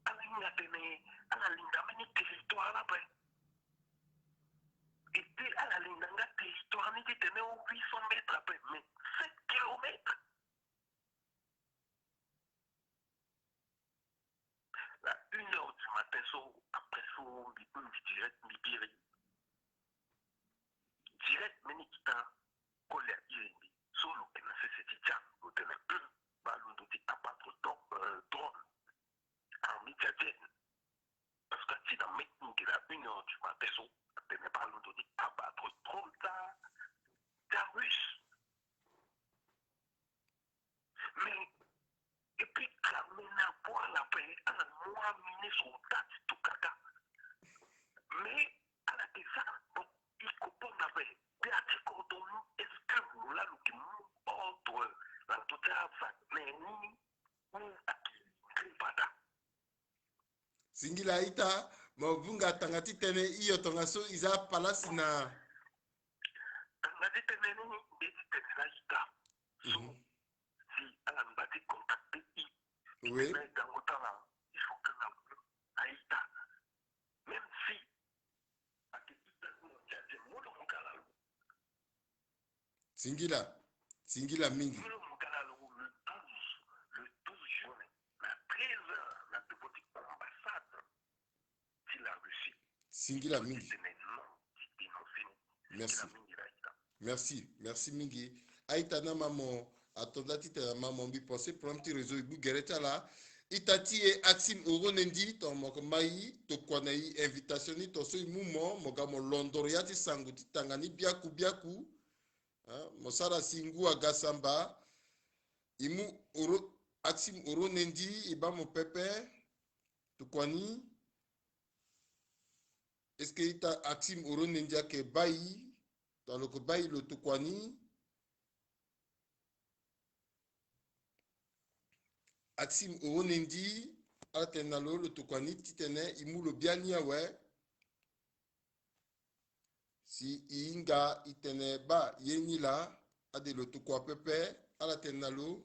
ala hinga tene ala linda mbeni territoire ni ape. Et puis ala linda nga territoire ni titene o huit cents mètres ape, mais sept kilomètres. Na une heure du matin, so après so mbi hundi direct mbi biri. Direct mbeni ita koli airi mbi so lo yeke na sese ti tcham lo tene hum, baa londo ti abattre drone, armée tchadienne. Parce que ati na meeting na une heure du matin so atene baa londo ti abattre drone ti a russe. Mais et puis ka mena point la paix ala mwa ministre ota ti tukaka. Mais ala ke za donc il comprend la paix. Mbi ati kodro ni est-ce que lo laa lo ke mu ordre na ndö ti a Wagner ni ou ake nde fada? Singila ita, mo vunga tanga ti tënë hio tongaso e za palasi na. Tanga ti tënë ni mbi ti tene na ita so si ala ngba ti contacter i. Oui. Na e gango ti ala il faut que na a ita. Même si ake ita ti mo ti ate mo lo mo kala lo. Singila, singila mingi. Molo mokala lo le douze, le douze juin, na treize heures na debo ti ambassade ti la Russie. Singila mingi. Ti tene non ti dénoncer ni. Merci. Singila mingi na ita. Merci, merci mingi. A-ita na mamo atonda titene na mamo mbi pensé problème ti réseau e gbu gere ti ala. Ita ti e Axime Oronendi, tongana mo yeke ma e, tokua na e invitation ni tongaso e mu mo, mo ga mo londoro ya ti sango ti tanga ni biaku biaku. Hein, mo sara si ngu aga samba. E mu Oro-, Axime Oronendi, e baa mo pepe. Tokua ni. Est-ce que ita Axime Oronendi ayeke baa e? Tongana lo yeke baa e lo tokua ni. Axime Oronendi, ala tene na lo, lo tokua ni titene e mu lo biani awe. Si e hinga e tene baa ye ni laa, ade lo tokua pepe, ala tene na lo.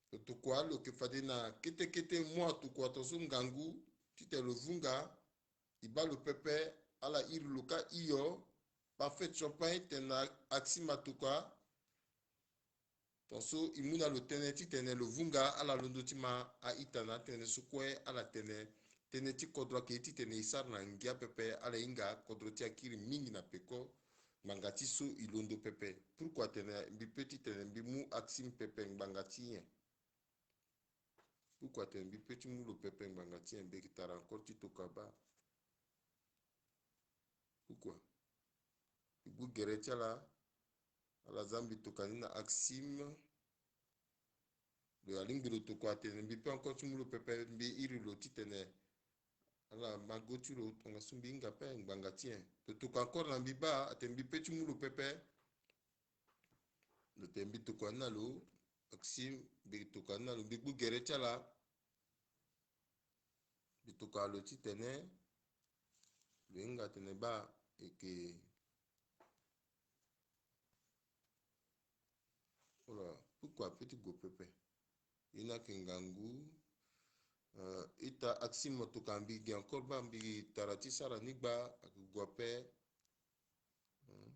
Lo tokua, lo yeke fade na kete kete mu atokua tongaso ngangu titene lo vunga. E baa lo pepe, ala iri lo kâ hio. Parfait Champagne tene na Axime atokua. Tongaso e mu na lo tënë titene lo vunga, ala londo ti ma a-ita na atënë so kue ala tene. Tënë ti kodro ayeke ye titene e sara na ngia pepe, ala hinga kodro ti akiri mingi na peko. Ngbanga ti so e londo pepe. Pourquoi tene mbi pe titene mbi mu Axime pepe ngbanga ti nyen? Pourquoi tene mbi pe ti mu lo pepe ngbanga ti nyen? Mbi yeke tara encore ti tokua baa. Pourquoi? E gbu gere ti ala. Ala za mbi tokua ni na Axime. Lo alingbi lo tokua atene mbi pe encore ti mu lo pepe, mbi iri lo titene ala ma go ti lo tongaso mbi hinga pe ngbanga ti nyen. Lo tokua encore na mbi baa atene mbi pe ti mu lo pepe. Lo tene mbi tokua ni na lo. Axime, mbi tokua ni na lo, mbi gbu gere ti ala. Mbi tokua lo titene lo hinga atene baa e yeke. Voilà, pourquoi pe ti gue pepe? Ye ni ayeke ngangu. Euh, ita Axime, mo tokua mbi gi encore baa mbi tara ti sara ni gbaa, ayeke gue ape. Hmm.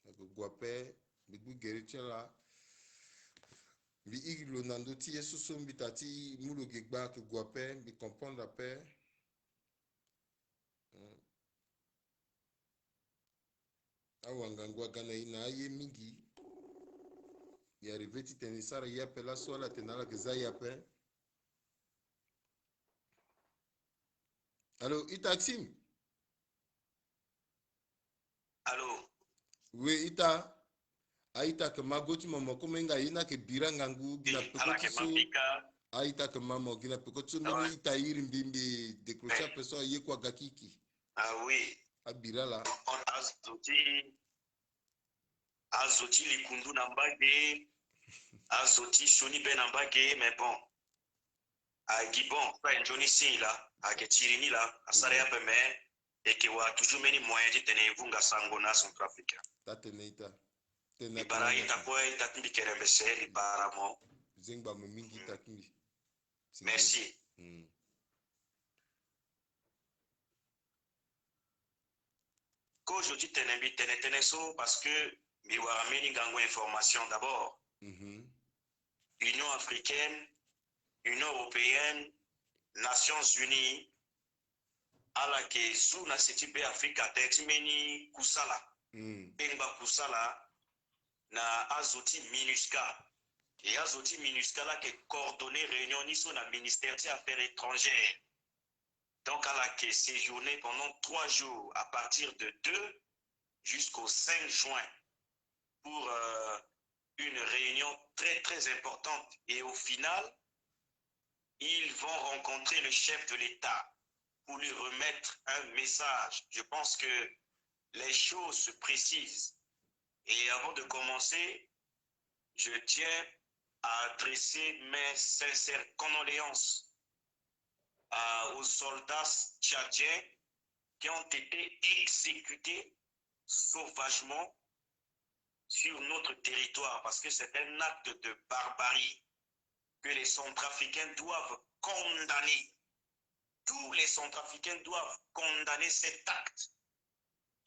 Ayeke gue ape, mbi gbu gere ti ala. Mbi iri lo na ndö ti ye so so mbi tara ti mu lo ge gbaa, ayeke gue ape, mbi comprendre ape. Hmm. Awa ngangu aga na e na aye mingi. E arrivé titene e sara ye ape laso, ala tene ala yeke za ye ape. Allô, ita Axime? Allô? Oui, ita. A-ita ayeke ma go ti mo, mo komo hinga ye ni ayeke bira ngangu gi na peko ti so. A-ita ayeke ma mo gi na peko ti so, mbeni ita iri mbi, mbi décrocher ape so aye kue aga kiki. Ah oui. Abira laa. Azo ti, azo ti likundu na mbage, azo ti sioni be na mbage, mais bon. Agi bon, so aye nzoni si laa, ayeke tiri ni laa, asara ye ape, mais e yeke wara toujours mbeni moyen titene e vunga sango na Centrafrique. Taa tene ita. Tene ita. Mbi bara ita kue, ita ti mbi kerembese, mbi bara mo. Zengba mo mingi, ita ti mbi. Merci. Hmm. Kozo ti tene mbi tene tënë so parce que mbi wara mbeni ngangu information d'abord. Mhm. Union africaine, Union européenne, Nations Unies, ala yeke zu na se ti Be Afrika tënë ti mbeni kusala. Kpengba kusala na azo ti MINUSCA. E azo ti MINUSCA la yeke coordonner réunion ni so na ministère ti affaires étrangères. Donc ala yeke séjourner pendant trois jours, à partir de deux jusqu'au cinq juin, pour euh, une réunion très très importante. Et au final, ils vont rencontrer le chef de l'État pour lui remettre un message. Je pense que les choses se précisent. Et avant de commencer, je tiens à adresser mes sincères condoléances à, aux soldats tchadiens qui ont été exécutés sauvagement sur notre territoire, parce que c'est un acte de barbarie que les Centrafricains doivent condamner. Tous les Centrafricains doivent condamner cet acte.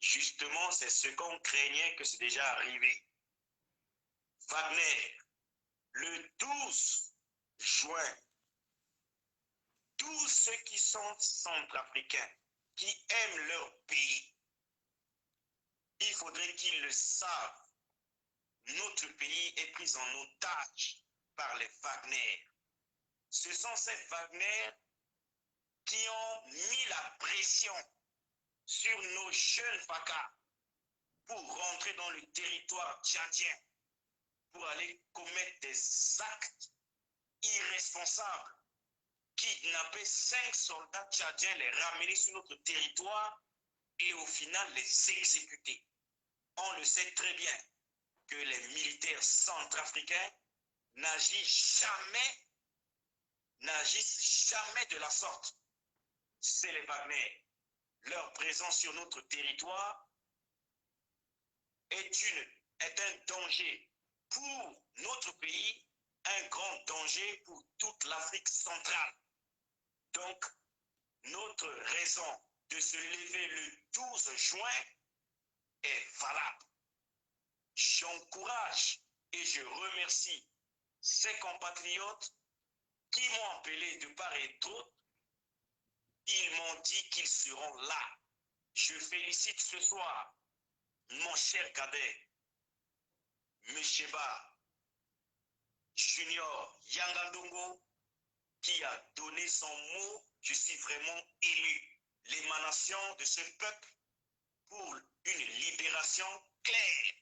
Justement, c'est ce qu'on craignait, que c'est déjà arrivé. Wagner, le douze juin, tous ceux qui sont centrafricains, qui aiment leur pays, il faudrait qu'ils le savent. Notre pays est pris en otage par les Wagner. Ce sont ces Wagner qui ont mis la pression sur nos jeunes FACA pour rentrer dans le territoire tchadien, pour aller commettre des actes irresponsables, kidnapper cinq soldats tchadiens, les ramener sur notre territoire et au final les exécuter. On le sait très bien que les militaires centrafricains n'agissent jamais, n'agissent jamais de la sorte. C'est les Wagner. Leur présence sur notre territoire est une, est un danger pour notre pays, un grand danger pour toute l'Afrique centrale. Donc, notre raison de se lever le douze juin est valable. J'encourage et je remercie ces compatriotes qui m'ont appelé de part et d'autre. Ils m'ont dit qu'ils seront là. Je félicite ce soir mon cher cadet, Monsieur Ba Junior Yanga Ndongo, qui a donné son mot. Je suis vraiment ému. L'émanation de ce peuple pour une libération claire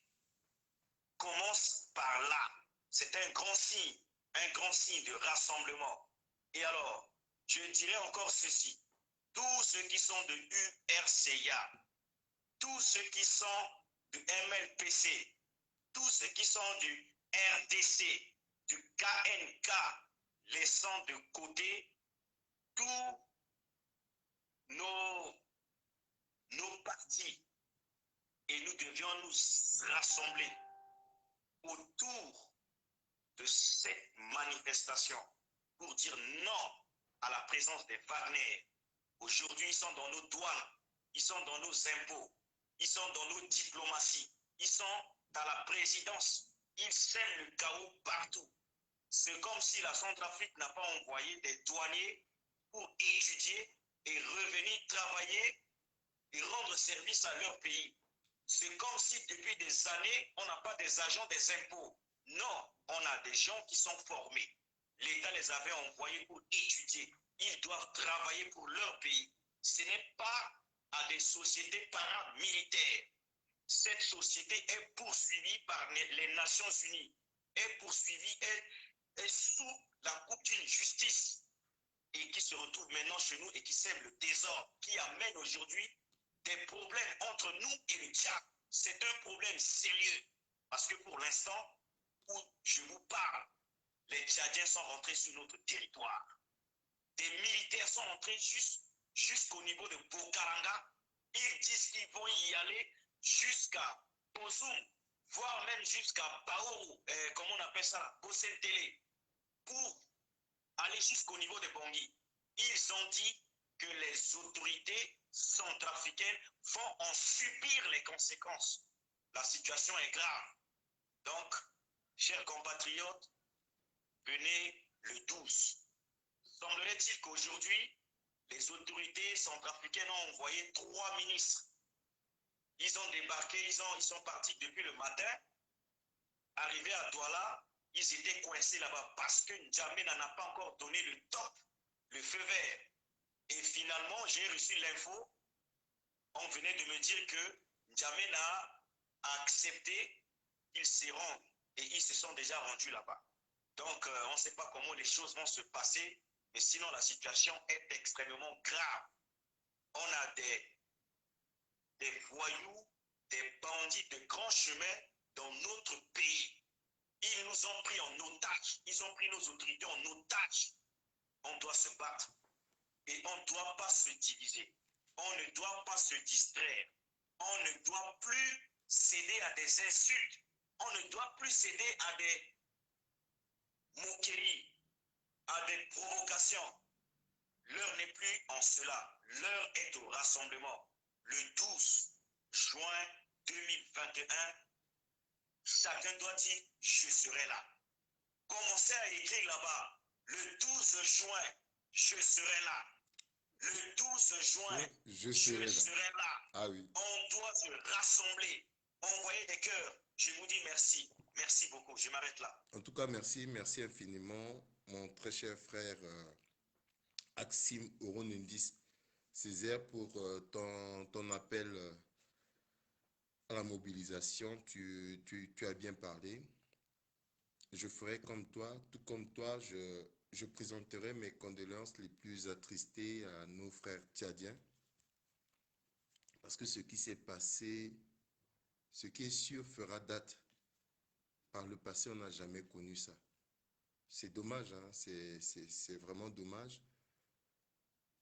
commence par là. C'est un grand signe, un grand signe de rassemblement. Et alors, je dirais encore ceci, tous ceux qui sont de U R C A, tous ceux qui sont du M L P C, tous ceux qui sont du R D C, du K N K, laissant de côté tous nos, nos partis. Et nous devions nous rassembler autour de cette manifestation pour dire non à la présence des Wagner. Aujourd'hui, ils sont dans nos douanes, ils sont dans nos impôts, ils sont dans nos diplomaties, ils sont dans la présidence, ils sèment le chaos partout. C'est comme si la Centrafrique n'a pas envoyé des douaniers pour étudier et revenir travailler et rendre service à leur pays. C'est comme si depuis des années, on n'a pas des agents des impôts. Non, on a des gens qui sont formés. L'État les avait envoyés pour étudier. Ils doivent travailler pour leur pays. Ce n'est pas à des sociétés paramilitaires. Cette société est poursuivie par les Nations Unies, est poursuivie, est, est sous la coupe d'une justice et qui se retrouve maintenant chez nous et qui sème le désordre, qui amène aujourd'hui des problèmes entre nous et le Tchad. C'est un problème sérieux parce que pour l'instant où je vous parle, les Tchadiens sont rentrés sur notre territoire. Des militaires sont entrés jusqu'au niveau de Bokaranga. Ils disent qu'ils vont y aller jusqu'à Bozum, voire même jusqu'à Baourou, euh, comment on appelle ça, Bosentele, pour aller jusqu'au niveau de Bangui. Ils ont dit que les autorités centrafricaines vont en subir les conséquences. La situation est grave. Donc, chers compatriotes, venez le douze. Semblerait-il qu'aujourd'hui, les autorités centrafricaines ont envoyé trois ministres. Ils ont débarqué, ils ont, ils sont partis depuis le matin. Arrivés à Douala, ils étaient coincés là-bas parce que N'Djamena n'a pas encore donné le top, le feu vert. Et finalement, j'ai reçu l'info. On venait de me dire que N'Djamena a accepté qu'ils se rendent et ils se sont déjà rendus là-bas. Donc, euh, on ne sait pas comment les choses vont se passer, mais sinon, la situation est extrêmement grave. On a des, des voyous, des bandits de grand chemin dans notre pays. Ils nous ont pris en otage. Ils ont pris nos autorités en otage. On doit se battre. Et on ne doit pas se diviser. On ne doit pas se distraire. On ne doit plus céder à des insultes. On ne doit plus céder à des moqueries, à des provocations. L'heure n'est plus en cela. L'heure est au rassemblement. Le douze juin deux mille vingt et un, chacun doit dire : « Je serai là. » Commencez à écrire là-bas : « Le douze juin, je serai là. » Le douze juin, je serai là. Ah oui. On doit se rassembler. Envoyez des cœurs. Je vous dis merci. Merci beaucoup. Je m'arrête là. En tout cas, merci, merci infiniment, mon très cher frère, euh, Axime Oronundis Césaire, pour, euh, ton, ton appel, euh, à la mobilisation. Tu, tu, tu as bien parlé. Je ferai comme toi, tout comme toi, je, je présenterai mes condoléances les plus attristées à nos frères tchadiens. Parce que ce qui s'est passé, ce qui est sûr, fera date. Par le passé, on n'a jamais connu ça. C'est dommage, hein, c'est, c'est, c'est vraiment dommage.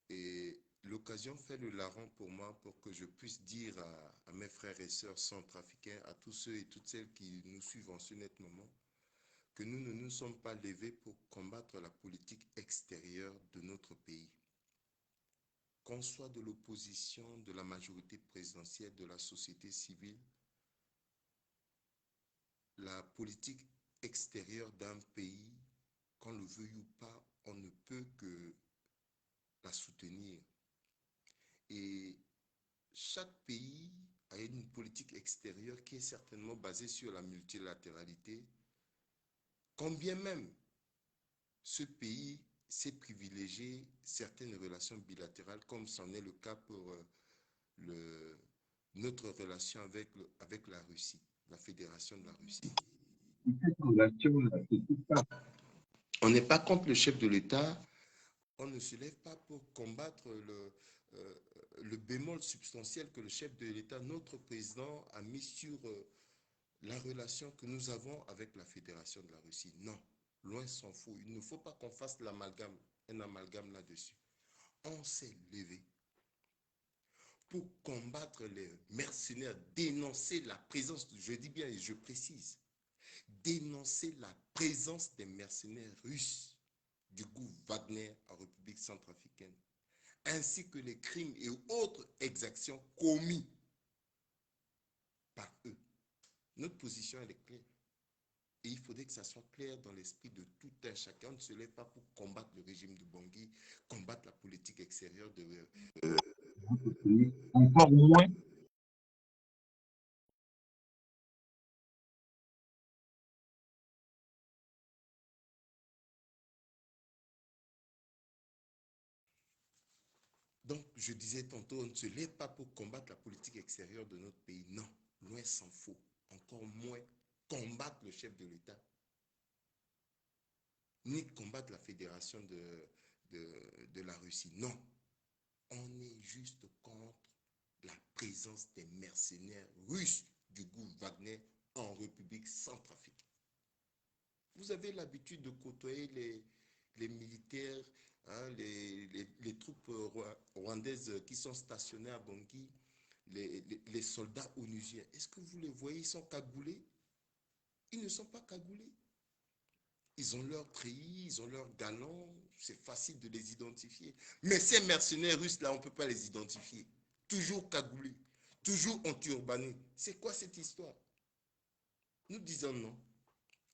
Et l'occasion fait le larron pour moi, pour que je puisse dire à, à mes frères et sœurs centrafricains, à tous ceux et toutes celles qui nous suivent en ce net moment, que nous ne nous sommes pas levés pour combattre la politique extérieure de notre pays. Qu'on soit de l'opposition, de la majorité présidentielle, de la société civile, la politique extérieure d'un pays, qu'on le veuille ou pas, on ne peut que la soutenir. Et chaque pays a une politique extérieure qui est certainement basée sur la multilatéralité, quand bien même ce pays sait privilégier certaines relations bilatérales, comme c'en est le cas pour, euh, le, notre relation avec, le, avec la Russie, la Fédération de la Russie. Cette relation-là, c'est tout ça. On n'est pas contre le chef de l'État, on ne se lève pas pour combattre le, euh, le bémol substantiel que le chef de l'État, notre président, a mis sur, euh, la relation que nous avons avec la Fédération de la Russie. Non, loin s'en faut. Il ne faut pas qu'on fasse l'amalgame, un amalgame là-dessus. On s'est levé pour combattre les mercenaires, dénoncer la présence, je dis bien et je précise, dénoncer la présence des mercenaires russes du groupe Wagner en République centrafricaine, ainsi que les crimes et autres exactions commis par eux. Notre position, elle est claire. Et il faudrait que ça soit clair dans l'esprit de tout un chacun. On ne se lève pas pour combattre le régime de Bangui, combattre la politique extérieure de, euh, notre pays, encore moins. Donc, je disais tantôt, on ne se lève pas pour combattre la politique extérieure de notre pays. Non, loin s'en faut. Encore moins combattre le chef de l'État, ni combattre la fédération de, de, de la Russie. Non, on est juste contre la présence des mercenaires russes du groupe Wagner en République centrafricaine. Vous avez l'habitude de côtoyer les, les militaires, hein, les, les, les troupes rwa-, rwandaises qui sont stationnées à Bangui, les, les, les soldats onusiens. Est-ce que vous les voyez ? Ils sont cagoulés ? Ils ne sont pas cagoulés. Ils ont leur treillis, ils ont leur galon, c'est facile de les identifier. Mais ces mercenaires russes-là, on ne peut pas les identifier. Toujours cagoulés, toujours enturbanés. C'est quoi cette histoire ? Nous disons non.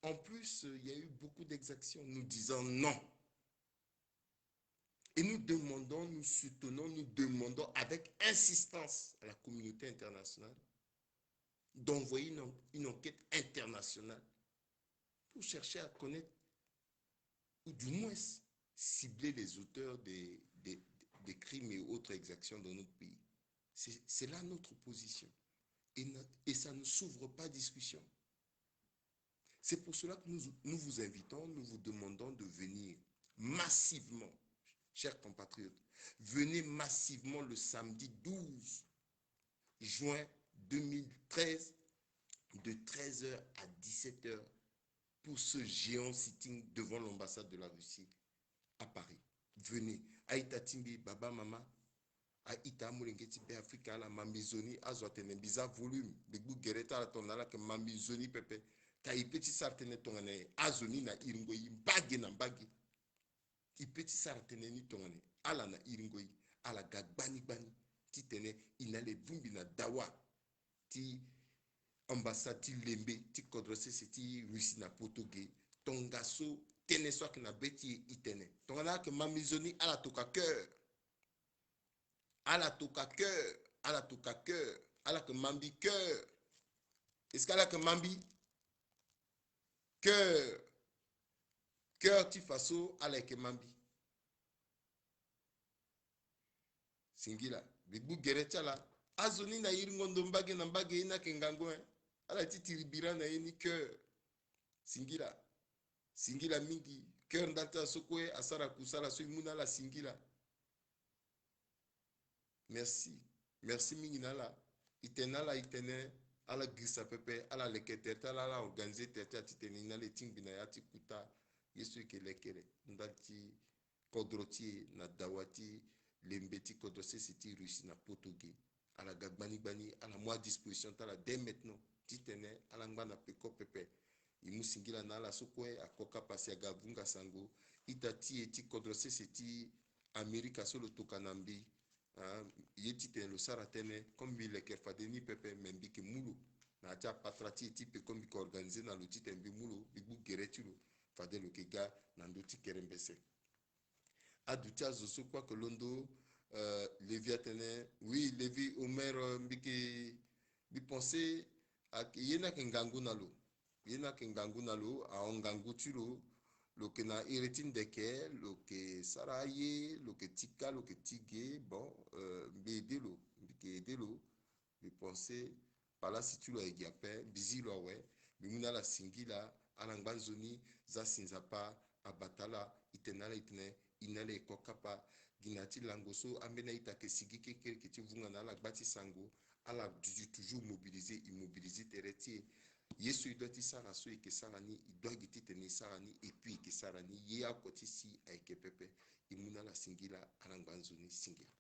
En plus, euh, il y a eu beaucoup d'exactions. Nous disons non. Et nous demandons, nous soutenons, nous demandons avec insistance à la communauté internationale d'envoyer une, une enquête internationale pour chercher à connaître, ou du moins cibler les auteurs des, des, des crimes et autres exactions dans notre pays. C'est là notre position. Et, et ça ne s'ouvre pas discussion. C'est pour cela que nous, nous vous invitons, nous vous demandons de venir massivement, chers compatriotes, venez massivement le samedi douze juin deux mille treize, de treize heures à dix-sept heures, pour ce géant sitting devant l'ambassade de la Russie à Paris. Venez. A-ita ti mbi, baba, mama, a-ita, amolenge ti Beafrika, ala, mambi nzoni, azo atene mbi za volume, mbi gbu gere ti ala tongana ala yeke mambi nzoni pepe. Ka e pe ti sara tënë tongana nyen? Azo ni na iringo e, mbage na mbage. E pe ti sara tënë ni tongana nyen? Ala na iringo e, ala ga gbani gbani titene e na le bongbi na dawa ti ambassade ti lembe ti kodro sese ti Russie na poto ge. Tongaso tënë so ayeke na be ti e, e tene. Tongana ala yeke mambi nzoni, ala toka cœur. Ala toka cœur, ala toka cœur, ala yeke mambi cœur. Est-ce que ala yeke mambi? Cœur. Cœur ti fa so ala yeke mambi. Singila, mbi gbu gere ti ala. Azo ni na iringo ndo mbage na mbage, ye ni ayeke ngangu, hein. Ala ti tiri bira na ye ni cœur. Singila. Singila mingi. Cœur ndali ti ala so kue asara kusala so e mu na ala singila. Merci. Merci mingi na ala. E tene na ala, e tene ala girisa pepe, ala leke tere ti ala, ala organiser tere ti ala titene e na le tingbi na ya ti kuta ye so e yeke lekere ndali ti kodro ti e na dawa ti lembe ti kodro sese ti Russie na poto ge. Ala ga gbani gbani, ala mu adisposition ti ala dès maintenant titene ala ngba na peko pepe. E mu singila na ala so kue ako kapa si aga vunga sango. Ita ti e ti kodro sese ti Amerika so lo toka na mbi, ah, ye titene lo sara tënë, comme mbi leke fade ni pepe, me mbi yeke mu lo na ya ti apatara ti e ti peko, mbi yeke organiser na lo titene mbi mu lo, mbi gbu gere ti lo, fade lo yeke ga na ndö ti kerembese. Aduti azo so kue ayeke londo, euh, Levi atene, oui, Levi Omer, euh, mbi yeke, mbi pense, ayeke, ye ni ayeke ngangu na lo. Ye ni ayeke ngangu na lo, ahon ngangu ti lo, lo yeke na iri ti ndeke, lo yeke sara aye, lo yeke tika, lo yeke ti ge, bon, euh, mbi aide lo, mbi yeke aide lo. Mbi pense palasi ti lo ayeke gi ape, mbi zi lo awe. Mbi mu na ala singila, ala ngba nzoni, za si Nzapa abata ala, e tene na ala, e tene, e na ala e ko kapa. Gi na ya ti lango so ambeni a-ita ayeke sigi kekereke ti vunga na ala gba ti sango, ala duti toujours mobilisé, e mobilisé tere ti e. Ye so e doit ti sara so e yeke sara ni, e doit gi titene e sara ni, et puis e yeke sara ni, ye oko ti si ayeke pepe. E mu na ala singila, ala ngba nzoni, singila.